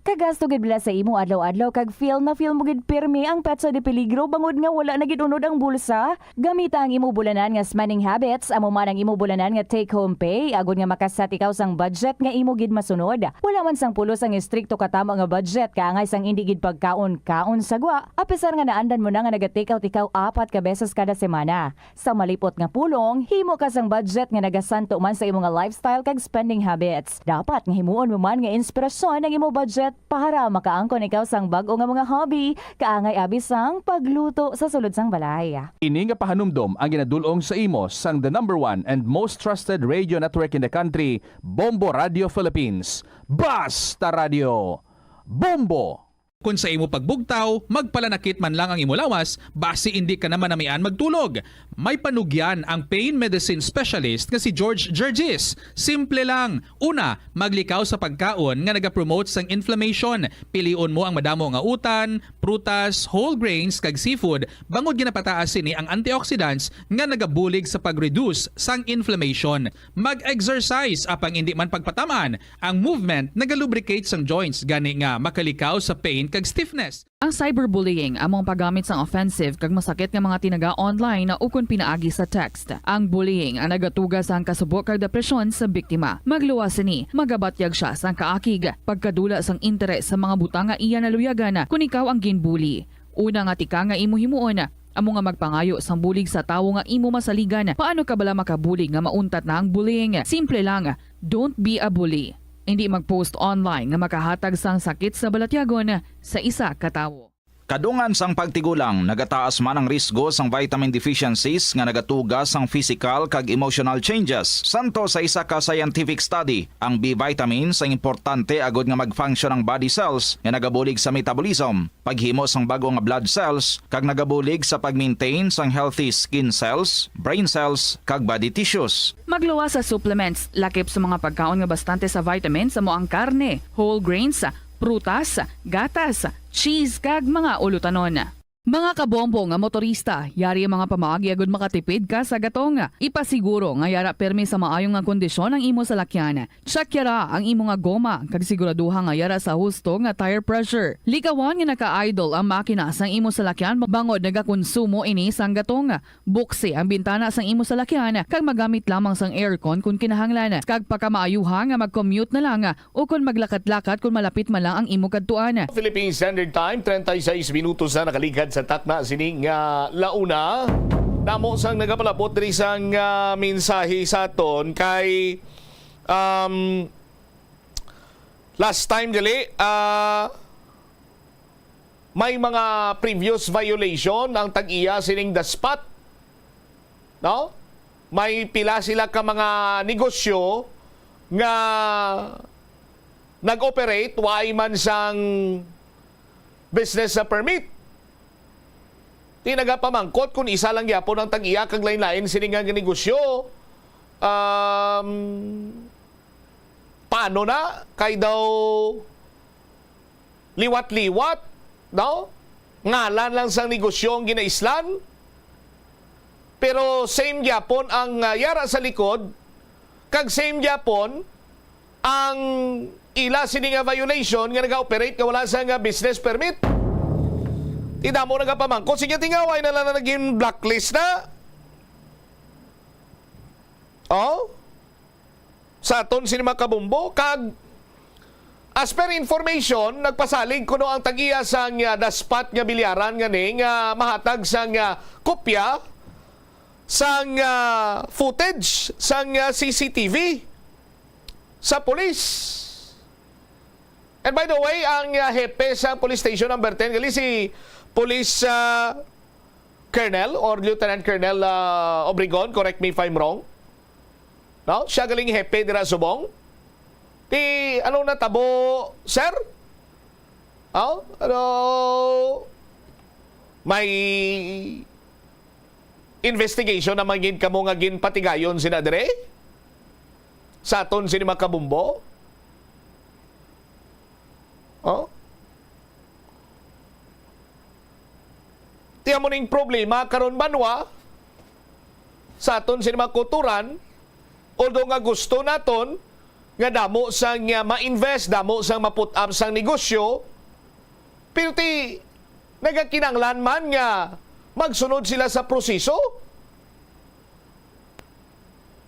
Kagasto gid bala sa imo adlaw-adlaw kag feel na feel mo gid pirmi ang petsa de peligro bangod nga wala na gid unod ang bulsa? Gamita ang imo bulanan nga spending habits, amo man ang imo bulanan nga take-home pay, agod nga maka-set ikaw sang budget nga imo gid masunod. Wala man sang pulos ang estrikto katama nga budget, kaangay sang indi gid pagkaon-kaon sa gwa, apisar nga naandan mo na nga naga-take out ikaw apat ka beses kada semana. Sa malipot nga pulong, himo ka sang budget nga nagasanto man sa imo nga lifestyle kag spending habits. Dapat nga himuon mo man nga inspirasyon ang imo budget para makaangkon ikaw sang bag-o nga mga hobby, kaangay abi sang pagluto sa sulod sang balay. Ini nga pahanumdom ang ginadul-ong sa imo sang the number one and most trusted radio network in the country, Bombo Radio Philippines. Basta Radio, Bombo! Kon sa imo pagbugtaw, magpalanakit man lang ang imo lawas, basi indi ka na manamian magtulog. May panugyan ang pain medicine specialist nga si George Gergis. Simple lang. Una, maglikaw sa pagkaon nga nagapromote sang inflammation. Pilion mo ang madamo nga utan, prutas, whole grains, kag seafood, bangod ginapataas sini ang antioxidants nga nagabulig sa pag-reduce sang inflammation. Mag-exercise, apang indi man pagpatam-an. Ang movement nagalubricate sang joints, gani nga makalikaw sa pain kag stiffness. Ang cyberbullying amo ang paggamit sang offensive kag masakit nga mga tinaga online ukon pinaagi sa text. Ang bullying ang nagatuga sang kasubo kag depresyon sa biktima. Magluwas sini, magabatyag sia sang kaakig, pagkadula sang interes sa mga butang nga iya naluyagan kon ikaw ang ginbully. Una nga tika nga imo himuon, amo nga magpangayo sang bulig sa tawo nga imo masaligan. Paano ka bala makabulig nga mauntat na ang bullying? Simple lang, don't be a bully. Hindi mag-post online nga makahatag sang sakit sa balatyagon sa isa ka tawo. Kadungan sang pagtigulang, nagataas man ang risgo sang vitamin deficiencies nga nagatuga sang physical kag emotional changes. Santo sa isa ka scientific study, ang B vitamins ang importante agod nga mag-function ang body cells nga nagabulig sa metabolism, paghimo sang bag-o nga blood cells, kag nagabulig sa pag-maintain sang healthy skin cells, brain cells, kag body tissues. Magluwas sa supplements, lakip sa mga pagkaon nga bastante sa vitamins, amo ang karne, whole grains, prutas, gatas, cheese, kag mga ulutanon. Mga kabombo nga motorista, yari ang mga pamaagi agud makatipid ka sa gatong. Ipasiguro nga yara permi sa maayo nga kondisyon ang imo salakyan. Check yara ang imo nga goma, kag siguraduha nga yara sa husto nga tire pressure. Likawan nga naka-idle ang makina sang imo salakyan bangod nagakonsumo ini sang gatong. Buksi ang bintana sang imo salakyan, kag magamit lamang sang aircon kon kinahanglan, kag pakamaayuha nga mag-commute na lang ukon maglakat-lakat kon malapit man lang ang imo kadtuan. Philippine Standard Time, treinta y seis minutos na nakaligad sa takna sini nga launa. Damo sang nagapalabot diri sang, ah, mensahe sa aton kay, um, last time gali, ah, may mga previous violation ang tag-iya sining daspat, no? May pila sila ka mga negosyo nga nag-operate, waay man sang business sa permit. Di nagapamangkot kung isa lang gyapon ang tag-iya kag lain-lain sini nga negosyo. Um, paano na? Kay daw liwat-liwat, no? Ngalan lang sang negosyo ang ginaislan. Pero same gyapon ang, ah, yara sa likod, kag same gyapon ang ila sini nga violation nga naga-operate nga wala sang, ah, business permit. Ti damo nagapamangkot, sige, tingawa na lang na naging blacklist na. Oh? Sa aton sini mga kabombo, kag as per information, nagpasalig kuno ang tag-iya sang, ah, daspat nga bilyaran nga ni nga mahatag sang, ah, kopya sang, ah, footage sang, ah, C C T V sa pulis. And by the way, ang, ah, hepe sa Police Station Number Ten, gali si Police, ah, Colonel or Lieutenant Colonel, ah, Obregon, correct me if I'm wrong. No? Siya galing hepe dira subong. Ti, ano natabo, sir? Oh, ano, may investigation naman gid kamo nga ginpatigayon sina dire? Sa aton sini mga kabombo? Oh? Ti amo ning problema karon banwa sa aton sini mga kulturan, although nga gusto naton nga damo sang, ah, ma-invest, damo sang ma-put up sang negosyo, pero ti nagakinahanglan man nga magsunod sila sa proseso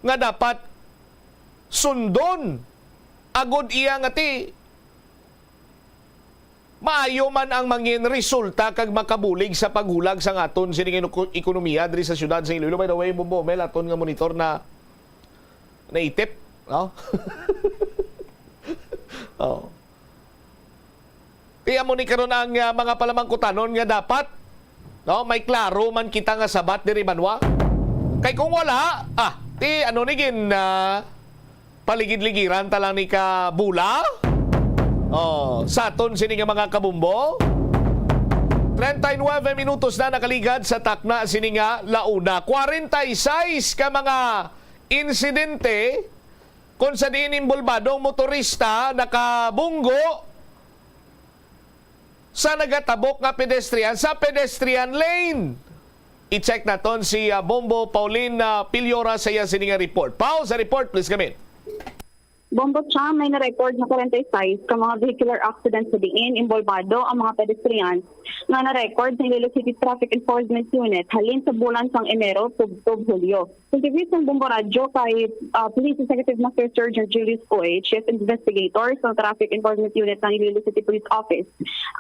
nga dapat sundon agud iya nga ti maayo man ang mangin resulta kag makabulig sa paghulag sang aton sining ino-, ekonomiya diri sa siyudad sa Iloilo. By the way, Bombo Mel, aton nga monitor na naitip, no? Oh. Kaya mo ni karon ang, ah, mga palamangkutanon nga dapat, no, may klaro man kita nga sabat diri banwa. Kay kung wala, ah, ti ano ni gin, ah, paligid-ligiran ta lang ni ka bula. Oh, sa aton sini nga mga kabumbo. Treinta y nueve minutos na nakaligad sa takna sini nga launa. Kwarenta y seis ka mga insidente kung sa diin inbolbado ang motorista nakabunggo sa nagatabok nga pedestrian sa pedestrian lane. I-check naton si, ah, Bombo Pauline, ah, Piliora sa iya sini nga report. Pao, sa report, please, come in. Bombo Cha, may na-record na forty-five ka mga vehicular accidents sa diin involbado ang mga pedestrians nga na-record sa Iloilo City Traffic Enforcement Unit halin sa bulan sang Enero tubtob Hulyo. Sa interview sang Bombo Radyo kay, ah, Police Executive Master Sergeant Julius Coy, Chief Investigator sa Traffic Enforcement Unit ng Iloilo City Police Office,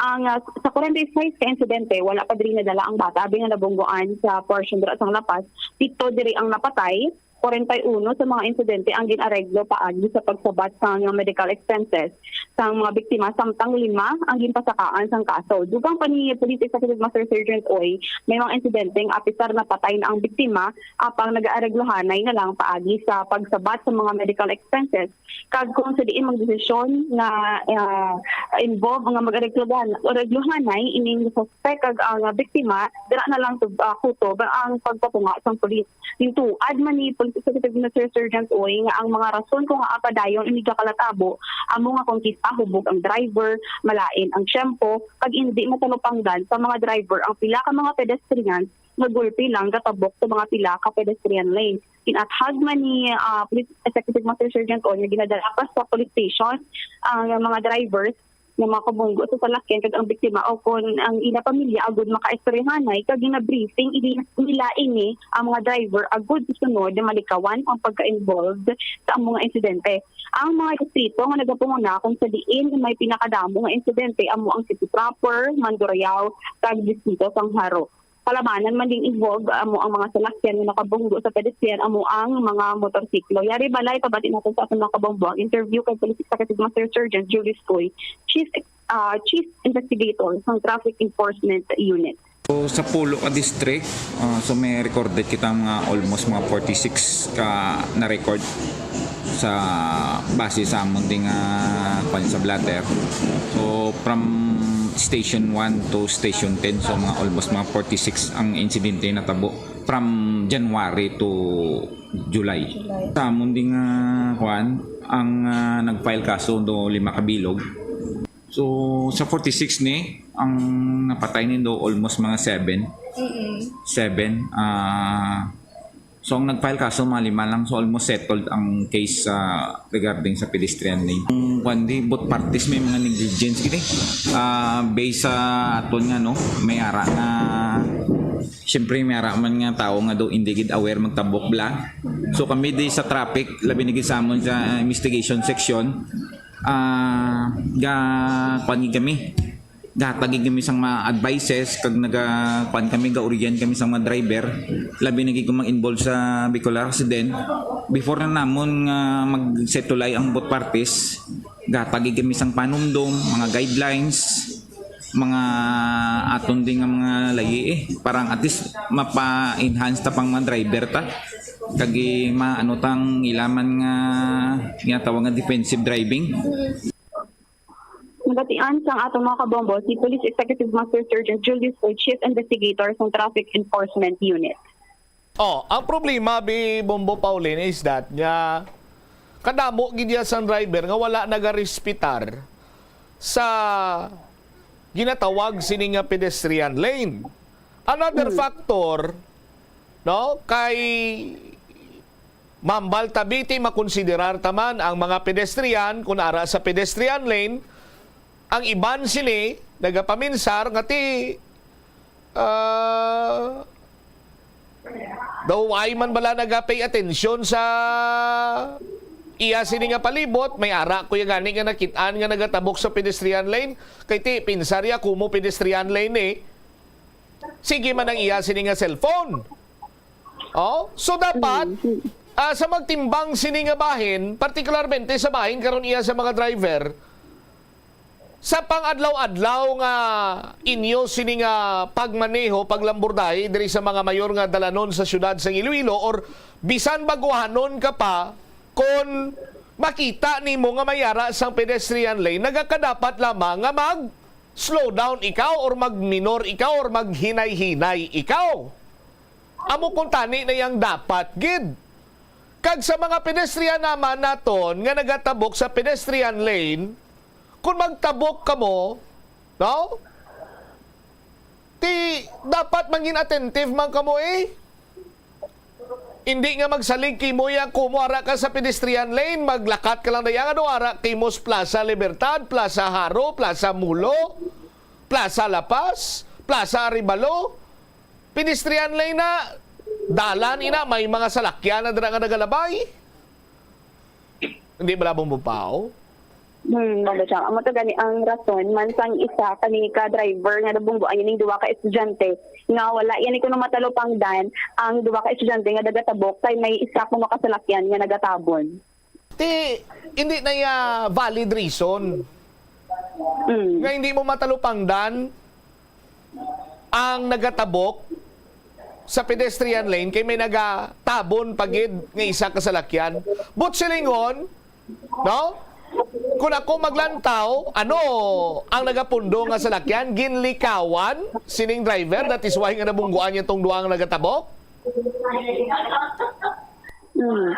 ang, ah, sa forty-five ka insidente, wala pa diri nadala ang bata abi nga nabunggoan sa portion dira sang La Paz. Pito diri ang napatay, forty-one sa mga insidente ang gin-areglo paagi sa pagsabat sa mga medical expenses sang mga biktima, samtang lima ang ginpasakaan sang kaso. Dugang pa ni Police Executive Master Sergeant Oy, may mga insidente nga apisar na patay na ang biktima, apang nagaareglohanay na lang paagi sa pagsabat sa mga medical expenses. Kag kung sa diin magdesisyon nga, ah, involve nga mag-areglohan-, areglohanay ining suspect kag ang biktima, dira na lang tub-, ah, kutob ang pagpatunga sang pulis. Gintuad man ni Police Executive Master Sergeant Uy nga ang mga rason kung ngaa padayon ini gakalatabo amo nga kung kita hubog ang driver, malain ang tiyempo, kag indi matalupangdan sa mga driver ang pila ka mga pedestrians nga gulpi lang gatabok sa mga pila ka pedestrian lane. Ginathag man ni, ah, Police Executive Master Sergeant Uy nga ginadala pa sa police station ang mga drivers nga mga kabunggo sa salakyan kag ang biktima o kon ang ila pamilya agud makaistoryahanay kag gina-briefing ini, nila ini ang mga driver agud sunod nga malikawan ang pagka-involved sa mga insidente. Ang mga distrito nga nagapanguna kung sa diin may pinakadamo nga insidente amo ang City Proper, Mandurriao, kag Distrito sang Jaro. Palamanan man ding involved amo ang mga salakyan nga nakabunggo sa pedestrian amo ang mga motorsiklo. Yari balay, pabati natin sa aton mga kabombo ang interview kay Police Executive Master Sergeant Julius Coy, Chief, ah, Chief Investigator sang Traffic Enforcement Unit. So, sa pulo ka district, ah, so may recorded kita mga almost mga forty-six ka na-record sa base sa amon ding, ah, kwan sa blotter. So, from station one to station ten, so mga almost mga forty-six ang insidente natabo from January to July. July. Sa amon ding, ah, kwan, ang, ah, nag-file kaso do lima ka bilog. So, sa forty-six ni, ang napatay ni do almost mga seven. Mm-mm. Seven. Ah, so, ang nag-file kaso, mga lima lang. So, almost settled ang case, ah, regarding sa pedestrian lane. Kung kwan di, both parties may mga negligence gini. Ah, based sa aton nga, no, may ara nga, siyempre, may ara man nga tao nga do hindi gid aware magtabok bla. So, kami di sa traffic, labi na gid sa amon sa, ah, investigation section, ah, ga, kwan gid kami. Gatag gid kami sang mga advices, kag naga, kwan kami, gauriyan kami sang mga driver. Labi na gid kung mag-involve sa vehicular accident. Before na namon nga mag-settle ang both parties, gatag gid kami sang panumdom, mga guidelines, mga aton din nga mga layi eh. Parang at least mapa-enhance ta pang mga driver ta. Kag i-, ma-, ano tang ilaman nga ginatawag nga defensive driving. Nabatian sang atong mga kabombo si Police Executive Master Sergeant Julius Uy, Chief Investigator sang Traffic Enforcement Unit. Oh, ang problema, bi Bombo Pauline, is that nga kadamo gid ya sang driver nga wala nagarespetar sa ginatawag sini nga pedestrian lane. Another Hmm. factor, no, kay Mambal ta, bi, ti makonsiderar ta man ang mga pedestrian kun ara sa pedestrian lane. Ang iban sini nagapaminsar nga ti, ah, daw why man bala nagapay atensyon sa iya sini nga palibot, may ara ko ya gani nga nakit-an nga nagatabok sa pedestrian lane, kay ti pinsar ya kumo pedestrian lane eh. Sige man ang iya sini nga cellphone. Oh, so dapat, Mm, mm. ah, sa magtimbang sini nga bahin, partikularmente sa bahin karon iya sa mga driver, sa pang-adlaw-adlaw nga inyo sini nga pagmaneho, paglambordahe diri sa mga mayor nga dalanon sa siyudad sang Iloilo, or bisan baguhanon ka pa, kon makita nimo nga may ara sang pedestrian lane, nagakadapat lamang nga mag-slow down ikaw or mag-minor ikaw or maghinay-hinay ikaw. Amo kuntani na yang dapat gid. Kag sa mga pedestrian naman naton nga nagatabok sa pedestrian lane, kung magtabok kamo, no? Ti dapat mangin attentive man kamo eh. Hindi nga magsalig kay mo ya, kumo ara ka sa pedestrian lane, maglakat ka lang daya nga do ara kay mo sa Plaza Libertad, Plaza Jaro, Plaza Molo, Plaza La Paz, Plaza Arevalo. Pedestrian lane na, dalan ina, may mga salakyan na dira nga nagalabay. Hindi bala, Bombo Pao? Hmm, Bombo Chang. Amo to gani ang rason man sang isa kani ka driver nga nabunggoan ining duha ka estudyante nga wala yan kuno matalupangdan ang duha ka estudyante nga nagatabok kay may isa kuno ka salakyan nga nagatabon. Ti, hindi na ya valid reason Mm. nga hindi mo matalupangdan ang nagatabok sa pedestrian lane kay may nagatabon pa gid nga isa ka salakyan. But silingon, no? Kung ako maglantaw, ano ang nagapundo nga salakyan? Ginlikawan sining driver, that is why nga nabungguan niya tong duha nga nagatabok? Mm.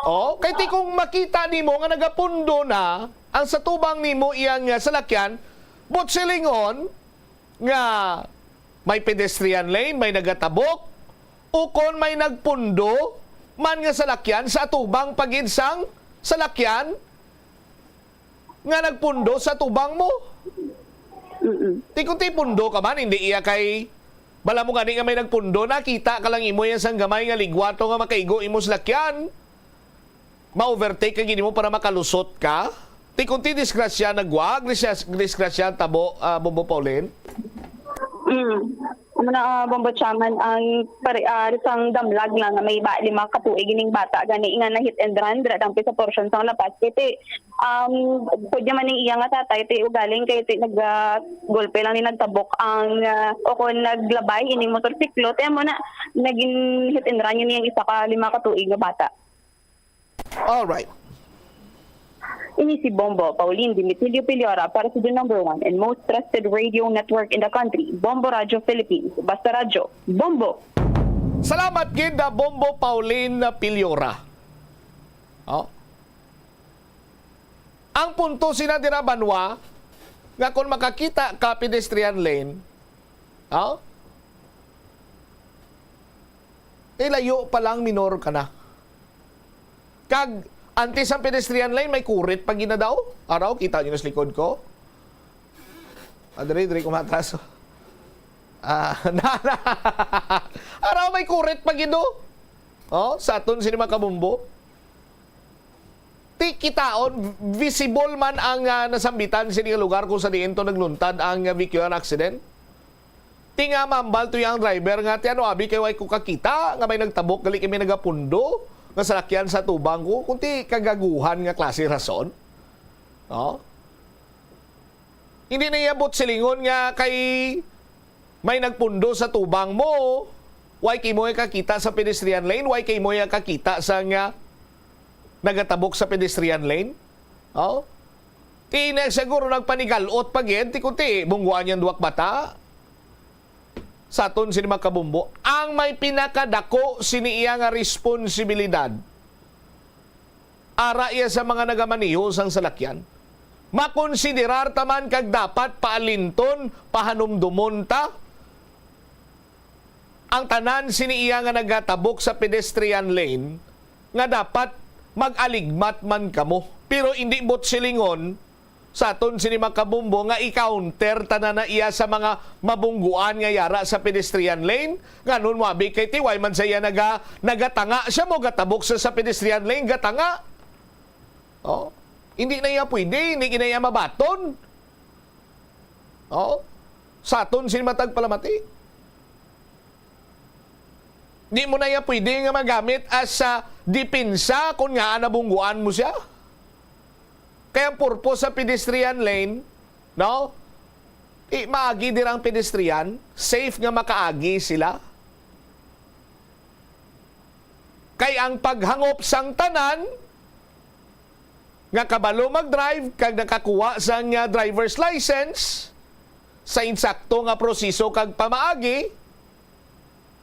Oh, kay ti kung makita nimo nga nagapundo na ang sa tubang nimo iyang, ah, salakyan, but silingon nga may pedestrian lane, may nagatabok, ukon may nagpundo man nga salakyan sa atubang pa gid sang salakyan nga nagpundo sa tubang mo. Mm-mm. Ti kung ti pundo ka man, hindi iya kay bala mo gani nga may nagpundo, nakita ka lang imo yan sang gamay nga ligwato nga makaigo imo salakyan. Ma-overtake ka gid mo para makalusot ka. Ti kung ti disgrasya nagwa, disgrasya, disgrasya ang tabo, ah, Bombo Pauline. Mm. Amo na, ah, Bombo Chaman, ang pare, ah, sang damlag lang nga may ba, lima ka tuig ining bata gani nga na hit and run dira dang sa portion sang La Paz. Kay ti, um, pwede man ning iya nga tatay, ti ugaling kay ti nag, ah, golpe lang ni nagtabok ang, ah, o kung naglabay ining motorsiklo, ti amo na naging hit and run yun yung isa ka lima ka tuig nga bata. All right. Ini si Bombo Pauline Dimitilio Piliora para sa the number one and most trusted radio network in the country, Bombo Radio Philippines. Basta Radyo, Bombo! Salamat gid, ah, Bombo Pauline Piliora. Oh. Ang punto sina dira, Banwa, nga kung makakita ka pedestrian lane, oh, ilayo pa lang, minor ka na. Kag antes ang pedestrian lane, may kurit pa gid na daw. Araw, kita nyo na sa likod ko. Ah, diri, diri ko matras. Ah, na, na. Araw, may kurit pa gid, oh. Oh, sa aton sini mga kabumbo. Ti kitaon, visible man ang, ah, nasambitan sini nga lugar kung sa diin to nagluntad ang, ah, vehicular accident. Ti nga mambal to yang driver nga, "Ti ano, abi, kay way ko kakita nga may nagtabok, gali kay may nagapundo nga salakyan sa tubang ko." Kung ti kagaguhan nga klase rason, no? Hindi na iya buot silingon nga kay may nagpundo sa tubang mo, way kay mo kakita sa pedestrian lane, way kay mo kakita sa nga nagatabok sa pedestrian lane. Oh? Ti na siguro nagpanigalot pa gid, ti kunti, bungguan yang duwak bata. Sa aton sini mga kabumbo, ang may pinakadako sini iya nga responsibilidad, ara iya sa mga nagamaneho sang salakyan. Makonsiderar ta man kag dapat paalinton, pahanumdomon ta ang tanan sini iya nga nagatabok sa pedestrian lane nga dapat mag-aligmat man kamo. Pero indi buot silingon sa aton sini mga kabumbo nga i-counter tanan na iya sa mga mabungguan nga yara sa pedestrian lane. Nganong mabi kay ti way man sa iya naga-, nagatanga siya mo gatabok sa, sa pedestrian lane, gatanga. Oh, hindi na iya pwede, hindi na iya mabaton. Oh, sa aton sini matag palamati. Di mo na iya pwede nga magamit as sa depensa kung nga nabungguan mo siya. Kaya ang purpose sa pedestrian lane, no? Di maagi dira ang pedestrian, safe nga makaagi sila. Kay ang paghangop sang tanan nga kabalo mag-drive kag nakakuha sang, ah, driver's license sa insakto nga proseso kag pamaagi,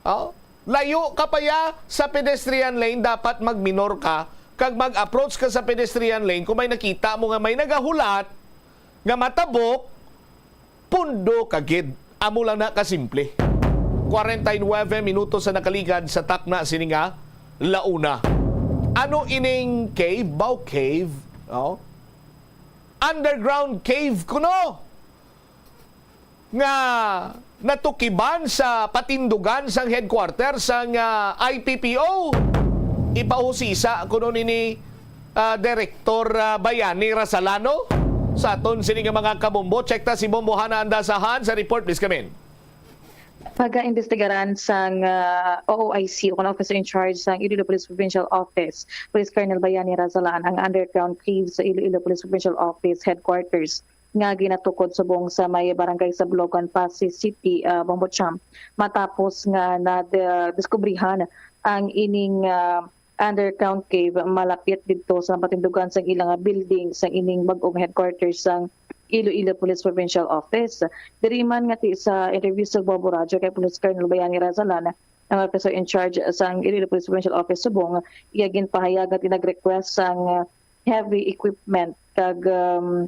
oh, layo ka pa ya sa pedestrian lane, dapat magminor ka kag mag-approach ka sa pedestrian lane kung may nakita mo nga may nagahulat nga matabok, pundo ka gid. Amo lang na kasimple. Kwarenta y nuebe minutos sa nakaligad sa takna sini nga launa. Ano ining cave? Bao cave? Oh? Underground cave kuno nga natukiban sa patindugan sang headquarter sang, ah, I P P O. Ipahusisa kuno nini, ah, Direktor, ah, Bayani Rasalano sa aton sini nga mga kabombo. Check ta si Bombo Hana Andasahan sa report, please come in. Pagaimbestigaran sang, ah, O O I C o kon Officer in Charge sang Iloilo Police Provincial Office, Police Colonel Bayani Razalan, ang underground cave sa Iloilo Police Provincial Office Headquarters nga ginatukod subong sa may barangay Sablogan, Passi City, ah, Bombo Champ, matapos nga nadiskubrihan ang ining, ah, underground cave malapit didto sa patindugan sang ila nga building sang ining bag-ong headquarters sang Iloilo Police Provincial Office. Diri man nga ti sa interview sa Bombo Radyo kay Police Colonel Bayani Razalan, ang officer in charge sang Iloilo Police Provincial Office subong, iya ginpahayag nga ti nag-request sang, uh, heavy equipment kag, um,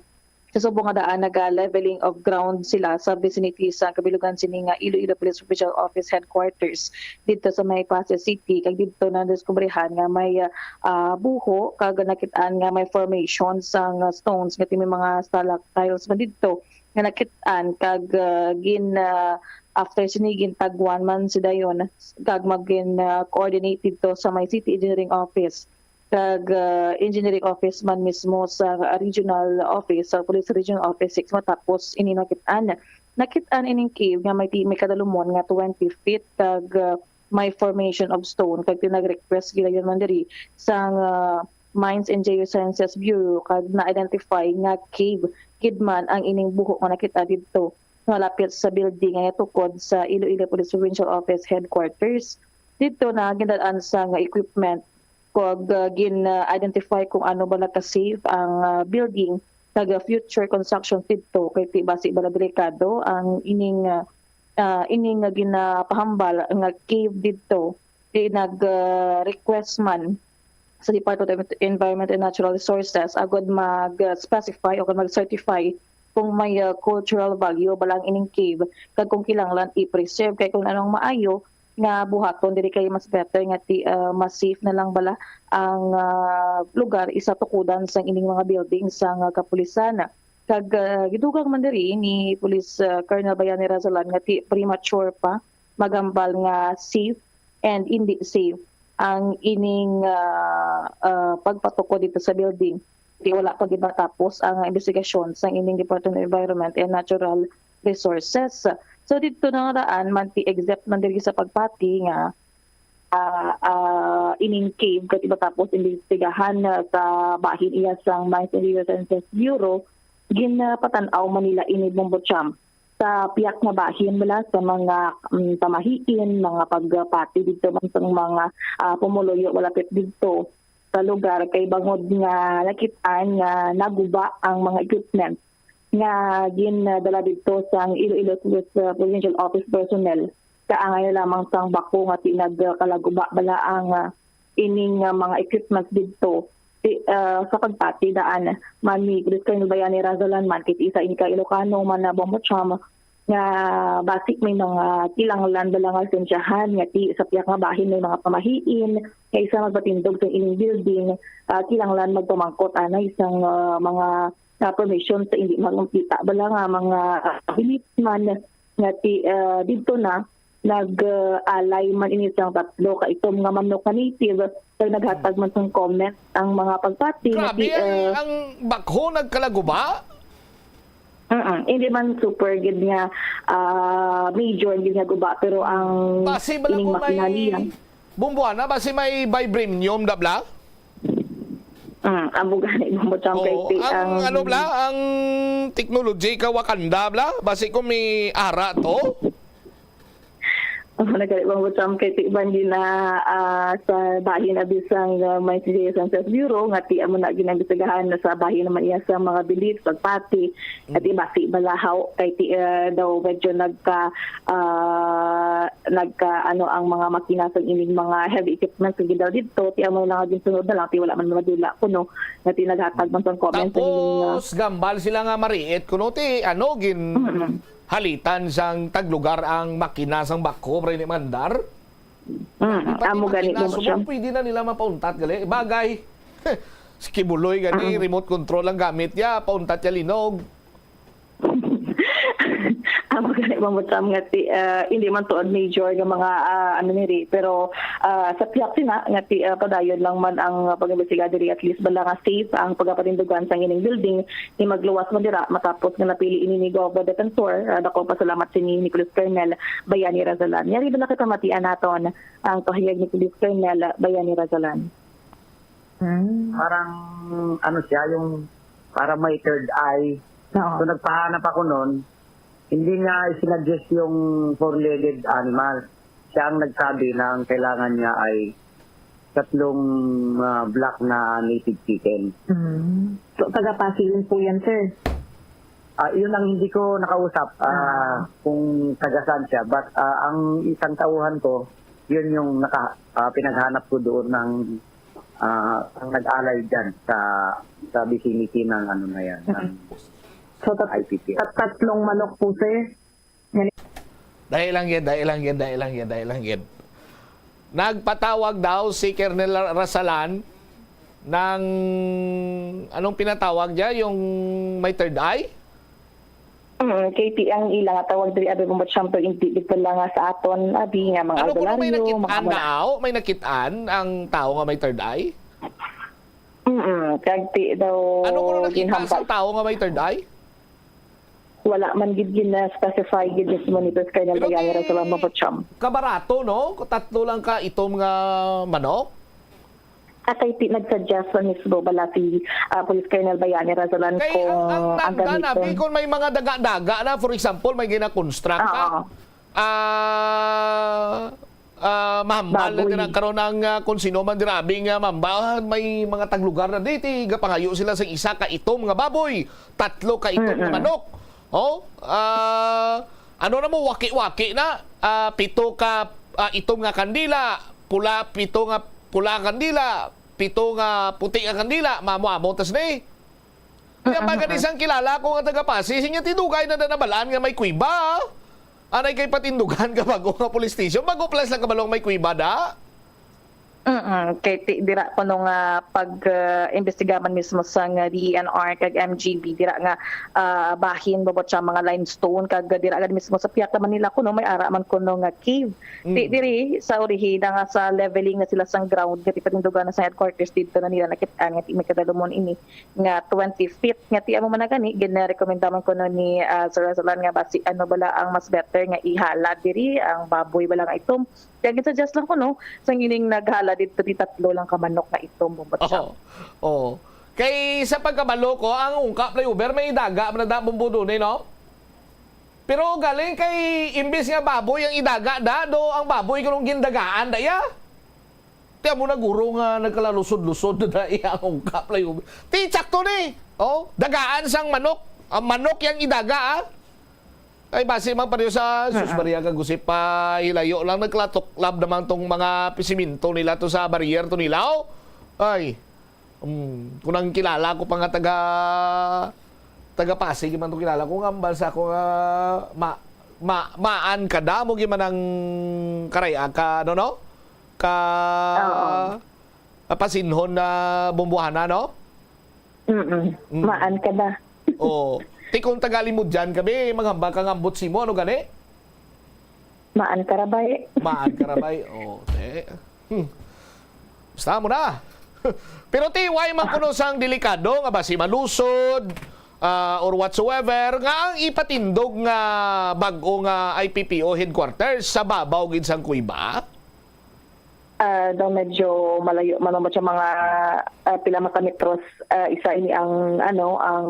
sa subong nga daan naga-leveling of ground sila sa vicinity sa kabilugan sini nga Iloilo Police Provincial Office Headquarters didto sa may Passi City, kag didto nadiskubrihan nga may, uh, ah, buho kag nakit-an nga may formation sang, ah, stones nga ti may mga stalactites man didto nga nakit-an kag, ah, gin, ah, after sini gintagwan man si dayon kag magin, ah, coordinate didto sa may City Engineering Office kag, ah, Engineering Office man mismo sa Regional Office, sa Police Regional Office six, matapos ini nakit-an. Nakit-an ining cave nga may ti-, may kadalumon nga twenty feet kag, ah, may formation of stone kag ti nag-request gilayon man diri sang, ah, Mines and Geosciences Bureau kag na-identify nga cave gid man ang ining buho nga nakit-an didto malapit sa building nga natukod sa Iloilo Police Provincial Office Headquarters. Didto na gindal-an sang equipment kag, ah, gin-identify kung ano bala ka safe ang, ah, building kag, ah, future construction didto kay ti basi bala delikado ang ining, ah, ah, ining nga ginapahambal nga cave didto. Ti nag, ah, request man sa Department of Environment and Natural Resources agud mag-specify o mag-certify kung may, ah, cultural value bala ang ining cave kag kung kinahanglan i-preserve, kay kung ano ang maayo nga buhaton diri kay mas better nga ti, ah, mas safe na lang bala ang, ah, lugar isa tukudan sang ining mga building sang, ah, kapulisan. Kag, ah, gidugang man diri ni Police, ah, Colonel Bayani Razalan nga ti premature pa maghambal nga safe and indi safe ang ining, ah, ah, pagpatukod dito sa building. Ti wala pa gid matapos ang imbestigasyon sang ining Department of Environment and Natural Resources. So didto na nga daan man ti exempt man diri sa pagpati nga, ah, ah, ining cave kay matapos imbestigahan, ah, sa bahin iya sang Mines and Geosciences Bureau, ginapatan-aw man nila ini, Bombo Champ, sa piyak nga bahin bala sa mga, mm, pamahiin, mga pagpati didto man sa mga, ah, pumuluyo malapit didto sa lugar kay bangod nga nakit-an nga naguba ang mga equipment nga gindala didto sang Iloilo Police, uh, Provincial Office personnel. Kaangay na lamang sang bako nga ti nagkalaguba bala ang, uh, ining, uh, mga equipment didto. Ti, uh, sa pagpati daan man ni Police Colonel Bayani Razalan man kay ti isa ini ka Ilocano man na Bombo Cham nga basi may mga kinahanglan bala nga lisensyahan nga ti sa piyak nga bahin may mga pamahiin nga isa magpatindog sa ining building, ah, kinahanglan magpamangkot anay sang, ah, mga, ah, permission sa indi magkumpita bala nga mga, ah, businessman nga ti, ah, didto na nag, ah, alay man ini sang tatlo ka itom nga manok nga native kag naghatag man sang comment ang mga pagpati nga ti, Grabe, ang, ah, ang bakho nagkalaguba? Mm-mm. Hindi man super gid nga, ah, major gid nga guba, pero ang Basi bala ining kung may makinalian. Bumbuana, basi may vibranium da bala? Mm, ang bugani mo mo kay Oo, ti ang ang ano bala, ang technology ka Wakanda bala? Basi kung may ara to? Oh, nagkali bang butam kay ti bandi na, ah, sa bahin na bisang, ah, may City Census Bureau nga ti amo na ginambisagahan na sa bahin naman iya sa mga bilis, pagpati, at ti basi balahaw kay ti, ah, daw medyo nagka, ah, nagka ano ang mga makina sa ining mga heavy equipment sa gidal dito, ti amo na nga ginsunod na lang ti wala man madula kuno nga ti naghatag man sang comment sa ining, ah, Tapos gambal sila nga mariit kuno ti ano gin Mm-mm. halitan sang taglugar ang makina sang backhoe, pre, ni mandar. Mm, Di pa amo ni gani makina, mo subong siya. Pwede na nila mapauntat gali. Bagay, si Kibuloy gani, Mm. remote control ang gamit niya, pauntat niya linog. Amo gani, Ma'am Sam, nga ti, ah, hindi man tuod major nga mga, ah, ano ni Ri, pero, ah, sa pihak sina nga ti, ah, padayon lang man ang pag-imbestiga diri, at least bala nga safe ang pagapatindugan sa ining building, ni magluwas man dira matapos nga napili ini ni Gov Defensor. Ah, dako pasalamat sini ni Police Colonel Bayani Razalan. Yari ba nakipamatian naton ang kahayag ni Police Colonel Bayani Razalan? Hmm. Parang, ano siya, yung parang may third eye. Oo. So, nagpahanap ako nun, hindi niya isinuggest yung four-legged animal. Siya ang nagsabi na ang kailangan niya ay tatlong, ah, black na native chicken. Mm. So, taga Pasig din po yan, sir? Ah, yun ang hindi ko nakausap, ah, Ah. kung taga saan siya. But, ah, ang isang tauhan ko, yun yung naka-, ah, pinaghanap ko doon ng, ah, ang nag-alay dyan sa, sa vicinity ng ano na yan, ng Mm-mm. So, tat-, I P P. tat-, tatlong manok po, sir? Dai lang gid, dai lang gid, dai lang gid, dai lang gid. Nagpatawag daw si Colonel Ra-, Razalan ng, anong pinatawag niya? Yung may third eye? Mm, kay ti ang ila nga tawag diri, abi, Bombo Champ, hindi gid pala nga sa aton, abi, nga mga Ano kuno may albularyo, mga nakit-an wala. na, aw? May nakit-an ang tao nga may third eye? Mm, kag ti daw Ano kuno nakita ginhambal. sa tao nga may third eye? Wala man gid gina-specify gid mismo ni Boss Colonel Pero Bayani ti Razalan, Bombo Champ. kabarato, no? Tatlo lang ka itom nga manok? At I think nag-suggest na mismo bala si, ah, Police Colonel Bayani Razalan Kay kung ang, ang ang tanda na, gamiton. Bi, kung may mga daga-daga na, for example, may gina-construct ka, Oo. ah, ah, mahambal na Baboy. Dira karon ang, ah, kung sino man dira, abi nga mahambal, may mga taglugar na di, ti gapangayo sila sa isa ka itom nga baboy, tatlo ka itom nga Mm-mm. manok. Oh, ah, ano na mo, waki-waki na, ah, pito ka, ah, itom nga kandila, pula, pito nga pula nga kandila, pito nga puti nga kandila, mamo-amo tas ni. Kaya Mm-mm. baga ni sang kilala ko nga taga Pasig, siya ti dugay na nanabalaan nga may kuweba. Anay kay patindugan ka bago nga police station, bago plus lang kabalo nga may kuweba da. Mm-mm. Kay ti, dira kuno nga pag, ah, imbestiga man mismo sang D E N R kag M G B, dira nga, ah, bahin, Bombo Champ, mga limestone, kag dira gad mismo sa pihak naman nila kuno may ara man kuno nga cave. Ti Mm. diri sa urihi na nga sa leveling na sila sang ground, nga ti patindugan na sa headquarters dito na nila nakit-an nga ti may kadalumon ini nga twenty feet, nga ti amo man na gani, ginarekomenda man kuno ni, ah, Sir Razalan nga basi ano bala ang mas better nga ihala diri ang baboy bala nga itom. Kaya ginsuggest lang kuno sang ining naghala dito ti tatlo lang ka manok nga itom, Bombo Champ. Oo. Oo. Kay sa pagkabalo ko, ang ungkap flyover may daga man na da, Bombo, dun, eh, no? Pero galing kay imbis nga baboy ang idaga da, do ang baboy kunong gindagaan da iya. Ti amo na guro nga nagkalalusod-lusod na iya ang ungkap flyover. Ti sakto ni. Oh, dagaan sang manok. Ang manok yang idaga, ah. Ay, basi man pa niyo sa sus, Ah, ah. Maria Kagusip pa, hilayo lang nagkalatok lab naman tong mga pisiminto nila to sa barrier to nila, oh. Ay. Mm, kung ang kilala ko pa nga taga, taga Pasig man to kilala ko, nga ambal sa ako nga ma-, ma-, maan ka da mo giman ang karay-a ka, ano, no? Ka Oo. Kapasinhon na bumbuhana, no? Mm-mm. Mm. Maan ka da. Oo. Ti kung taga Limudyan ka, be, maghambal ka nga ambot simo, ano gani? Maan ka ra bay. Maan ka ra bay. Oh, eh. Hmm. Basta mo na. Pero ti, why man kuno sang delikado nga basi malusod, ah, or whatsoever, nga ang ipatindog nga bag-o nga I P P O headquarters sa babaw gid sang kuweba? Ah, daw medyo malayo man, umabot sa mga, ah, pila man ka metros, ah, isa ini ang, ano, ang,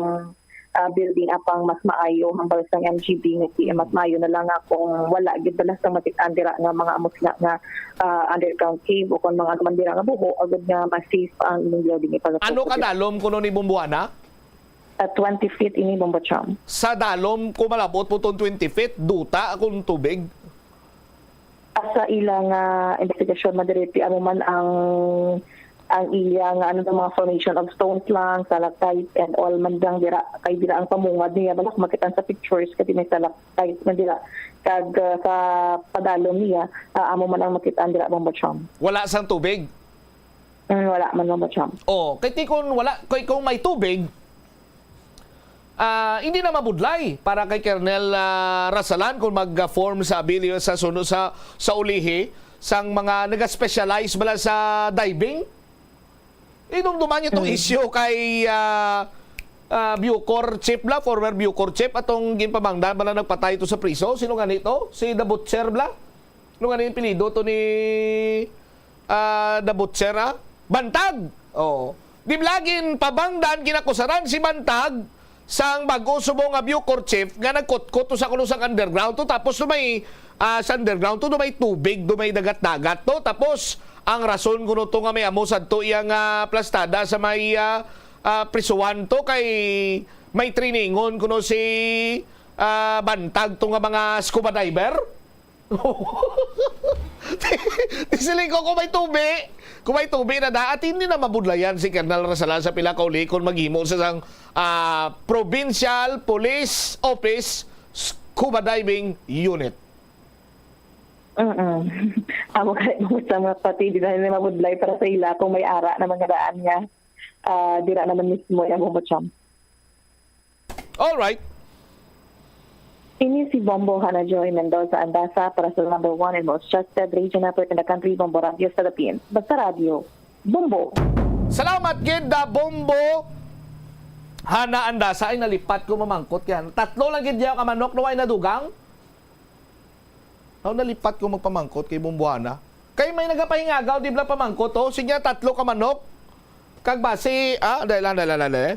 ah, building, apang mas maayo hambal sang M G B nga si-, mas maayo na lang nga kung wala gid bala sang makit-an dira nga mga amo sila nga, ah, underground cave o kung mga ano man dira nga buho, agud nga mas safe ang inyong building ipagatukod. Ano kadalom kuno ni Bombuana? Ah, twenty feet ini, Bombo Cham. Sa dalom ko malabot po tong twenty feet, duta akong tubig. Sa ila nga investigasyon, Madre, ti amo man ang, Ang iya nga, ano, mga formation of stones lang, stalactites and all man dang dira, kay dira ang pamungad niya, bala, kung makita sa pictures, kay may stalactites man dira, kag, ah, sa padalom niya, ah, amo man ang makita dira, Bombo Cham. Wala sang tubig? Mm, wala man, Bombo Cham. Oh, kay ti kung wala, kay kung may tubig, ah, hindi na mabudlay para kay Colonel, ah, Rasalan kung mag-form sa abilio sa suno sa, sa ulihi sang mga nag-specialize bala sa diving. Idumduman niyo tong Mm. issue kay, ah, ah, Bucor chief bala, former Bucor chief, atong ginpamangdan bala nagpatay to sa priso. Sino gani to? Si The Butcher bala? Sino gani yung apelyido to ni, ah, The Butcher, ah? Bantag! Oo. Di bala ginpamangdan, ginakusaran si Bantag sang bag-o subong nga Bucor chief nga nagkutkot to sa kuno sang underground to, tapos do may, ah, sa underground to, do may tubig, do may dagat-dagat to, tapos ang rason kuno to nga may amo sadto iya nga plastada sa may, ah, ah, prisuhan to kay may trainingon kuno si, ah, Bantag to nga mga scuba diver. Di, di siling ko kung may tubi. Kung may tubi na daat, hindi na mabudlayan si Colonel Rasalan sa pila ka uli kung maghimo sa sang, ah, Provincial Police Office Scuba Diving Unit. Mm-mm. Amo kay mo sa mga pati, di na nila mabudlay para sa ila kung may ara na mga daan nga, ah, dira naman mismo yung Bombo Cham. All right. Ini si Bombo Hana Joy Mendoza Andasa para sa number one and most trusted radio network in the country, Bombo Radio Philippines. Basta Radio, Bombo. Salamat gid, da Bombo Hana Andasa. Ay, nalipat ko mamangkot kaya. Tatlo lang gid diya ka manok, no, ay nadugang? Aw, nalipat ko magpamangkot kay Bombo Hana. Kay may nagapahingagaw, di bala pamangkot, oh. Sige, tatlo ka manok. Kag basi, ah, dahil lang, dahil lang, dahil lang, eh.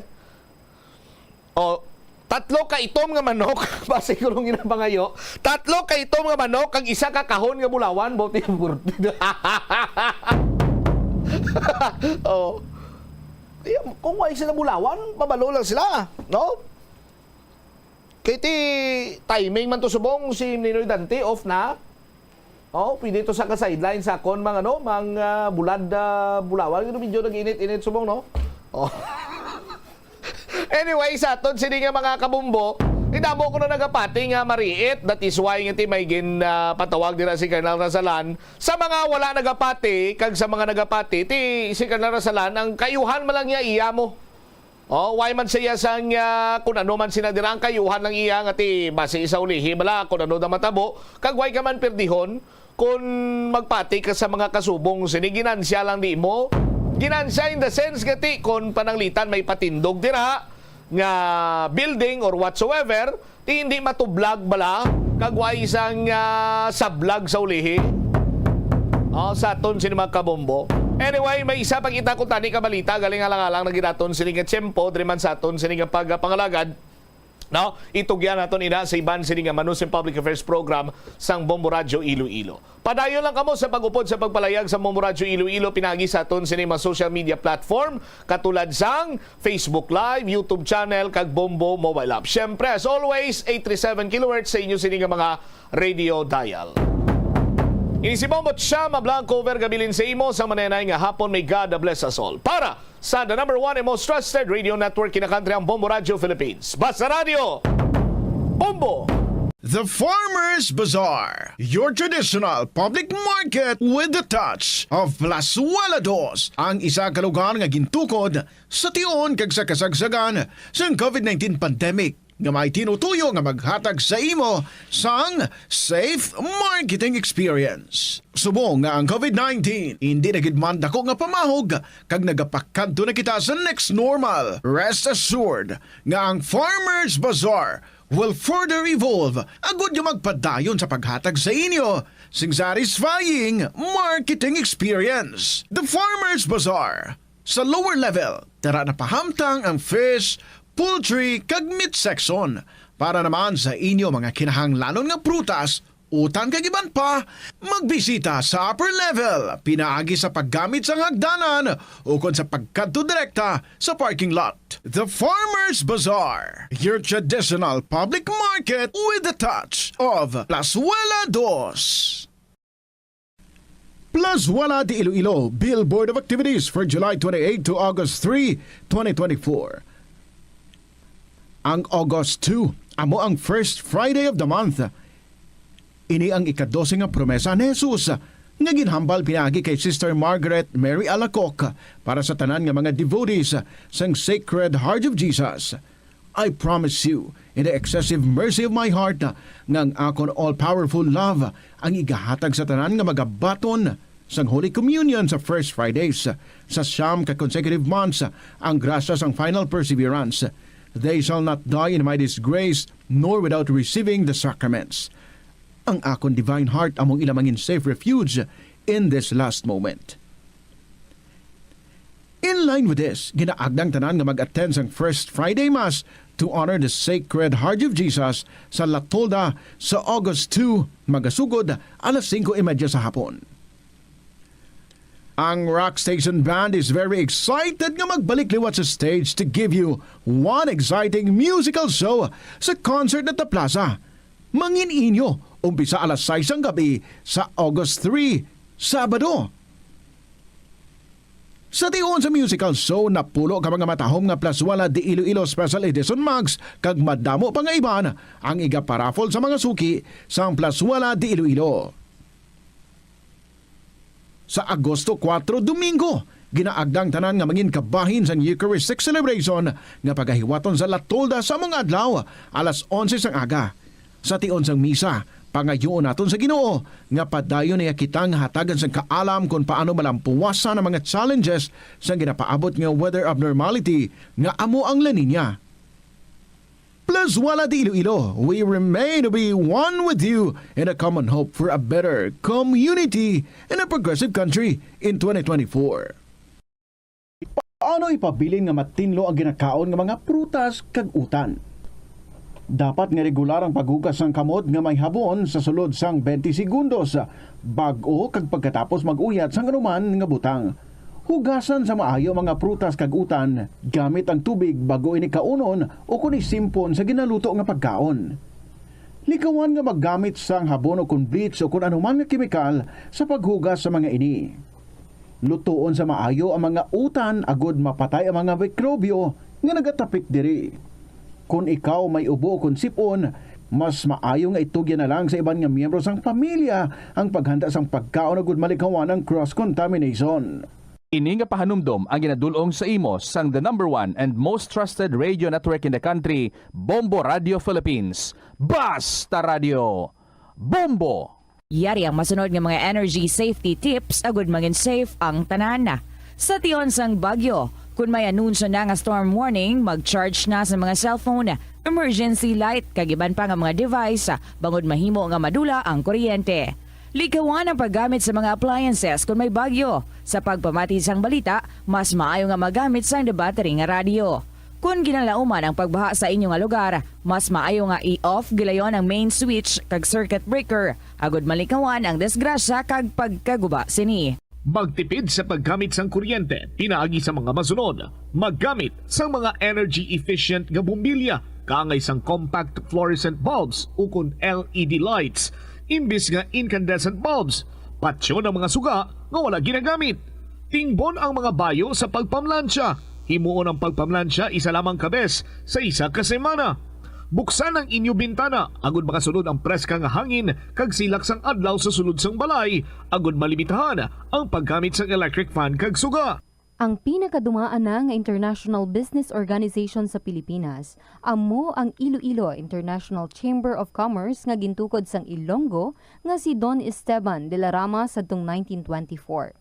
Oh, tatlo ka itom nga manok. Basi ko nung ginapangayo. Tatlo ka itom nga manok, kag isa ka kahon nga bulawan, bote burti. Oh. Ayan, kung wala sila bulawan, mabalo lang sila, no? Kay ti timing man to subong si Ninoy Dante, off na. Oh, pwede to sa ka-sideline sa akon, mang, ano, mang, ah, bulad, ah, bulawan. Ano, medyo nag-init-init subong, no? Oh. Anyway, sa aton sini nga mga kabumbo, idamo ko na nagapati nga mariit. That is why nga ti may gin, ah, patawag dira si Colonel Rasalan. Sa mga wala nagapati, kag sa mga nagapati, ti si Colonel Rasalan, ang kayuhan man lang niya iya mo. Oh, why man siya sang, ah, kung ano man sina dira ang kayuhan lang iya nga ti basi sa ulihi bala kung ano na matabo, kag why ka man perdihon kung magpati ka sa mga kasubong sini ginansya lang di mo. Ginansya in the sense nga ti kung pananglitan may patindog dira nga building or whatsoever, ti hindi matublag bala, kag way sang, ah, sablag sa ulihi. Oh, sa aton sini mga kabombo. Anyway, may isa pa kita ko tani ka balita, galing alang-alang na ginaton sini nga tiyempo, diri man sa aton sini nga pagpangalagad. No? Itugyan naton ina sa iban sini nga Manusing Public Affairs Program sang Bombo Radyo Iloilo. Padayon lang kamo sa pag-upod sa pagpalayag sa Bombo Radyo Iloilo, pinagi sa aton sini mga social media platform, katulad sang Facebook Live, YouTube channel, kag Bombo mobile app. Siyempre, as always, eight three seven kilohertz sa inyo sini nga mga radio dial. Ini si Bombo Chama Blanco, over gabilin sa imo sa manenay nga hapon. May God bless us all. Para sa the number one and most trusted radio network in the country, ang Bombo Radio Philippines. Basta Radio, Bombo! The Farmers Bazaar, your traditional public market with the touch of Plazuela Dos, ang isa ka lugar nga gintukod sa tion kag sa kasagsagan sang COVID nineteen pandemic, nga may tinutuyo nga maghatag sa imo sang safe marketing experience. Subong nga ang COVID nineteen hindi na gid man dako nga pamahog kag nagapakadto na kita sa next normal, rest assured nga ang Farmers Bazaar will further evolve agud nga magpadayon sa paghatag sa inyo sing satisfying marketing experience. The Farmers Bazaar. Sa lower level, tara na pahamtang ang fish, poultry, kag meat section. Para naman sa inyo mga kinahanglanon nga prutas, utan kag iban pa, magbisita sa upper level, pinaagi sa paggamit sang hagdanan ukon sa pagkadto direkta sa parking lot. The Farmers Bazaar, your traditional public market with the touch of Plazuela Dos. Plazuela de Iloilo, Billboard of Activities for July twenty-eight to August three, twenty twenty-four. Ang August two, amo ang first Friday of the month. Ini ang ikadose nga promesa ni Jesus nga ginhambal pinaagi kay Sister Margaret Mary Alacoque para sa tanan nga mga devotees sang Sacred Heart of Jesus. I promise you, in the excessive mercy of my heart, nga ang akon all-powerful love ang igahatag sa tanan nga magabaton sang Holy Communion sa First Fridays sa siyam ka consecutive months, ang grasya sang final perseverance. They shall not die in my disgrace, nor without receiving the sacraments. Ang akon divine heart among ila mangin safe refuge in this last moment. In line with this, ginaagda ang tanan nga mag-attend sang First Friday Mass to honor the Sacred Heart of Jesus sa La Tolda sa August two, magasugod alas singko y media sa hapon. Ang Rock Station Band is very excited nga magbalik liwat sa stage to give you one exciting musical show sa Concert at the Plaza. Mangin inyo, umpisa alas sais sang gabi sa August three, Sabado. Sa tion sa musical show, napulo ka mga matahom nga Plazuela de Iloilo Special Edition mugs kag madamo pa nga iban ang igaparaffle sa mga suki sang Plazuela de Iloilo. Sa Agosto kuwatro, Domingo, ginaagda ang tanan nga mangin kabahin sang Eucharistic celebration nga pagahiwaton sa La Tolda sa among adlaw, alas onse sang aga. Sa tion sang misa, pangayuon naton sa Ginoo nga padayon niya kita nga hatagan sang kaalam kon paano malampuwasan ang mga challenges sang ginapaabot nga weather abnormality nga amo ang La Niña. Plazuela de Iloilo, we remain to be one with you in a common hope for a better community and a progressive country in twenty twenty-four. Paano ipabilin nga matinlo ang ginakaon nga mga prutas kag utan? Dapat nga regular ang paghugas sang kamot nga may habon sa sulod sang twenty segundos, bag-o kag pagkatapos mag-uyat sang anuman nga butang. Hugasan sa maayo ang mga prutas kag utan gamit ang tubig bag-o ini kaunon o kon isimpon sa ginaluto nga pagkaon. Likawan nga maggamit sang habon o kon bleach o kon anuman nga kemikal sa paghugas sa mga ini. Lutoon sa maayo ang mga utan agod mapatay ang mga mikrobyo nga nagatapik diri. Kon ikaw may ubo kon sip-on, mas maayo nga itugyan na lang sa iban nga miyembro sang pamilya ang paghanda sang pagkaon agud malikawan ang cross-contamination. Ini nga pahanumdom ang ginadul-ong sa imo sang the number one and most trusted radio network in the country, Bombo Radio Philippines. Basta Radio, Bombo! Yari ang masunod nga mga energy safety tips agud mangin safe ang tanan. Sa tion sang bagyo, kun may anunsyo na nga storm warning, mag-charge na sa mga cellphone, emergency light, kag iban pa nga mga device, bangod mahimo nga madula ang kuryente. Likawan ang paggamit sa mga appliances kun may bagyo. Sa pagpamati sang balita, mas maayo nga magamit sang debattery nga radyo. Kon ginalauman ang pagbaha sa inyo nga lugar, mas maayo nga i-off gilayon ang main switch kag circuit breaker, agud malikawan ang disgrasya kag pagkaguba sini. Magtipid sa paggamit sang kuryente pinaagi sa mga masunod: maggamit sang mga energy-efficient nga bombilya, kaangay sang compact fluorescent bulbs ukon L E D lights imbis nga incandescent bulbs, patyon ang mga suga nga wala ginagamit. Tingbon ang mga bayo sa pagpamlansya. Himuon ang pagpamlansya isa lamang ka bes sa isa ka semana. Buksan ang inyo bintana agud makasulod ang preska nga hangin kag silak sang adlaw sa sulod sang balay, agud malimitahan ang paggamit sang electric fan kag suga. Ang pinakadumaan na nga international business organization sa Pilipinas amo ang Iloilo International Chamber of Commerce nga gintukod sang Ilonggo nga si Don Esteban de la Rama sadtong nineteen twenty-four.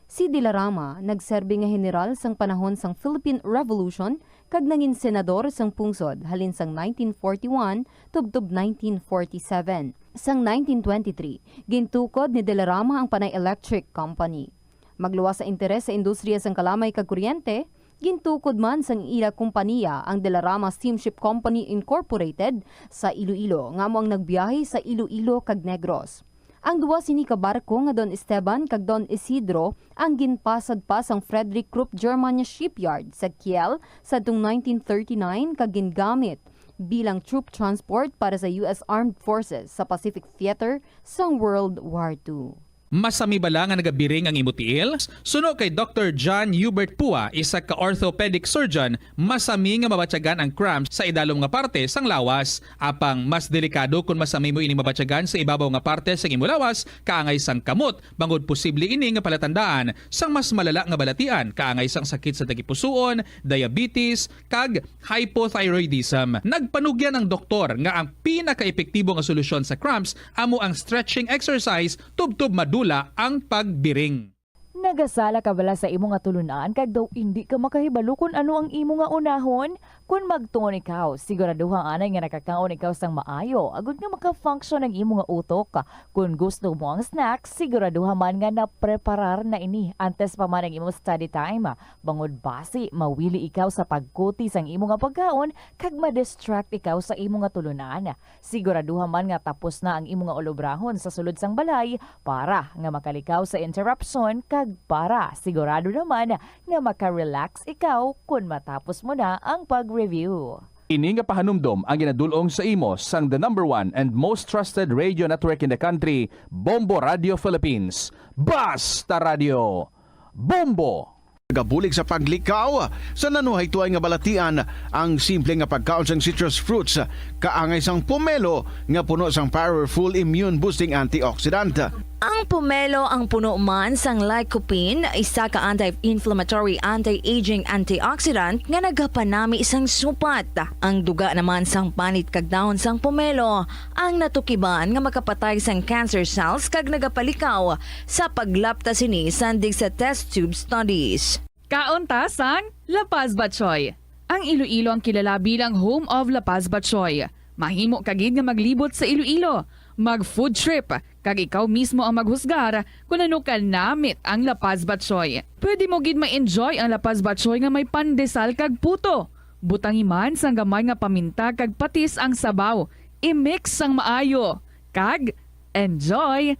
Si De la Rama nagserbi nga heneral sang panahon sang Philippine Revolution kag nangin senador sang pungsod halin sang nineteen forty-one tubtob nineteen forty-seven. Sang nineteen twenty-three, gintukod ni De la Rama ang Panay Electric Company. Magluwas sa interes sa industriya sang kalamay kag kuryente, gintukod man sang ila kompaniya ang De la Rama Steamship Company Incorporated sa Iloilo, nga amo ang nagbiyahe sa Iloilo kag Negros. Ang duwa sini ka barko nga Don Esteban kag Don Isidro ang ginpasad pa sang Frederick Krupp Germania Shipyard sa Kiel sadtong nineteen thirty-nine kag gingamit bilang troop transport para sa U S Armed Forces sa Pacific Theater sang World War Two. Masami bala nga nagabiring ang imo tiil? Suno kay Doktor John Hubert Pua, isa ka orthopedic surgeon, masami nga mabatyagan ang cramps sa idalom nga parte sang lawas. Apang mas delikado kon masami mo ini mabatyagan sa ibabaw nga parte sang imo lawas, kaangay sang kamot, bangod posible ini nga palatandaan sang mas malala nga balatian, kaangay sang sakit sa tagipusoon, diabetes, kag hypothyroidism. Nagpanugyan ang doktor nga ang pinakaepektibo nga solusyon sa cramps amo ang stretching exercise tubtob madula ang pagbiring. Nagasala ka bala sa imo nga tulunan kag daw indi ka makahibalo kon ano ang imo nga unahon? Kon magtuon ikaw, siguraduha anay nga nakakaon ikaw sang maayo agod nga maka-function ang imo nga utok. Kon gusto mo ang snack, siguraduha man nga napreparar na ini antes pa man ang imo study time. Bangod basi, mawili ikaw sa pagkuti sang imo nga pagkaon kag ma-distract ikaw sa imo nga tulunan. Siguraduha man nga tapos na ang imo nga ulobrahon sa sulod sang balay para nga makalikaw sa interruption kag para sigurado naman nga maka-relax ikaw kon matapos mo na ang pag-review. Ini nga pahanumdom ang ginadul-ong sa imo sang the number one and most trusted radio network in the country, Bombo Radio Philippines. Basta Radio! Bombo! Nagabulig sa paglikaw sa nanuhaytoay nga balatian ang simple nga pagkaon sang citrus fruits, kaangay sang pomelo nga puno sang powerful immune boosting antioxidant. Ang pomelo ang puno man sang lycopene, isa ka anti-inflammatory, anti-aging antioxidant nga nagapanami sang supat. Ang duga naman sang panit kag dahon sang pomelo ang natukiban nga makapatay sang cancer cells kag nagapalikaw sa paglapta sini sandig sa test tube studies. Kaon ta sang La Paz Batchoy. Ang Iloilo ang kilala bilang home of La Paz Batchoy. Mahimo ka gid nga maglibot sa Iloilo, mag food trip, kag ikaw mismo ang maghusgar kon ano ka namit ang La Paz Batchoy. Pwede mo gid ma-enjoy ang La Paz Batchoy nga may pandesal kag puto. Butangi man sang gamay nga paminta kag patis ang sabaw. I-mix sang maayo. Kag enjoy!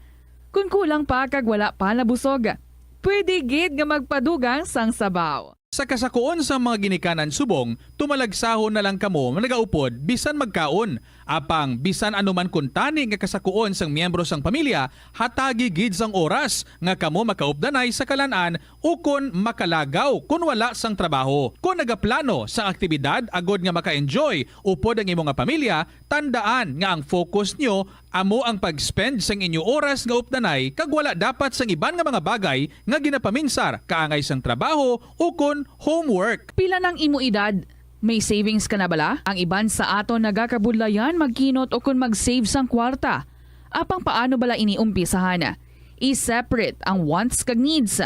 Kon kulang pa kag wala pa nabusog, pwede gid nga magpadugang sang sabaw. Sa kasakuon sang mga ginikanan subong, tumalagsahon na lang kamo nga nagaupod bisan magkaon. Apang bisan ano man kuntani nga kasakuon sang miyembro sang pamilya, hatagi gid sang oras nga kamo makaupdanay sa kalan-an ukon makalagaw kon wala sang trabaho. Kon nagaplano sang aktibidad agod nga maka-enjoy upod ang imo nga pamilya, tandaan nga ang focus nyo amo ang pag-spend sang inyo oras nga updanay kag wala dapat sang iban nga mga bagay nga ginapaminsar kaangay sang trabaho ukon homework. Pila nang imo edad? May savings ka na bala? Ang iban sa aton nagakabudlayan magkinot ukon mag-save sang kwarta. Apang paano bala ini umpisahan? I-separate ang wants kag needs.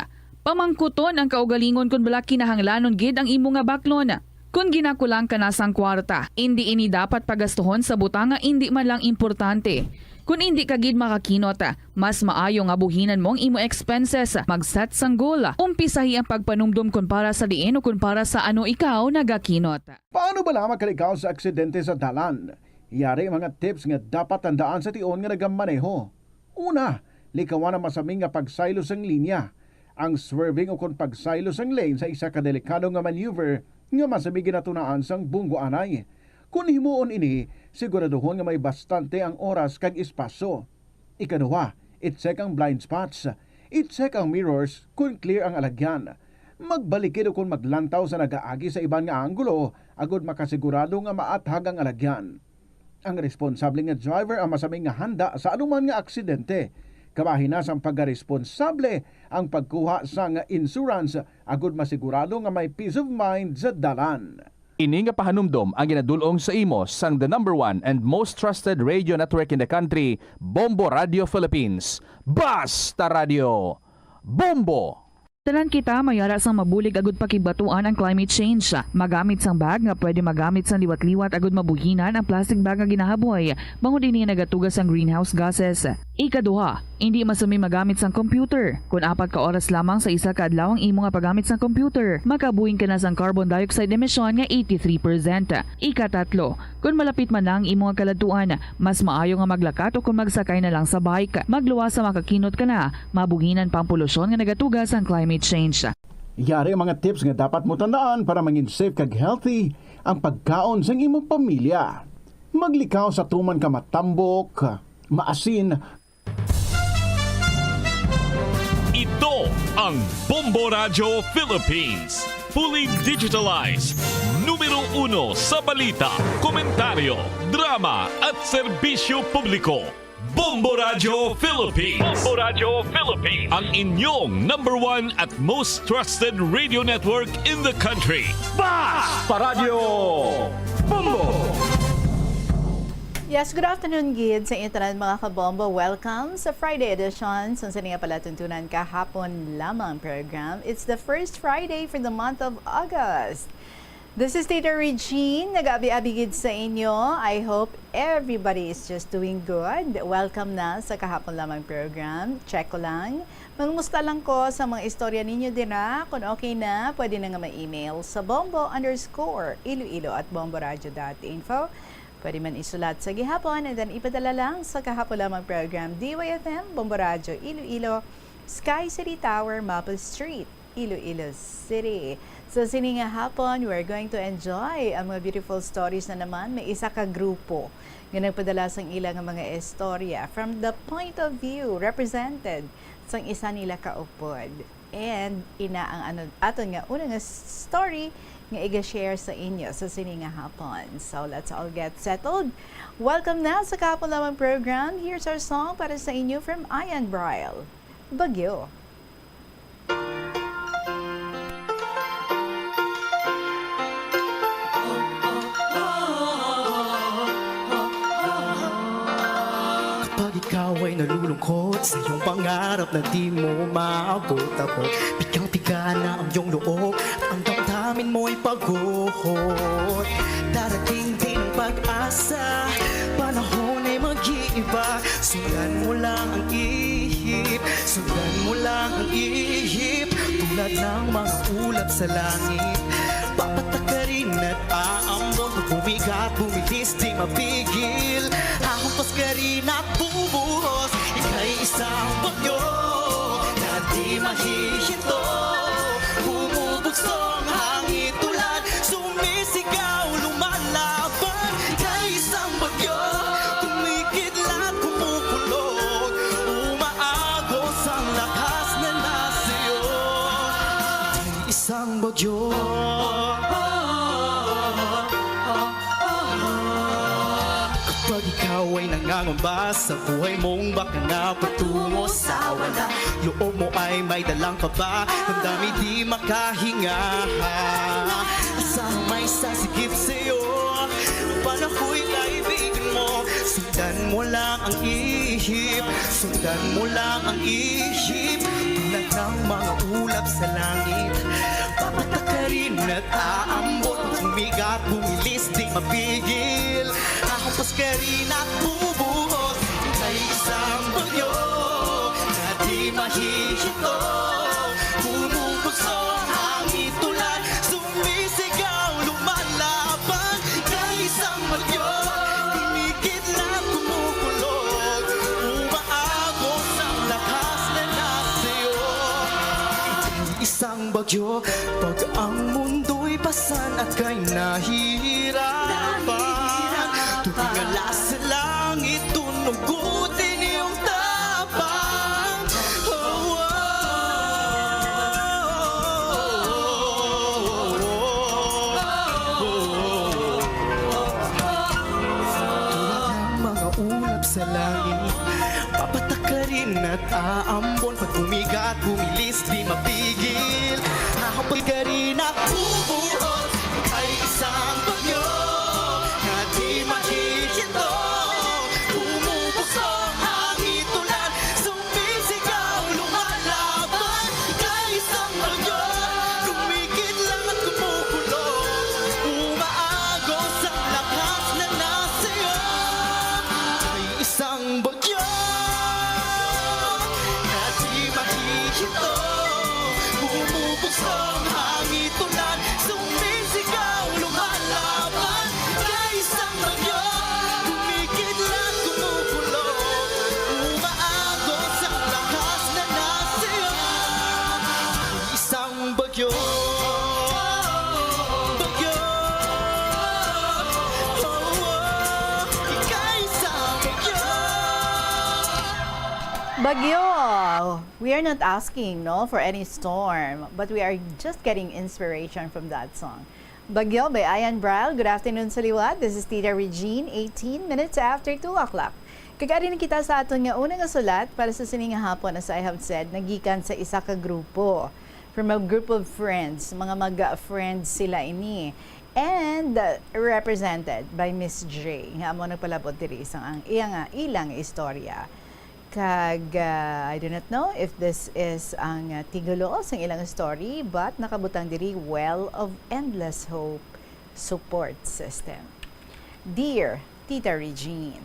Pamangkuton ang kaugalingon kon bala kinahanglanon gid ang imo nga baklon. Kon ginakulang ka na sang kwarta, indi ini dapat pagastuhon sa butang nga indi man lang importante. Kon indi ka gid makakinot, mas maayo nga buhinan mo ang imo expenses. Mag-set sang goal. Umpisahi ang pagpanumdom kon para sa diin o kon para sa ano ikaw nagakinot. Paano bala makalikaw sa aksidente sa dalan? Yari mga tips nga dapat tandaan sa tion nga nagamaneho. Una, likawan ang masami nga pagsaylo sang linya. Ang swerving ukon pagsaylo sang lane sa isa ka delikado nga maneuver nga masami ginatunaan sang bunggo anay. Kon himuon ini, siguraduhon nga may bastante ang oras kag espasyo. Ikaduha, i-check ang blind spots. I-check ang mirrors kon clear ang alagyan. Magbalikid ukon maglantaw sa nagaagi sa iban nga anggulo agod makasigurado nga maathag ang alagyan. Ang responsable nga driver ang masami nga handa sa anuman nga aksidente. Kabahin na sang pagkaresponsable ang pagkuha sang insurance agod masigurado nga may peace of mind sa dalan. Ini nga pahanumdom ang ginadul-ong sa imo sang the number one and most trusted radio network in the country, Bombo Radio Philippines. Basta Radio! Bombo! Tanan kita may ara sang mabulig agud pakigbatuan ang climate change. Magamit sang bag nga pwede magamit sang liwat-liwat agud mabuhinan ang plastic bag nga ginahaboy, bangod ini nagatuga sang greenhouse gases. Ikaduha, indi masumi magamit sang computer. Kon apat ka oras lamang sa isa ka adlaw ang imo nga paggamit sang computer, makabuhin ka na sang carbon dioxide emission nga eighty-three percent. Ikatatlo, kon malapit man na ang imo nga kaladtuan, mas maayo nga maglakat o kon magsakay na lang sa bike. Magluwas sa makakinot ka na, mabuhinan pa ang polusyon nga nagatuga sang climate change. Yari ang mga tips nga dapat mo tandaan para mangin safe kag healthy ang pagkaon sang imong pamilya. Maglikaw sa tuman ka matambok, maasin, Ang Bombo Radyo Philippines, fully digitalized, numero uno sa balita, komentaryo, drama at serbisyo publiko. Bombo Radyo Philippines. Bombo Radyo Philippines. Ang inyong number one at most trusted radio network in the country. Bas pa Radyo Bombo! Yes, good afternoon gid sa inyo tanan, mga kabombo. Welcome sa Friday edition sa sini nga palatuntunan, Kahapon Lamang program. It's the first Friday for the month of August. This is Tita Regine, nag-abi-abi gid sa inyo. I hope everybody is just doing good. Welcome na sa Kahapon Lamang program. Check ko lang. Mangumusta lang ko sa mga istorya ninyo dira. Kung okay na, pwede na nga ma-email sa bombo underscore iloilo at bomboradio dot info. Pwede man isulat sa gihapon and then ipadala lang sa Kahapon Lamang program, D Y F M, Bombo Radyo, Iloilo, Sky City Tower, Maple Street, Iloilo City. So, sini nga hapon, we're going to enjoy ang mga beautiful stories na naman. May isa ka grupo nga nagpadala sang ila nga mga istorya from the point of view represented sang isa nila ka upod. And ina ang ano, aton nga una nga s-, story nga iga-share sa inyo sa sini nga hapon. So, let's all get settled. Welcome na sa Kahapon Lamang program. Here's our song para sa inyo from Ian Briles, Bagyo. Kapag ikaw ay nalulungkot sa iyong pangarap na di mo maabot-abot, pigang-piga na ang iyong loob at ang damdamin mo'y pagod. Darating din ang pag-asa, panahon ay mag-iiba. Sundan mo lang ang ihip, sundan mo lang ang ihip. Tulad ng mga ulap sa langit, papatak ka rin at aambon. Pag bumigat, bumilis, di mapigil. Hahampas ka rin at bubuhos. Ika'y isang bagyo na di mahihinto. Bumubugso ang hangin, tulad sumisigaw, lumalaban. Ika'y isang bagyo, kumikidlat, kumukulog. Umaagos ang lakas na nasa iyo. Ika'y isang bagyo. Kapag ikaw ay nangangamba sa buhay mong baka na patungo sa wala, loob mo ay may dalang kaba, damdamin di makahinga. Asahan may sasigip sa'yo, panahoy kaibigan mo. Sundan mo lang ang ihip, sundan mo lang ang ihip. Tulad ng mga ulap sa langit, papatak ka rin at aambon. Umigat, bumilis, di mapigil. Hahampas ka rin at bubuhos. Ika'y isang bagyo na di mahihinto. Bumubugso ang hangin, tulad sumisigaw, lumalaban. Ika'y isang bagyo, kumikidlat, kumukulog. Umaagos ang lakas na nasa iyo. Ika'y isang bagyo, pag ang mundo'y pasan at kay nahihirapan, tuwing ala sa langit, tunugutin iyong tapang. Oh, oh, oh, oh, oh. Tulad ng mga ulap sa langit, papatak ka rin at aambon. Pag bumigat, bumilis, di mapigil. Hahampas ka rin at bubuhos. Ika'y isang bagyo na di mahihinto. Bumubugso ang hangin, tulad sumisigaw, lumalaban. Ika'y isang bagyo, kumikidlat, kumukulog. Umaagos ang lakas na nasa iyo. Ika'y isang bagyo na di mahihinto. Bumubugso ang hangin, tulad sumisigaw, lumalaban. Ika'y isang bagyo, kumikidlat, kumukulog. Umaagos ang lakas na nasa iyo. Isang bagyo, bagyo, oh, oh, ika'y isang bagyo. Bagyo! We are not asking, no, for any storm, but we are just getting inspiration from that song. Bagyo by Ayan Bral. Good afternoon sa liwat. This is Tita Regine, eighteen minutes after two o'clock. Kag ari na kita sa aton nga una nga sulat para sa sini nga hapon, as I have said, nagikan sa isa ka grupo. From a group of friends, mga mag-friends sila ini. And, uh, represented by Miss J, nga amo nagpalabot diri sa ang iya nga, ilang istorya. Kag, uh, I do not know if this is ang, uh, titulo sang ilang story, but nakabutang diri, Well of Endless Hope Support System. Dear Tita Regine.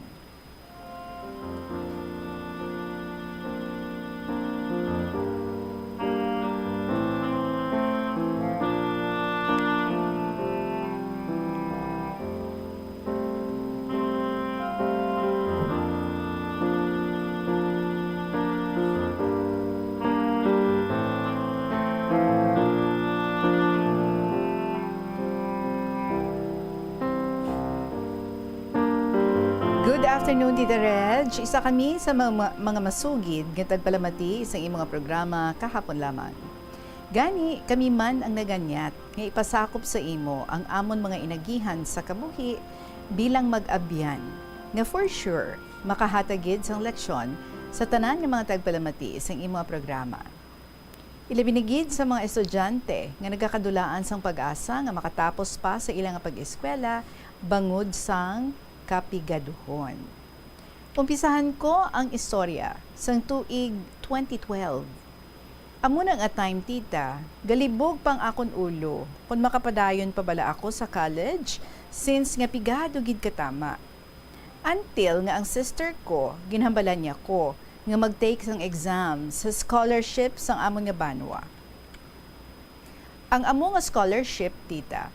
Good afternoon, Tita Reg. Isa kami sa mga, mga masugid nga tagpalamati sa imong programa kahapon lamang. Gani, kami man ang naganyat nga ipasakop sa imo ang amon mga inagihan sa kabuhi bilang mag-abyan, nga for sure makahatag gid sang leksyon sa tanan nga mga tagpalamati sang imo programa. Ilabi na gid sa mga estudyante nga nagakadulaan sang pag-asa nga makatapos pa sa ila nga pag-eskwela bangod sang kapigaduhon. Umpisahan ko ang istorya sang tuig twenty twelve. Amo na nga time, tita, galibog pa ang akon ulo kon makapadayon pa bala ako sa college, since nga pigado gid katama. Until nga ang sister ko, ginhambalan niya ko nga mag-take sang exam sa scholarship sang amon nga banwa. Ang amo nga scholarship, tita,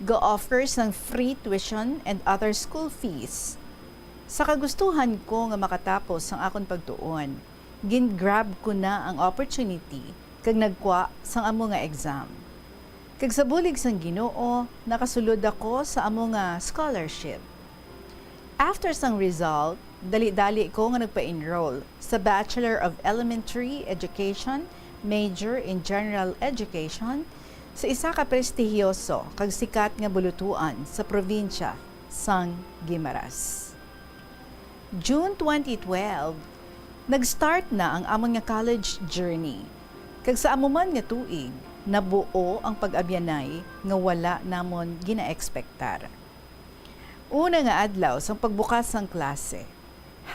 ga-offer sang free tuition and other school fees. Sa kagustuhan ko nga makatapos sang akon pagtuon, gin-grab ko na ang opportunity kag nagkwa sang amo nga exam. Kag sa bulig sang Ginoo, nakasulod ako sa amo nga scholarship. After sang result, dali-dali ko nga nagpa-enroll sa Bachelor of Elementary Education, major in General Education, sa isa ka prestihiyoso kag sikat nga bulutuan sa probinsya sang Guimaras. June twenty twelve, nag-start na ang amon nga college journey. Kag sa amo man nga tuig, nabuo ang pag-abyanay nga wala namon ginaekspektar. Una nga adlaw sang pagbukas sang klase.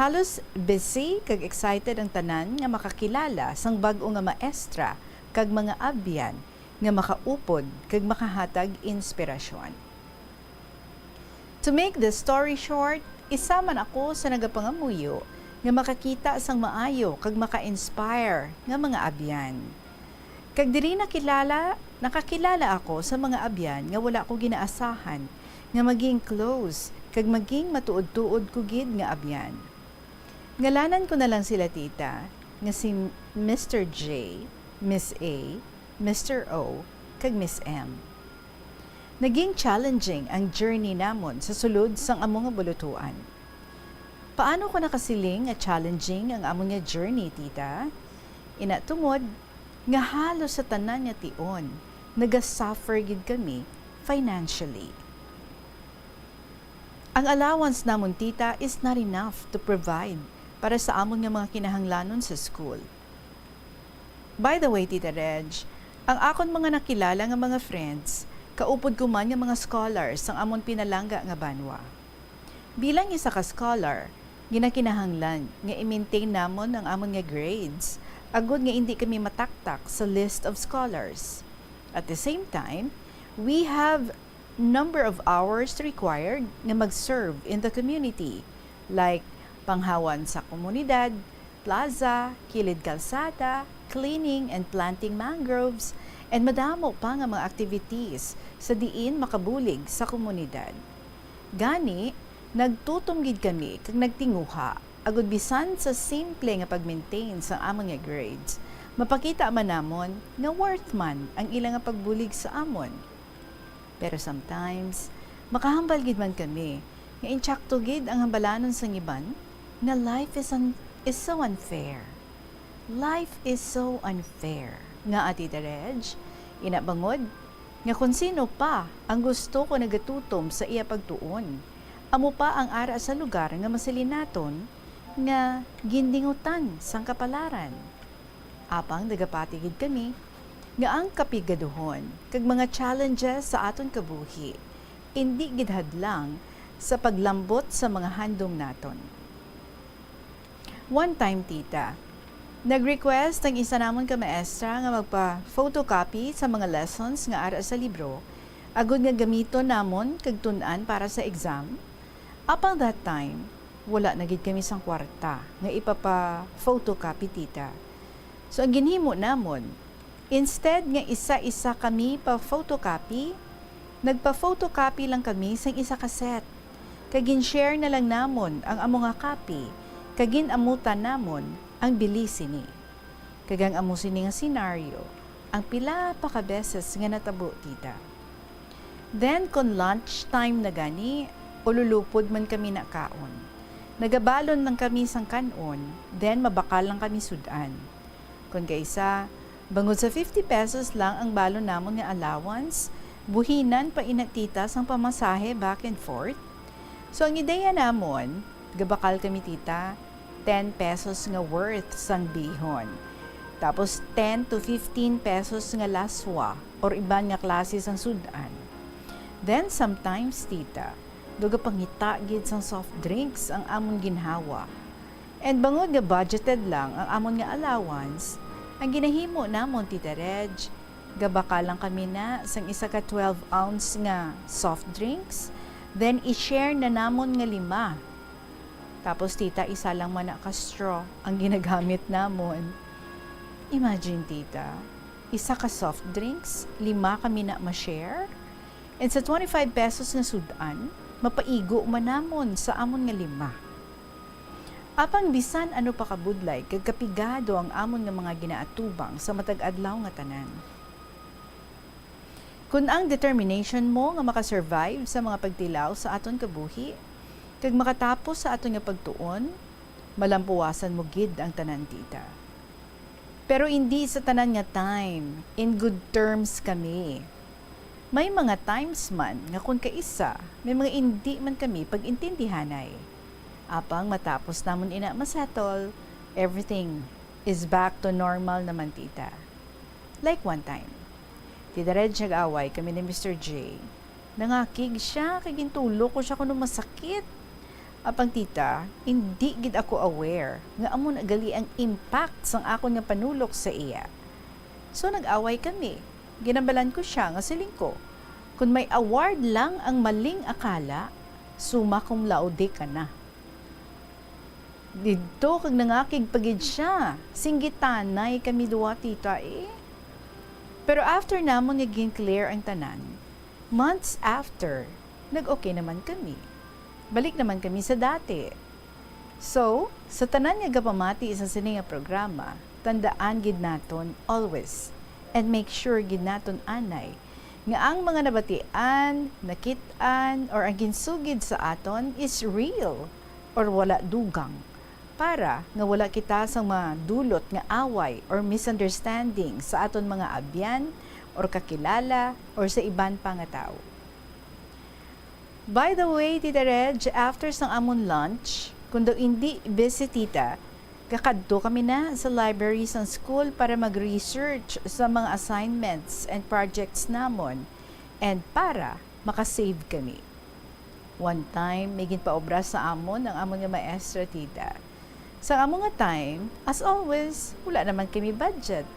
Halos busy kag excited ang tanan nga makakilala sang bag-o nga maestra kag mga abyan nga makaupod kag makahatag inspirasyon. To make the story short, isa man ako sa nagapangamuyo nga makakita sang maayo kag maka-inspire nga mga abyan. Kag diri nakilala, nakakilala ako sa mga abyan nga wala ko ginaasahan nga maging close kag maging matuod-tuod ko gid nga abyan. Ngalanan ko na lang sila, tita, nga si Mister J, Miss A, Mister O, kag Miss M. Naging challenging ang journey namon sa sulod sang amo nga bulutuan. Paano ko nakasiling nga challenging ang amo nga journey, tita? Ina tungod nga halos sa tanan nga tion, nagasuffer gid kami financially. Ang allowance namon, tita, is not enough to provide para sa amon nga mga kinahanglanon sa school. By the way, Tita Reg, ang akon mga nakilala nga mga friends, kaupod ko man nga mga scholars sang amon pinalangga nga banwa. Bilang isa ka scholar, ginakinahanglan nga i-maintain namon ang amon nga grades, agod nga indi kami mataktak sa list of scholars. At the same time, we have number of hours required nga mag-serve in the community, like panghawan sa komunidad, plaza, kilid kalsada, cleaning and planting mangroves, and madamo pa nga mga activities sa diin makabulig sa komunidad. Gani, nagtutom gid kami kag nagtinguha, agud bisan sa simple nga pag-maintain sang amon nga grades, mapakita man namon nga worth man ang ila nga pagbulig sa amon. Pero sometimes, makahambal gid man kami nga insakto gid ang hambalanon sang iban nga life is un-, is so unfair. Life is so unfair. Nga, Tita Reg, ina bangod nga kon sino pa ang gusto ko nagatutom sa iya pagtuon, amo pa ang ara sa lugar nga masilinaton nga gindingutan sang kapalaran. Apang nagapati gid kami nga ang kapigaduhon kag mga challenges sa aton kabuhi indi gid hadlang sa paglambot sa mga handom naton. One time, tita, nag-request ang isa namon ka maestra nga magpa-photocopy sa mga lessons nga ara sa libro, agod nga gamiton namon kag tun-an para sa exam. Apang that time, wala na gid kami sang kwarta nga ipapa-photocopy, tita. So, ang ginhimo namon, instead nga isa-isa kami pa-photocopy, nagpa-photocopy lang kami sang isa ka set, kag gin-share na lang namon ang amo nga copy, kag gin-amutan namon ang bili sini. Kag ang amo sini nga senaryo, ang pila pa ka beses nga natabo, tita. Then, kon lunch time na gani, ululupod man kami nakaon. Nagabalon lang kami sang kan-on, then mabakal lang kami sud-an. Kon kaisa, bangod sa fifty pesos lang ang balon namon nga allowance, buhinan pa ina, tita, sang pamasahe back and forth. So, ang ideya namon, gabakal kami, tita, ten pesos nga worth sang bihon. Tapos ten to fifteen pesos nga laswa or iban nga klase sang sud-an. Then sometimes, tita, daw gapangita gid sang soft drinks ang amon ginhawa. And bangod nga budgeted lang ang amon nga allowance, ang ginahimo namon, Tita Reg, gabakal lang kami na sang isa ka twelve ounce nga soft drinks, then i-share na namon nga lima. Tapos, tita, isa lang man na ka straw ang ginagamit namon. Imagine, tita, isa ka soft drinks, lima kami na ma-share. And sa twenty-five pesos nga sud-an, mapaigo man namon sa amon nga lima. Apang bisan ano pa kabudlay kag kapigado ang amon nga mga ginaatubang sa matag adlaw nga tanan. Kun ang determination mo nga makasurvive sa mga pagtilaw sa aton kabuhi, kag makatapos sa aton nga pagtuon, malampuwasan mo gid ang tanan, tita. Pero indi sa tanan nga time, in good terms kami. May mga times man nga kun kaisa, may mga indi man kami pag-intindihanay. Apang matapos namon ina ma-settle, everything is back to normal naman, tita. Like one time, Tita Reg, nag-away kami ni Mister J. Nangakig sia, kay gintulo ko sia kuno masakit. Apang, tita, indi gid ako aware nga amo na gali ang impact sang akon nga panulok sa iya. So, nag-away kami. Ginambalan ko sia nga siling ko, "Kon may award lang ang maling akala, summa cum laude ka na." Didto kag nangakig pa gid sia. Singgitanay kami duha, tita, eh. Pero after namon nga gin-clear ang tanan, months after, nag-okay naman kami. Balik naman kami sa dati. So, sa tanan nga gapamati sa sini nga programa, tandaan gid naton always, and make sure gid naton anay, nga ang mga nabatian, nakit-an, or ang ginsugid sa aton is real or wala dugang, para nga wala kita sang madulot nga away or misunderstanding sa aton mga abyan or kakilala or sa iban pa nga tawo. By the way, Tita Reg, after sang amon lunch, kung daw indi busy, tita, kakadto kami na sa library sang school para mag-research sa mga assignments and projects namon and para makasave kami. One time, may ginpaobra sa amon ang amon nga maestra, tita. Sa amon nga time, as always, wala naman kami budget,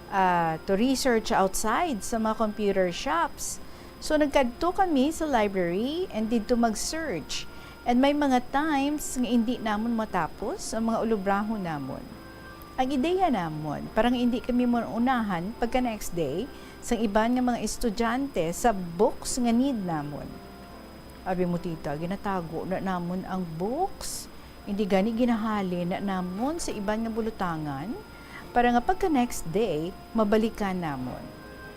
ah, to research outside sa mga computer shops. So, nagkadto kami sa library and didto mag-search. And may mga times nga indi namon matapos ang mga ulobrahon namon. Ang ideya namon, para nga indi kami maunahan pagka next day sang iban nga mga estudyante sa books nga need namon. Abi mo, tita, ginatago na namon ang books. Indi gani ginahalin na namon sa iban nga bulotangan para nga pagka next day, mabalikan namon.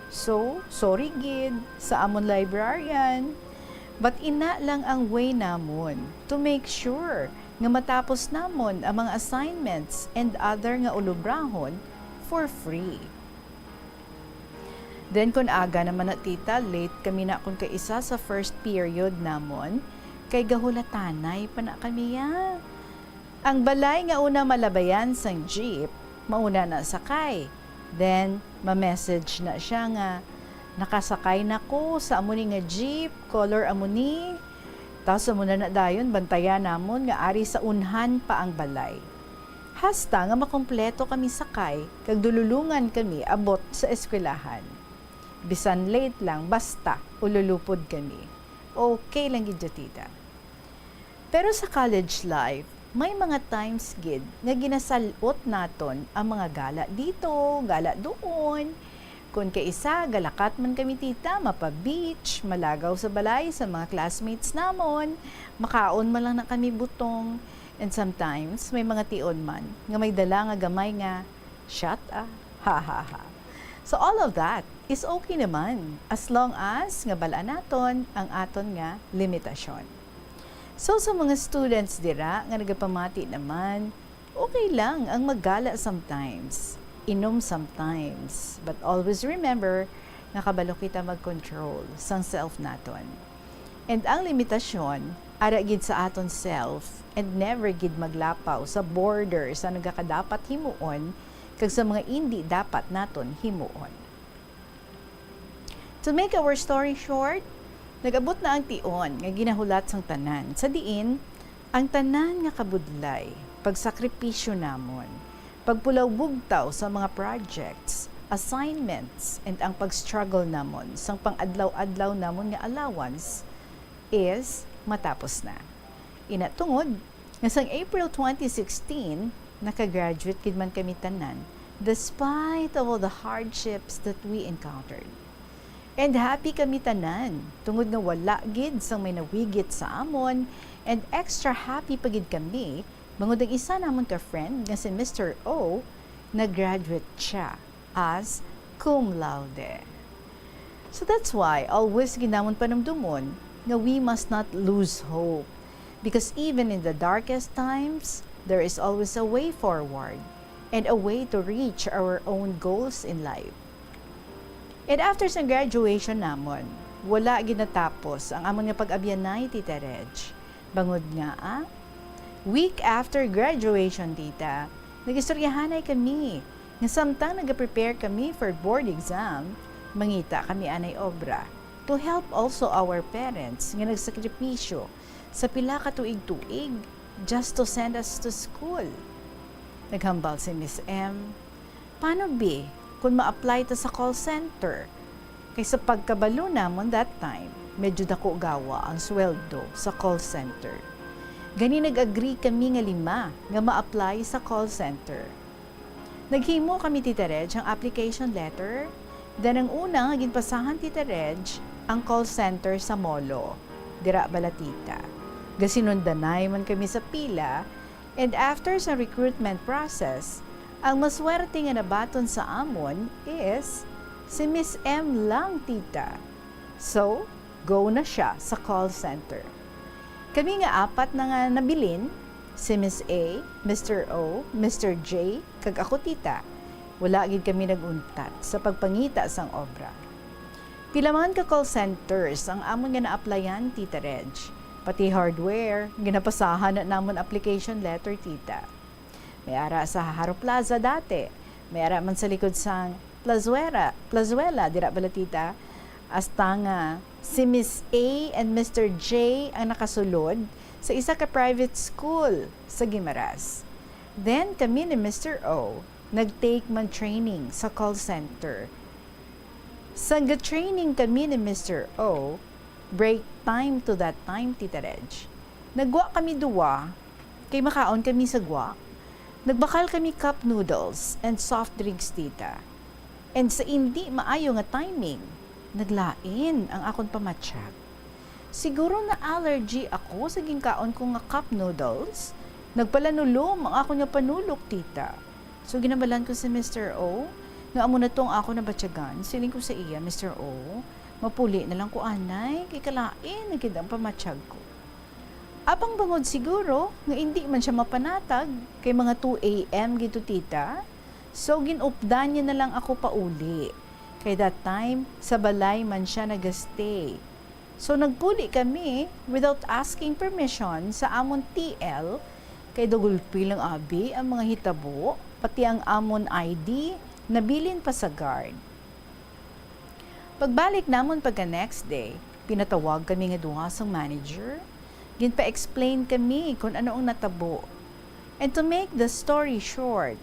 So, sorry gid sa amon librarian. But ina lang ang way namon to make sure nga matapos namon ang mga assignments and other nga ulobrahon for free. Then, kun aga naman na, tita, late kami na kun kaisa sa first period namon, kay gahulatanay pa na kami, ya. Ang balay nga una malabayan sang jeep, mauna na sakay. Then, ma-message na siya nga, "Nakasakay na ko sa amo ni nga jeep, color amo ni." Tas amo na na dayon, bantayan namon nga ari sa unhan pa ang balay. Hasta nga makumpleto kami sakay, kag dululungan kami abot sa eskwelahan. Bisan late lang, basta ululupod kami. Okay lang gid, tita. Pero sa college life, may mga times gid nga ginasal-ot naton ang mga gala dito, gala doon. Kun kaisa, galakat man kami, tita, mapa-beach, malagaw sa balay sa mga classmates namon, makaon man lang na kami butong. And sometimes, may mga tion man nga may dala nga gamay nga shot, ah. Ha, ha, ha. So, all of that is okay naman, as long as nga bal-an naton ang aton nga limitasyon. So, sa mga students dira nga nagapamati naman, okay lang ang maggala sometimes, inom sometimes, but always remember nga kabalo kita mag-control sang self naton. And ang limitasyon ara gid sa aton self, and never gid maglapaw sa border sa nagakadapat himuon kag sa mga indi dapat naton himuon. To make our story short, nag-abot na ang tion nga ginahulat sang tanan, sa diin ang tanan nga kabudlay, pagsakripisyo namon, pagpulaw-bugtaw sa mga projects, assignments, and ang pag-struggle namon sang pang-adlaw-adlaw namon nga allowance is matapos na. Ina tungod nga sang April twenty sixteen, naka-graduate gid man kami tanan, despite of all the hardships that we encountered. And happy kami tanan, tungod nga wala gid sang may nawigit sa amon, and extra happy pa gid kami, bangod ang isa namon ka friend nga si Mister O, nag-graduate siya as cum laude. So that's why always gid namon panumdumon nga we must not lose hope, because even in the darkest times, there is always a way forward and a way to reach our own goals in life. And after sa graduation namon, wala gid natapos ang amon nga pag-abyanay, Tita Reg. Bangod nga, ah, week after graduation, tita, nag-istoryahanay kami nga samtang nagaprepare kami for board exam, mangita kami anay obra to help also our parents nga nagsakripisyo sa pila ka tuig-tuig just to send us to school. Naghambal si Miss M, "Paano, bi, kung ma-apply ta sa call center?" Kay sa pagkabalo namon that time, medyo dako gawa ang sweldo sa call center. Gani nag-agree kami nga lima nga ma-apply sa call center. Naghimo kami, Tita Reg, ang application letter. Then ang una nga ginpasahan, Tita Reg, ang call center sa Molo, dira bala, tita. Gasinundanay man kami sa pila, and after sa recruitment process, ang maswerte nga nabaton sa amon is si Miss M lang, tita. So, go na siya sa call center. Kami nga apat na nga nabilin, si Miss A, Mister O, Mister J, kag ako, tita, wala gid kami nag-untat sa pagpangita sang obra. Pila man ka call centers ang amon nga na-applyan, Tita Reg. Pati hardware, ginapasahan na namon application letter, tita. May ara sa Jaro Plaza dati, may ara man sa likod sang Plazuera, Plazuela, dira bala, tita. Hasta nga si Miss A and Mister J ang nakasulod sa isa ka private school sa Guimaras. Then kami ni Mister O, nag-take man training sa call center. Sang ga-training kami ni Mister O, break time to that time, Tita Reg. Nagwa kami duwa, kay makaon kami sa gwa. Nagbakal kami cup noodles and soft drinks, tita. And sa indi maayo nga timing, naglain ang akon pamatyag. Siguro na-allergy ako sa ginkaon ko nga cup noodles. Nagpalanulom ang akon nga panulok, tita. So, ginhambalan ko si Mister O nga amo na to ang akon nabatyagan. Siling ko sa iya, "Mister O, mapuli na lang ko anay, kay kalain na gid ang pamatyag ko." Apang bangod siguro nga indi man siya mapanatag, kay mga two A M gid to, tita, so gin-updan niya na lang ako pauli. Kay that time, sa balay man siya nagastay. So nagpuli kami without asking permission sa amon T L, kay daw gulpi lang abi ang mga hitabo, pati ang amon I D nabilin pa sa guard. Pagbalik namon pagka next day, pinatawag kami nga duha sang manager. Ginpa-explain kami kon ano ang natabo. And to make the story short,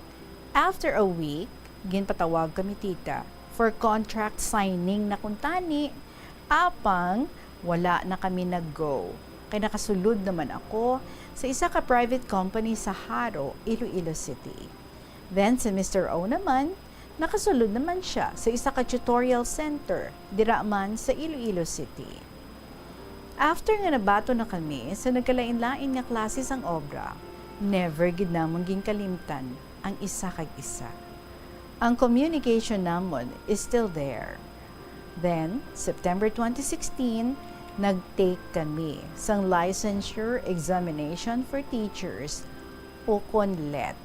after a week, ginpatawag kami, tita, for contract signing na kuntani, apang wala na kami nag-go. Kay nakasulod naman ako sa isa ka private company sa Jaro, Iloilo City. Then si Mister O naman, nakasulod naman siya sa isa ka tutorial center dira man sa Iloilo City. After nga nabaton na kami sa nagkalain-lain nga klase sang obra, never gid namon ginkalimtan ang isa kag isa. Ang communication namon is still there. Then, September twenty sixteen, nag-take kami sang Licensure Examination for Teachers, ukon let.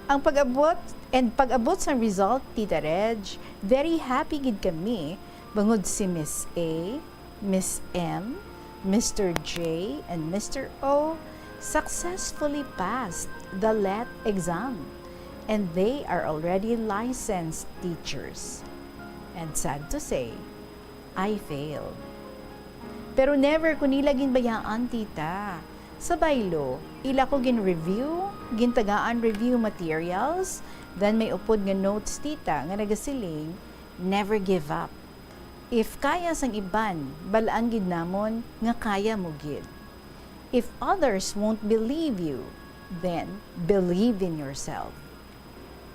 Ang pag-abot, and pag-abot sang result, Tita Reg, very happy gid kami, bangod si Miss A, Miss M, Mister J, and Mister O successfully passed the let exam, and they are already licensed teachers. And sad to say, I failed. Pero never ko nila ginbayaan, tita. Sa baylo, ila ko gin-review, gintagaan review materials, then may upod nga notes, tita, nga nagasiling, "Never give up. If kaya sang iban, bal-an gid namon nga kaya mo gid. If others won't believe you, then believe in yourself."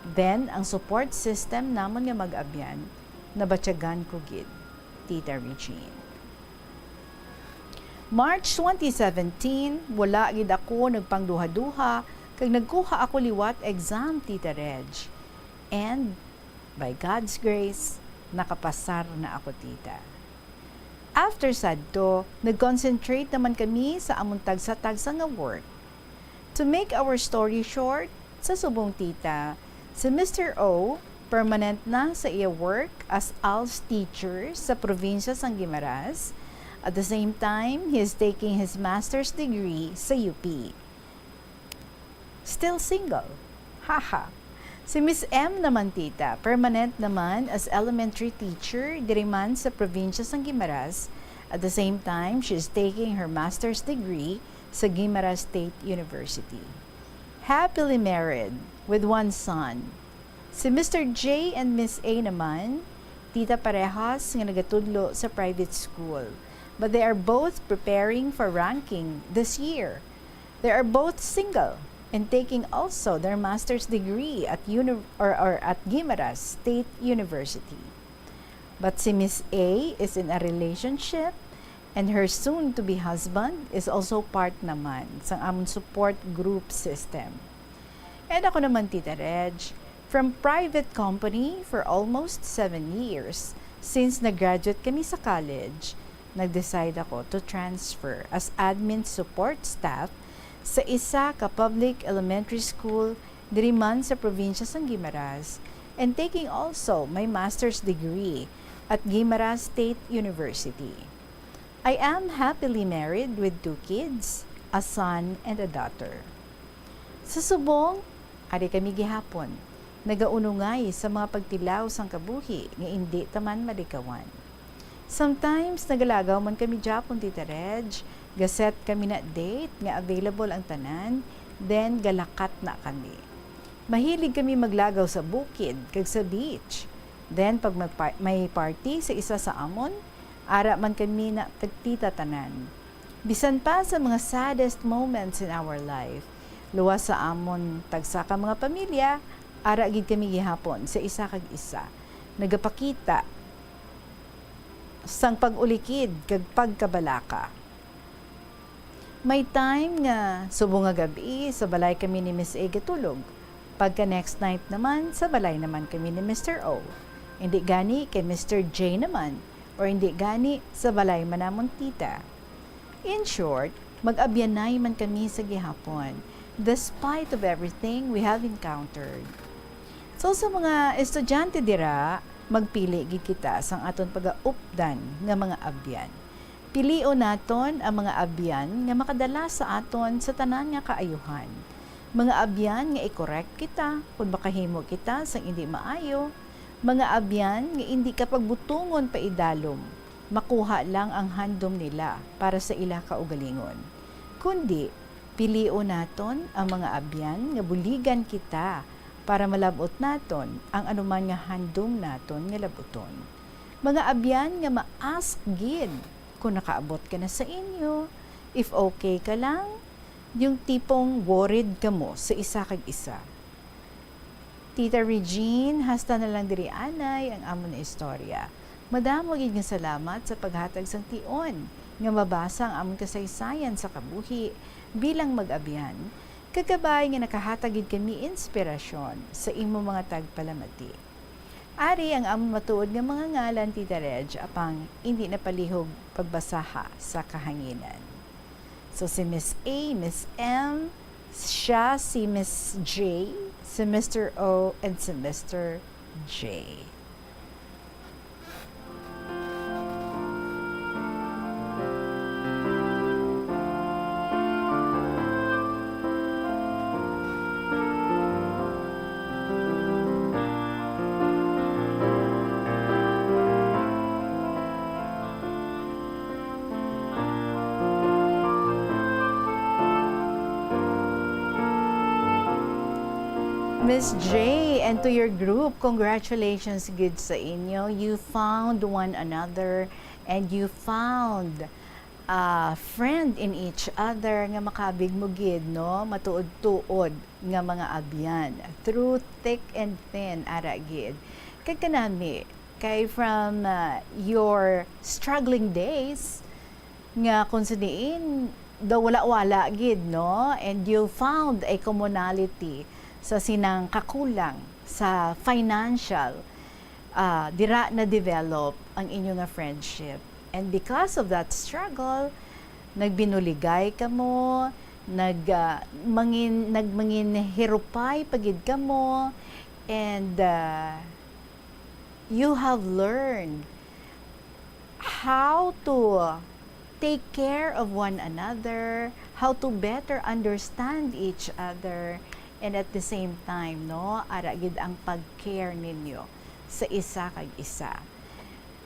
Then, ang support system namon nga mag-abyan, nabatyagan ko gid, Tita Regine. March twenty seventeen, wala gid ako nagpangduha-duha, kag nagkuha ako liwat exam, Tita Reg. And, by God's grace, nakapasar na ako, tita. After sadto, nag-concentrate naman kami sa amon tagsa-tagsa nga work. To make our story short, sa subong, tita, si Mister O permanent na sa iya work as ALS teacher sa probinsya sang Guimaras. At the same time, he is taking his master's degree sa U P. Still single. Haha. Si Miss M naman, tita, permanent naman as elementary teacher diri man sa probinsya sang Guimaras. At the same time, she is taking her master's degree sa Guimaras State University. Happily married with one son. Si Mister J and Miss A naman, tita, parehas nga nagatudlo sa private school, but they are both preparing for ranking this year. They are both single and taking also their master's degree at uni-, or, or at Guimaras State University. But si Miss A is in a relationship, and her soon-to-be husband is also part naman sang amon support group system. And ako naman, Tita Reg, from private company for almost seven years, since nag-graduate kami sa college, nag-decide ako to transfer as admin support staff sa isa ka public elementary school diri man sa probinsya sang Guimaras, and taking also my master's degree at Guimaras State University. I am happily married with two kids, a son and a daughter. Sa subong, ari kami gihapon, nagaunongay sa mga pagtilaw sang kabuhi nga indi ta man malikawan. Sometimes, nagalagaw man kami gihapon, Tita Reg, gaset kami na date nga available ang tanan, then galakat na kami. Mahilig kami maglagaw sa bukid kag sa beach. Then, pag may par-, may party sa isa sa amon, ara man kami na tagtita tanan. Bisan pa sa mga saddest moments in our life, luwas sa amon tagsa ka mga pamilya, ara gid kami gihapon sa isa kag isa. Nagapakita sang pag-ulikid kag pagkabalaka. May time nga subong nga gab-i, sa balay kami ni Miss A gatulog. Pagka next night naman, sa balay naman kami ni Mister O. Indi gani kay Mister J naman, or indi gani sa balay man namon tita. In short, mag-abyanay man kami sa gihapon, despite of everything we have encountered. So, sa mga estudyante dira, magpili gid kita sang aton pagaupdan nga mga abyan. Pilion naton ang mga abyan nga makadala sa aton sa tanan nga kaayuhan. Mga abyan nga i-correct kita kon makahimo kita sang indi maayo, mga abyan nga indi ka pagbutongon pa idalom, makuha lang ang handom nila para sa ila kaugalingon. Kundi, pilion naton ang mga abyan nga buligan kita para malab-ot naton ang anuman nga handom naton nga lab-uton. Mga abyan nga ma-ask gid kung nakaabot ka na sa inyo, if okay ka lang, yung tipong worried kamo sa isa kag isa. Tita Regine, hasta na lang diri anay ang amon nga istorya. Madamo gid nga salamat sa paghatag sang tion nga mabasa ang amon kasaysayan sa kabuhi bilang mag-abyan, kag kabay nga nakahatag gid kami inspirasyon sa imo mga tagpalamati. Ari ang amon matuod nga mga ngalan, Tita Reg, apang indi na palihog pagbasaha sa kahanginan. So, si Miss A, Miss M, siya si Miss J, si Mister O, and si Mister J. Miss J, and to your group, congratulations gid sa inyo. You found one another and you found a friend in each other nga makabig mo gid, no? Matuod-tuod nga mga abyan. Through thick and thin, ara gid. Kag kanami, kay from, ah, your struggling days, nga kung sa diin, daw wala-wala gid, no? And you found a commonality sa sinang kakulang sa financial, ah, dira na-develop ang inyo nga friendship. And because of that struggle, nagbinuligay kamo, nag, ah, mangin-, nagmangin hirupay pa gid kamo, and, ah, you have learned how to take care of one another, how to better understand each other, and at the same time, no, ara gid ang pag-care ninyo sa isa kag isa.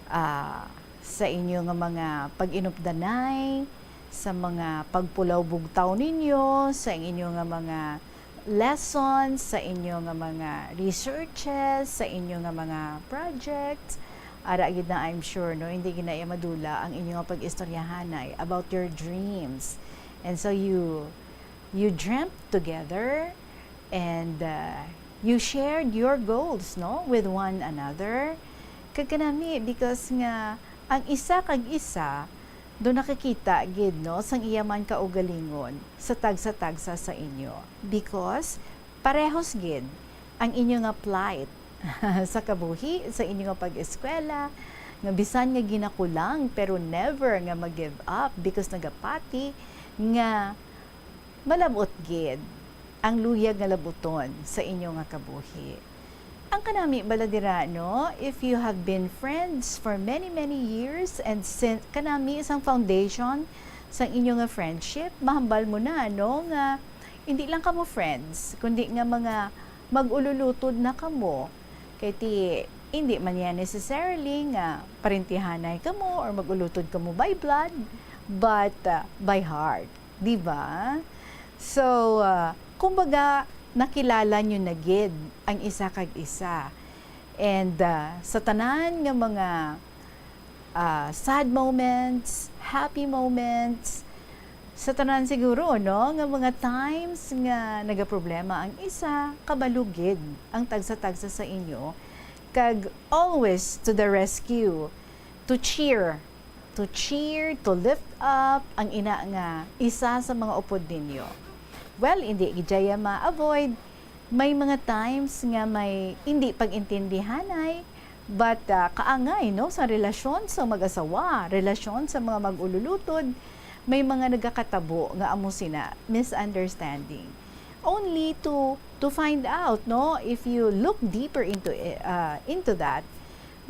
Ah, sa inyo nga mga pag-inupdanay, sa mga pagpulaw bugtaw ninyo, sa inyo nga mga lessons, sa inyo nga mga researches, sa inyo nga mga projects. Ara gid na, I'm sure, no, hindi gid na iya madula ang inyo nga pag-istoryahanay about your dreams. And so you, you dreamt together, and, uh, you shared your goals, no, with one another. Kag kanami, because nga ang isa kag isa do nakikita gid, no, sang iya man kaugalingon sa tagsa-tagsa sa inyo, because parehos gid ang inyo nga plight sa kabuhi, sa inyo nga pag-eskwela, nga bisan nga ginakulang, pero never nga mag-give up, because nagapati nga malab-ot gid ang luyag nga labuton sa inyo nga kabuhi. Ang kanami bala dira, no, if you have been friends for many, many years, and sin-, kanami sang foundation sang inyo nga friendship, mahambal mo na, no, nga hindi lang kamo friends, kundi nga mga mag-ululutod na kamo. Kay ti, hindi man yan necessarily nga parentihanay kamo or mag-ulutod kamo by blood, but, uh, by heart. Di ba? So, ah, kumbaga, nakilala nyo na gid ang isa kag isa. And, ah, sa tanan nga mga, ah, sad moments, happy moments, sa tanan siguro, no, nga mga times nga nagaproblema ang isa, kabalo gid ang tagsa-tagsa sa inyo, kag always to the rescue, to cheer to cheer, to lift up ang ina nga isa sa mga upod ninyo. Well, hindi gid iya ma-avoid. May mga times nga may hindi pag-intindihanay, but, ah, kaangay, no, sa relasyon sa mag-asawa, relasyon sa mga mag-ululutod, may mga nagakatabo nga amo sina misunderstanding. Only to to find out, no, if you look deeper into i- uh, into that,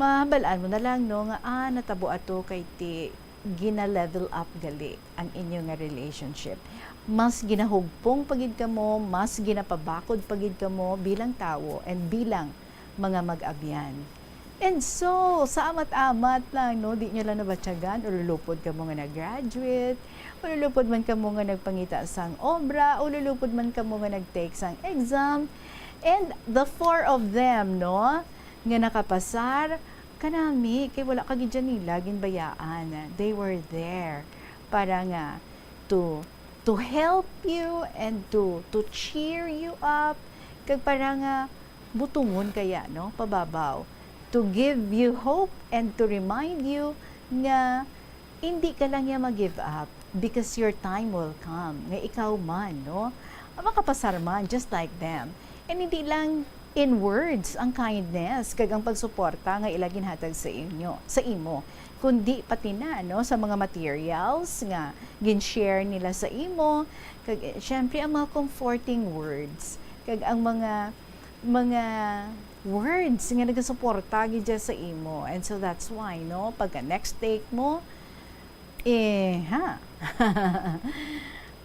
mabalaan mo na lang, no, nga ah, natabo ato kay ti gina-level up gali ang inyo nga relationship. Mas ginahugpong pa gid kamo, mas ginapabakod pa gid kamo bilang tawo and bilang mga mag-abyan. And so, sa amat-amat lang, no, di nyo lang nabatyagan, ululupod kamo nga nag-graduate, ululupod man kamo nga nagpangita sang obra, ululupod man kamo nga nag-take sang exam. And the four of them, no, nga nakapasar, kanami, kay wala ka gid dyan nila ginbayaan. They were there para nga to to help you and to to cheer you up, kag para nga butungon kaya, no, pababaw, to give you hope and to remind you nga hindi ka lang niya mag-give up, because your time will come, nga ikaw man, no, makapasar man just like them. And hindi lang in words ang kindness kag ang pagsuporta nga ila ginhatag sa inyo, sa imo, kundi pati na, no, sa mga materials nga gin-share nila sa imo, kag, eh, syempre, ang mga comforting words kag ang mga mga words nga nagasuporta gid dyan sa imo. And so that's why, no, pagka next take mo, eh, ha?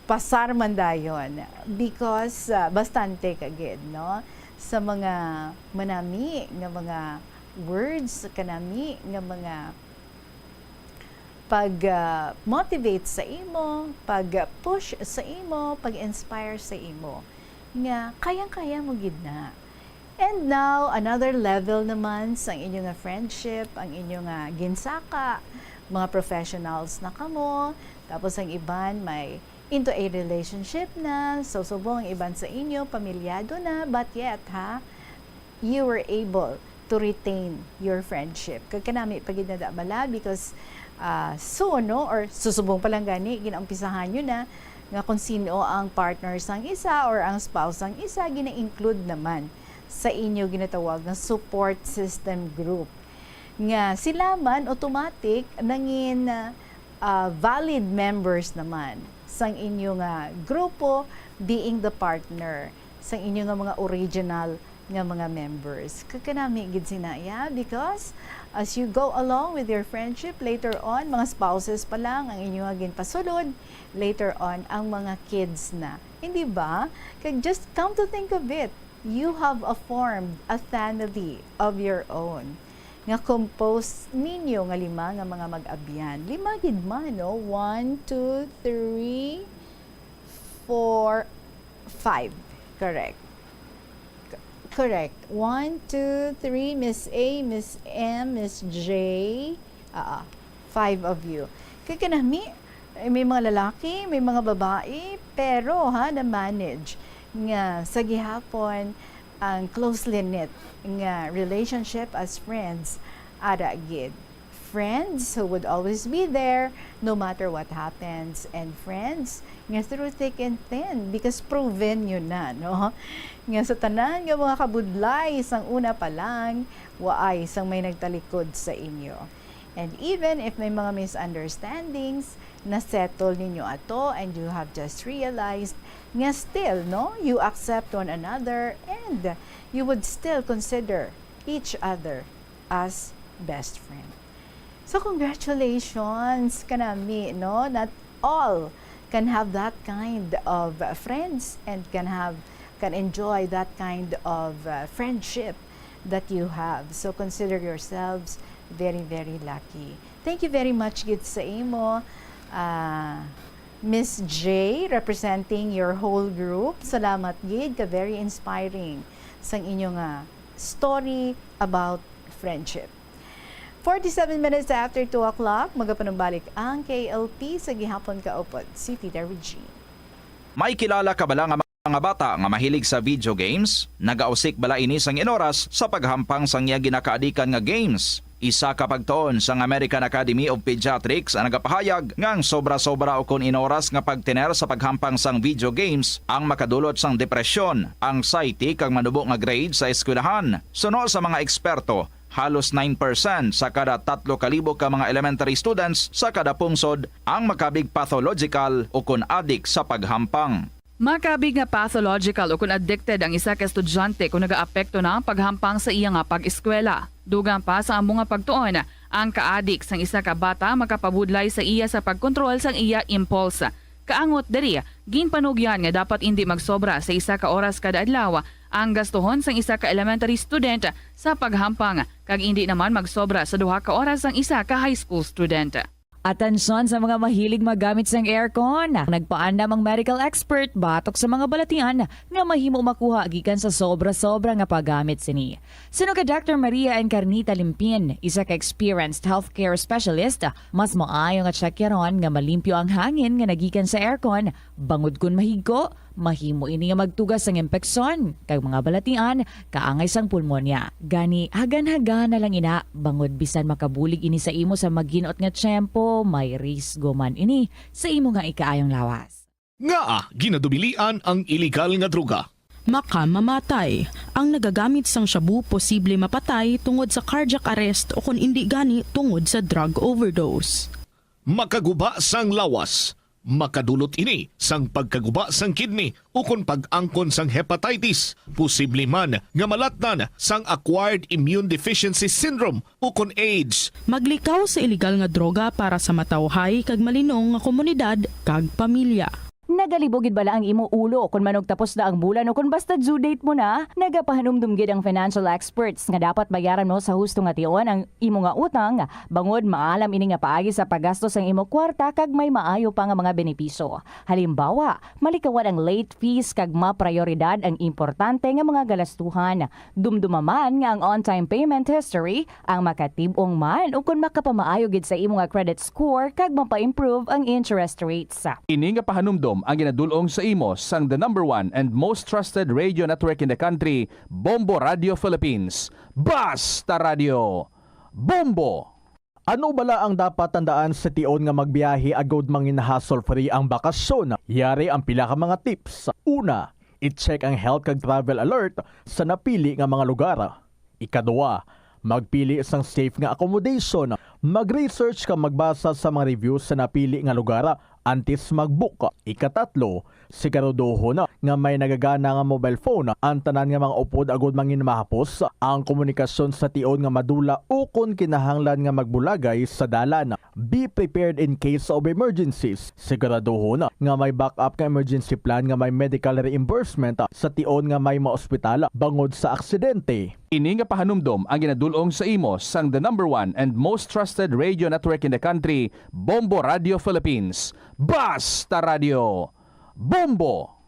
Pasar man dayon. Because, ah, bastante ka gid, no? Sa mga manami nga mga words, kanami nga mga pag, ah, motivate sa imo, pag, ah, push sa imo, pag-inspire sa imo, nga kayang-kaya mo gid na. And now, another level naman sang inyo nga friendship, ang inyo nga ginsaka, mga professionals na kamo, tapos ang iban may into a relationship na, so subong ang iban sa inyo, pamilyado na, but yet, ha, you were able to retain your friendship. Kag kanami pa gid na da bala, because, ah, soon, no, or susubong pa lang gani, ginaumpisahan nyo na nga kung sino ang partner sang isa or ang spouse sang isa, gina-include naman sa inyo ginatawag nga support system group. Nga sila man automatic nangin, ah, valid members naman sang inyo nga grupo, being the partner sang inyo nga mga original nga mga members. Kag kanami gid sina, yeah, because as you go along with your friendship, later on, mga spouses pa lang ang inyo nga ginpasulod, later on, ang mga kids na. Hindi ba? Kag just come to think of it, you have a formed a family of your own nga composed ninyo nga lima nga mga mag-abyan. Lima gid man, no? One, two, three, four, five. Correct. C- correct. One, two, three, Miss A, Miss M, Miss J. Ah, ah. Five of you. Kay kanami, eh, may mga lalaki, may mga babae, pero, ha, na-manage nga sa gihapon ang closely knit nga relationship as friends, ara gid. Friends who would always be there no matter what happens, and friends nga through thick and thin, because proven yun na, no? Nga sa tanan nga mga kabudlay, sang una pa lang, waay sang may nagtalikod sa inyo. And even if may mga misunderstandings, na-settle ninyo ato and you have just realized nga still, no, you accept one another and you would still consider each other as best friend. So congratulations kanami, no? Not all can have that kind of friends and can have can enjoy that kind of uh, friendship that you have. So consider yourselves very, very lucky. Thank you very much gid sa imo, ah, Miss J, representing your whole group. Salamat gid ka, very inspiring sang inyo nga story about friendship. Forty-seven minutes after two o'clock, magapanumbalik ang K L P sa gihapon kaupod. Si Tita Regine. May kilala ka bala nga mga bata nga mahilig sa video games? Nagausik bala ini sang inoras sa paghampang sang iya ginakaadikan nga games? Isa ka pagtuon sang American Academy of Pediatrics ang nagapahayag nga ang sobra-sobra ukon inoras nga pagtener sa paghampang sang video games ang makadulot sang depresyon, anxiety, kag manubo nga grade sa eskwelahan. Suno sa mga eksperto, Halos nine percent sa kada tatlo ka libo ka mga elementary students sa kada pungsod ang makabig pathological o kon adik sa paghampang. Makabig nga pathological o kon addicted ang isa ka estudyante kon nagaapekto na ang paghampang sa iya nga pag-eskwela. Dugang pa sa amo nga pagtuon, ang kaadik sang isa ka bata makapabudlay sa iya sa pagkontrol sang iya impulse. Kaangot diri, ginpanugyan nga dapat indi magsobra sa isa ka oras kada adlaw ang gastuhon sang isa ka elementary student sa paghampang, kag indi naman magsobra sa duha ka oras ang isa ka high school student. Atensyon sa mga mahilig maggamit sang aircon. Nagpaandam ang medical expert batok sa mga balatian nga mahimo makuha gikan sa sobra-sobra nga paggamit sini. Suno kay Doctor Maria Encarnita Limpin, isa ka experienced healthcare specialist, mas maayo nga tsakyaron nga malimpyo ang hangin nga nagikan sa aircon, bangod kon mahigko, mahimo ini nga magtuga sang impeksyon kag mga balatian kaangay sang pulmonya. Gani, hagan-hagan na lang ina, bangod bisan makabulig ini sa imo sa maghinot nga tiyempo, may risgo man ini sa imo nga ikaayong lawas. Ngaa ginadubilian ang iligal nga droga? Makamamatay. Ang nagagamit sang shabu posible mapatay tungod sa cardiac arrest o kon indi gani tungod sa drug overdose. Makaguba sang lawas. Makadulot ini sang pagkaguba sang kidney ukon pag-angkon sang hepatitis, posible man nga malatnan sang acquired immune deficiency syndrome ukon AIDS. Maglikaw sa iligal nga droga para sa matawhay kag malinong nga komunidad kag pamilya. Nagalibog gid bala ang imo ulo kon manugtapos na ang bulan o kon basta due date mo na? Nagapahanumdom gid ang financial experts nga dapat bayaran mo sa husto nga tion ang imo nga utang, bangod maalam ini nga paagi sa paggasto sang imo kwarta kag may maayo pa nga mga benepisyo. Halimbawa, malikawan ang late fees kag maprayoridad ang importante nga mga galastuhan. Dumduma man nga ang on-time payment history ang makatib-ong man ukon makapamaayo gid sa imo nga credit score kag mapa-improve ang interest rates. Ini nga pahanumdom ang ginadul-ong sa imo sang the number one and most trusted radio network in the country, Bombo Radio Philippines. Basta Radio, Bombo! Ano bala ang dapat tandaan sa tion nga magbiyahe agud mangin hassle-free ang bakasyon? Yari ang pila ka mga tips. Una, i-check ang health kag travel alert sa napili nga mga lugar. Ikaduha, magpili sang safe nga accommodation. Mag-research kag magbasa sa mga reviews sa napili nga lugar antes mag-book. Ikatatlo, siguraduhon nga may nagagana nga mobile phone ang tanan nga mga upod agud mangin mahapos ang komunikasyon sa tion nga madula ukon kinahanglan nga magbulagay sa dalan. Be prepared in case of emergencies. Siguraduhon nga may backup nga emergency plan nga may medical reimbursement sa tion nga may maospital bangod sa aksidente. Ini nga pahanumdom ang ginadul-ong sa imo sang the number one and most trusted radio network in the country, Bombo Radio Philippines. Basta Radio, Bombo!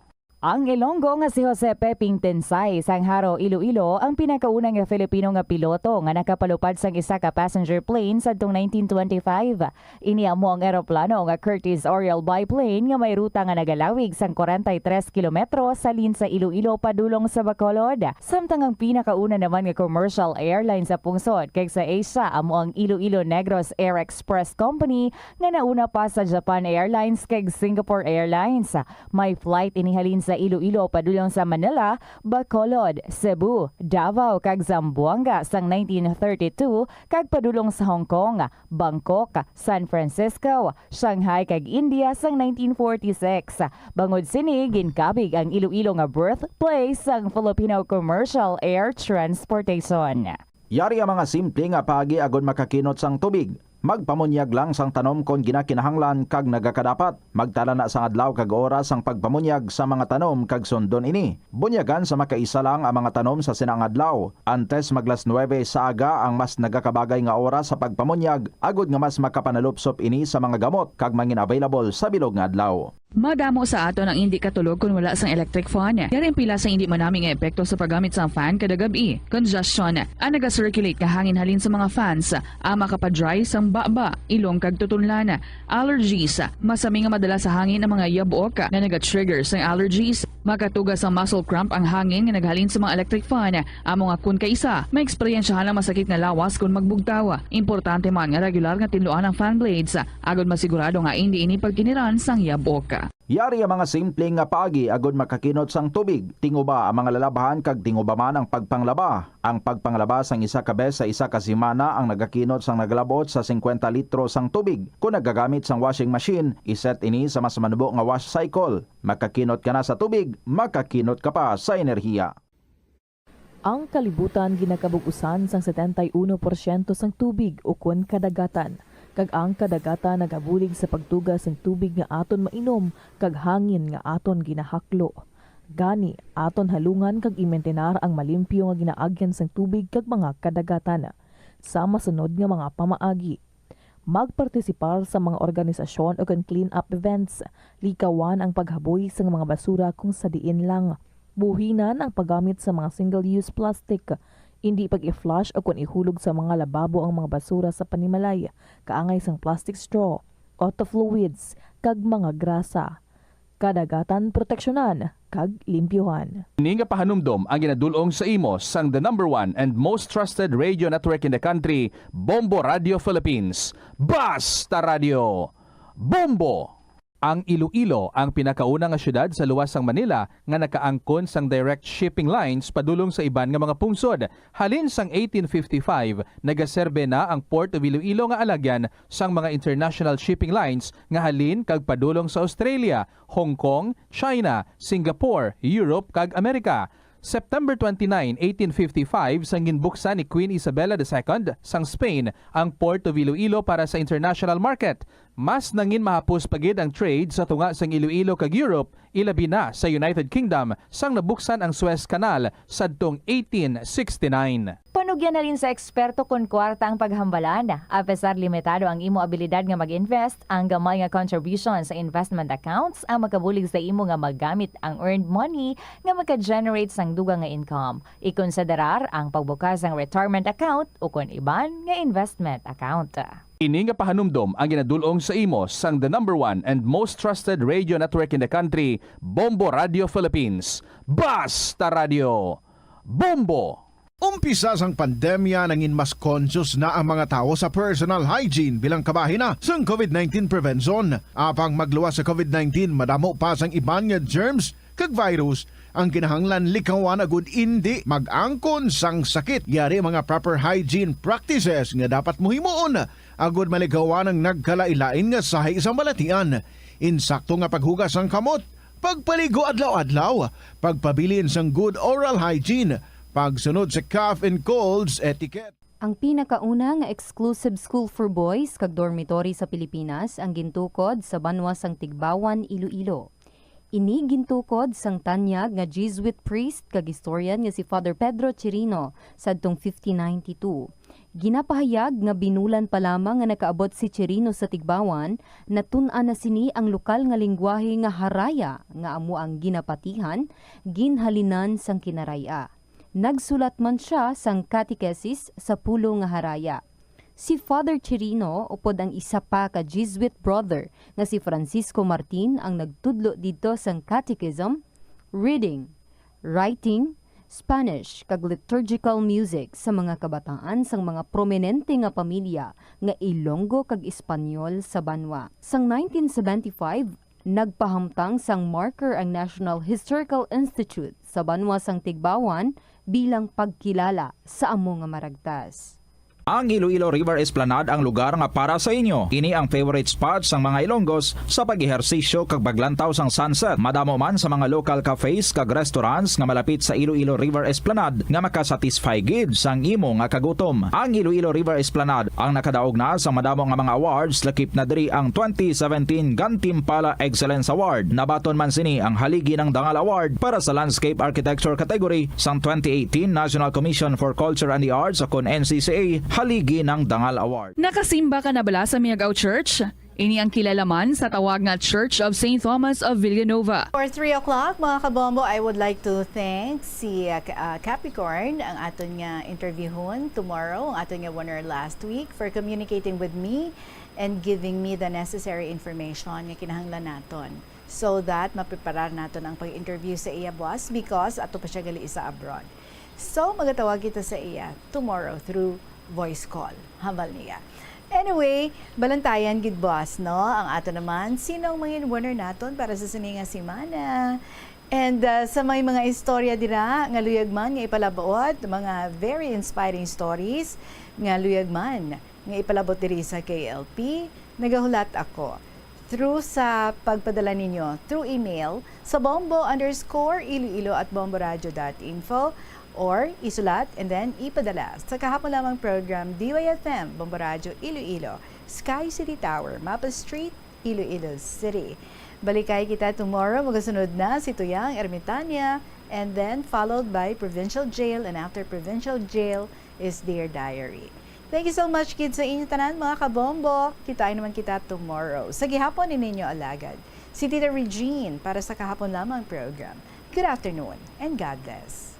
Ang Ilonggo nga si Jose Peping Tensay sang Jaro, Iloilo, ang pinakauna nga Filipino nga piloto nga nakapalupad sang isa ka passenger plane sadtong nineteen twenty-five. Ini amo ang eroplano nga Curtiss Oriole biplane nga may ruta nga nagalawig sang kwarenta y tres kilometro sa halin sa Iloilo padulong sa Bacolod. Samtang ang pinakauna naman nga commercial airline sa pungsod kag sa Asia amo ang Iloilo Negros Air Express Company nga nauna pa sa Japan Airlines kag Singapore Airlines. May flight ini halin sa Iloilo padulong sa Manila, Bacolod, Cebu, Davao kag Zamboanga sang nineteen thirty-two kag padulong sa Hong Kong, Bangkok, San Francisco, Shanghai kag India sang nineteen forty-six. Bangod sini, ginkabig ang Iloilo nga birthplace sang Filipino commercial air transportation. Yari ang mga simple nga paagi agud makakinot sang tubig. Magpamunyag lang sang tanom kon ginakinahanglan kag nagakadapat. Magtala na sang adlaw kag oras sang pagpamunyag sa mga tanom kag sundon ini. Bunyagan sa makaisa lang ang mga tanom sa sina nga adlaw. Antes maglas nuwebe sa aga ang mas nagakabagay nga oras sa pagpamunyag, agud nga mas makapanalupsop ini sa mga gamot kag mangin-available sa bilog nga adlaw. Madamo sa aton ang indi katulog kon wala sang electric fan. Yari ang pila sa indi manami nga epekto sa paggamit sang fan kada gab-i. Congestion. Ang naga-circulate nga hangin halin sa mga fans ang makapa-dry sang baba, ilong kag tutunlan. Allergies. Masami nga madala sa hangin ang mga yabok nga naga-trigger sang allergies. Makatuga sang muscle cramp ang hangin nga naghalin sa mga electric fan. Amo nga kon kaisa, maeksperiensyahan ang masakit nga lawas kon magbugtaw. Importante man nga regular nga tinluan ang fan blades, agod masigurado nga indi ini pagkiniran sang yabok. Yari ang mga simple nga paagi agud makakinot sang tubig. Tinguba ang mga lalabhan kag tinguba man ang pagpanglaba. Ang pagpanglaba sang isa ka bes sa isa ka semana ang nagakinot sang nagalab-ot sa singkwenta litro sang tubig. Kon nagagamit sang washing machine, iset ini sa mas manubo nga wash cycle. Makakinot ka na sa tubig, makakinot ka pa sa enerhiya. Ang kalibutan ginakabug-usan sang setenta y uno porsyento sang tubig ukon kadagatan, kag ang kadagatan nagabulig sa pagtuga sang tubig nga aton mainom kag hangin nga aton ginahaklo. Gani, aton halungan kag imintinar ang malimpyo nga ginaagyan sang tubig kag mga kadagatan. Sa masunod nga mga pamaagi, magpartisipar sa mga organisasyon ukon clean-up events. Likawan ang paghaboy sang mga basura kung sa diin lang. Buhinan ang paggamit sa mga single-use plastic. Indi pag-i-flush ukon ihulog sa mga lababo ang mga basura sa panimalay, kaangay sang plastic straw, auto fluids, kag mga grasa. Kadagatan proteksyonan kag limpyuhan. Ini nga pahanumdom ang ginadul-ong sa imo sang the number one and most trusted radio network in the country, Bombo Radio Philippines. Basta Radio! Bombo! Ang Iloilo ang pinakauna nga siyudad sa luwas sang Manila nga nakaangkon sang direct shipping lines padulong sa iban nga mga pungsod. Halin sang eighteen fifty-five, nagaserbe na ang Port of Iloilo nga alagyan sang mga international shipping lines nga halin kag padulong sa Australia, Hong Kong, China, Singapore, Europe, kag Amerika. September twenty-nine, eighteen fifty-five, sang ginbuksan ni Queen Isabella the Second sang Spain ang Port of Iloilo para sa international market. Mas nangin mahapos pa gid ang trade sa tunga sang Iloilo kag Europe, ilabi na sa United Kingdom, sang nabuksan ang Suez Canal sadtong eighteen sixty-nine. Panugyan halin sa eksperto kon kwarta ang paghambalan. Apesar limitado ang imo abilidad nga mag-invest, ang gamay nga contribution sa investment accounts ang makabulig sa imo nga magamit ang earned money nga maka-generate sang dugang nga income. Ikonsiderar ang pagbukas sang retirement account ukon iban nga investment account. Ini nga pahanumdom ang ginadul-ong sa imo sang the number one and most trusted radio network in the country, Bombo Radio Philippines. Basta Radio! Bombo! Umpisa sang pandemya, nangin mas conscious na ang mga tawo sa personal hygiene bilang kabahin na sang COVID nineteen prevention. Apang magluwas sa COVID nineteen, madamo pa sang iban nga germs kag virus ang kinahanglan likawan agud indi mag-angkon sang sakit. Yari mga proper hygiene practices nga dapat mohimuon agud malikawan ang nagkalain-lain nga sahi sang balatian. Insakto nga paghugas sang kamot, pagpaligo adlaw-adlaw, pagpabilin sang good oral hygiene, pagsunod sa cough and colds etiquette. Ang pinakauna nga exclusive school for boys kag dormitory sa Pilipinas ang gintukod sa banwa sang Tigbawan, Iloilo. Ini gintukod sang tanyag nga Jesuit priest kag historian nga si Father Pedro Chirino sadtong fifteen ninety-two. Ginapahayag nga binulan pa lamang nga nakaabot si Chirino sa Tigbawan, natun-an na sini ang lokal nga linggwahe nga Haraya, nga amo ang ginapatihan, ginhalinan sang Kinaray-a. Nagsulat man sia sang catechesis sa pulong nga Haraya. Si Father Chirino upod ang isa pa ka Jesuit brother nga si Francisco Martin ang nagtudlo didto sang catechism, reading, writing, Spanish, kag liturgical music sa mga kabataan sang mga prominente nga pamilya nga Ilonggo kag Espanyol sa banwa. Sang nineteen seventy-five, nagpahamtang sang marker ang National Historical Institute sa banwa sang Tigbawan bilang pagkilala sa amo nga maragtas. Ang Iloilo River Esplanade ang lugar nga para sa inyo. Ini ang favorite spot sang mga Ilonggos sa pag-ehersisyo kag paglantaw sang sunset. Madamo man sa mga local cafes kag restaurants nga malapit sa Iloilo River Esplanade nga makasatisfy gid sang imo nga kagutom. Ang Iloilo River Esplanade ang nakadaog na sa madamo nga mga awards, lakip na diri ang twenty seventeen Gantimpala Excellence Award. Nabaton man sini ang Haligi ng Dangal Award para sa Landscape Architecture category sang twenty eighteen National Commission for Culture and the Arts, ukon N C C A, Haligi ng Dangal Award. Nakasimba ka na bala sa Miagao Church? Ini ang kilala man sa tawag nga Church of Saint Thomas of Villanova. For three o'clock, mga kabombo, I would like to thank si, uh, Ca-, uh, Capricorn, ang aton nga interviewhon tomorrow, ang aton nga winner last week, for communicating with me and giving me the necessary information nga kinahanglan naton so that mapreparar naton ang pag-interview sa iya, boss, because ato pa siya gali isa abroad. So, magatawag kita sa iya tomorrow through voice call. Hambal niya. Anyway, balantayan gid, boss, no? Ang ato naman, sino ang mga winner naton para sa sini nga semana? And, ah, sa may mga istorya dira nga luyag man nga ipalabot, mga very inspiring stories nga luyag man nga ipalabot diri sa K L P, nagahulat ako through sa pagpadala ninyo through email sa bombo underscore iloilo at bomboradio dot info, or isulat and then ipadala sa kahapon lamang program, D Y F M, Bombo Radio Iloilo, Sky City Tower, Mapa Street, Iloilo City. Balikay kita tomorrow, magasunod na si Tuyang Ermitania, and then followed by Provincial Jail, and after Provincial Jail is Dear Diary. Thank you so much, kids, sa inyo tanan, mga kabombo. Kita naman kita tomorrow. Sa gihapon ni ninyo alagad, si Tita Regine para sa kahapon lamang program. Good afternoon and God bless.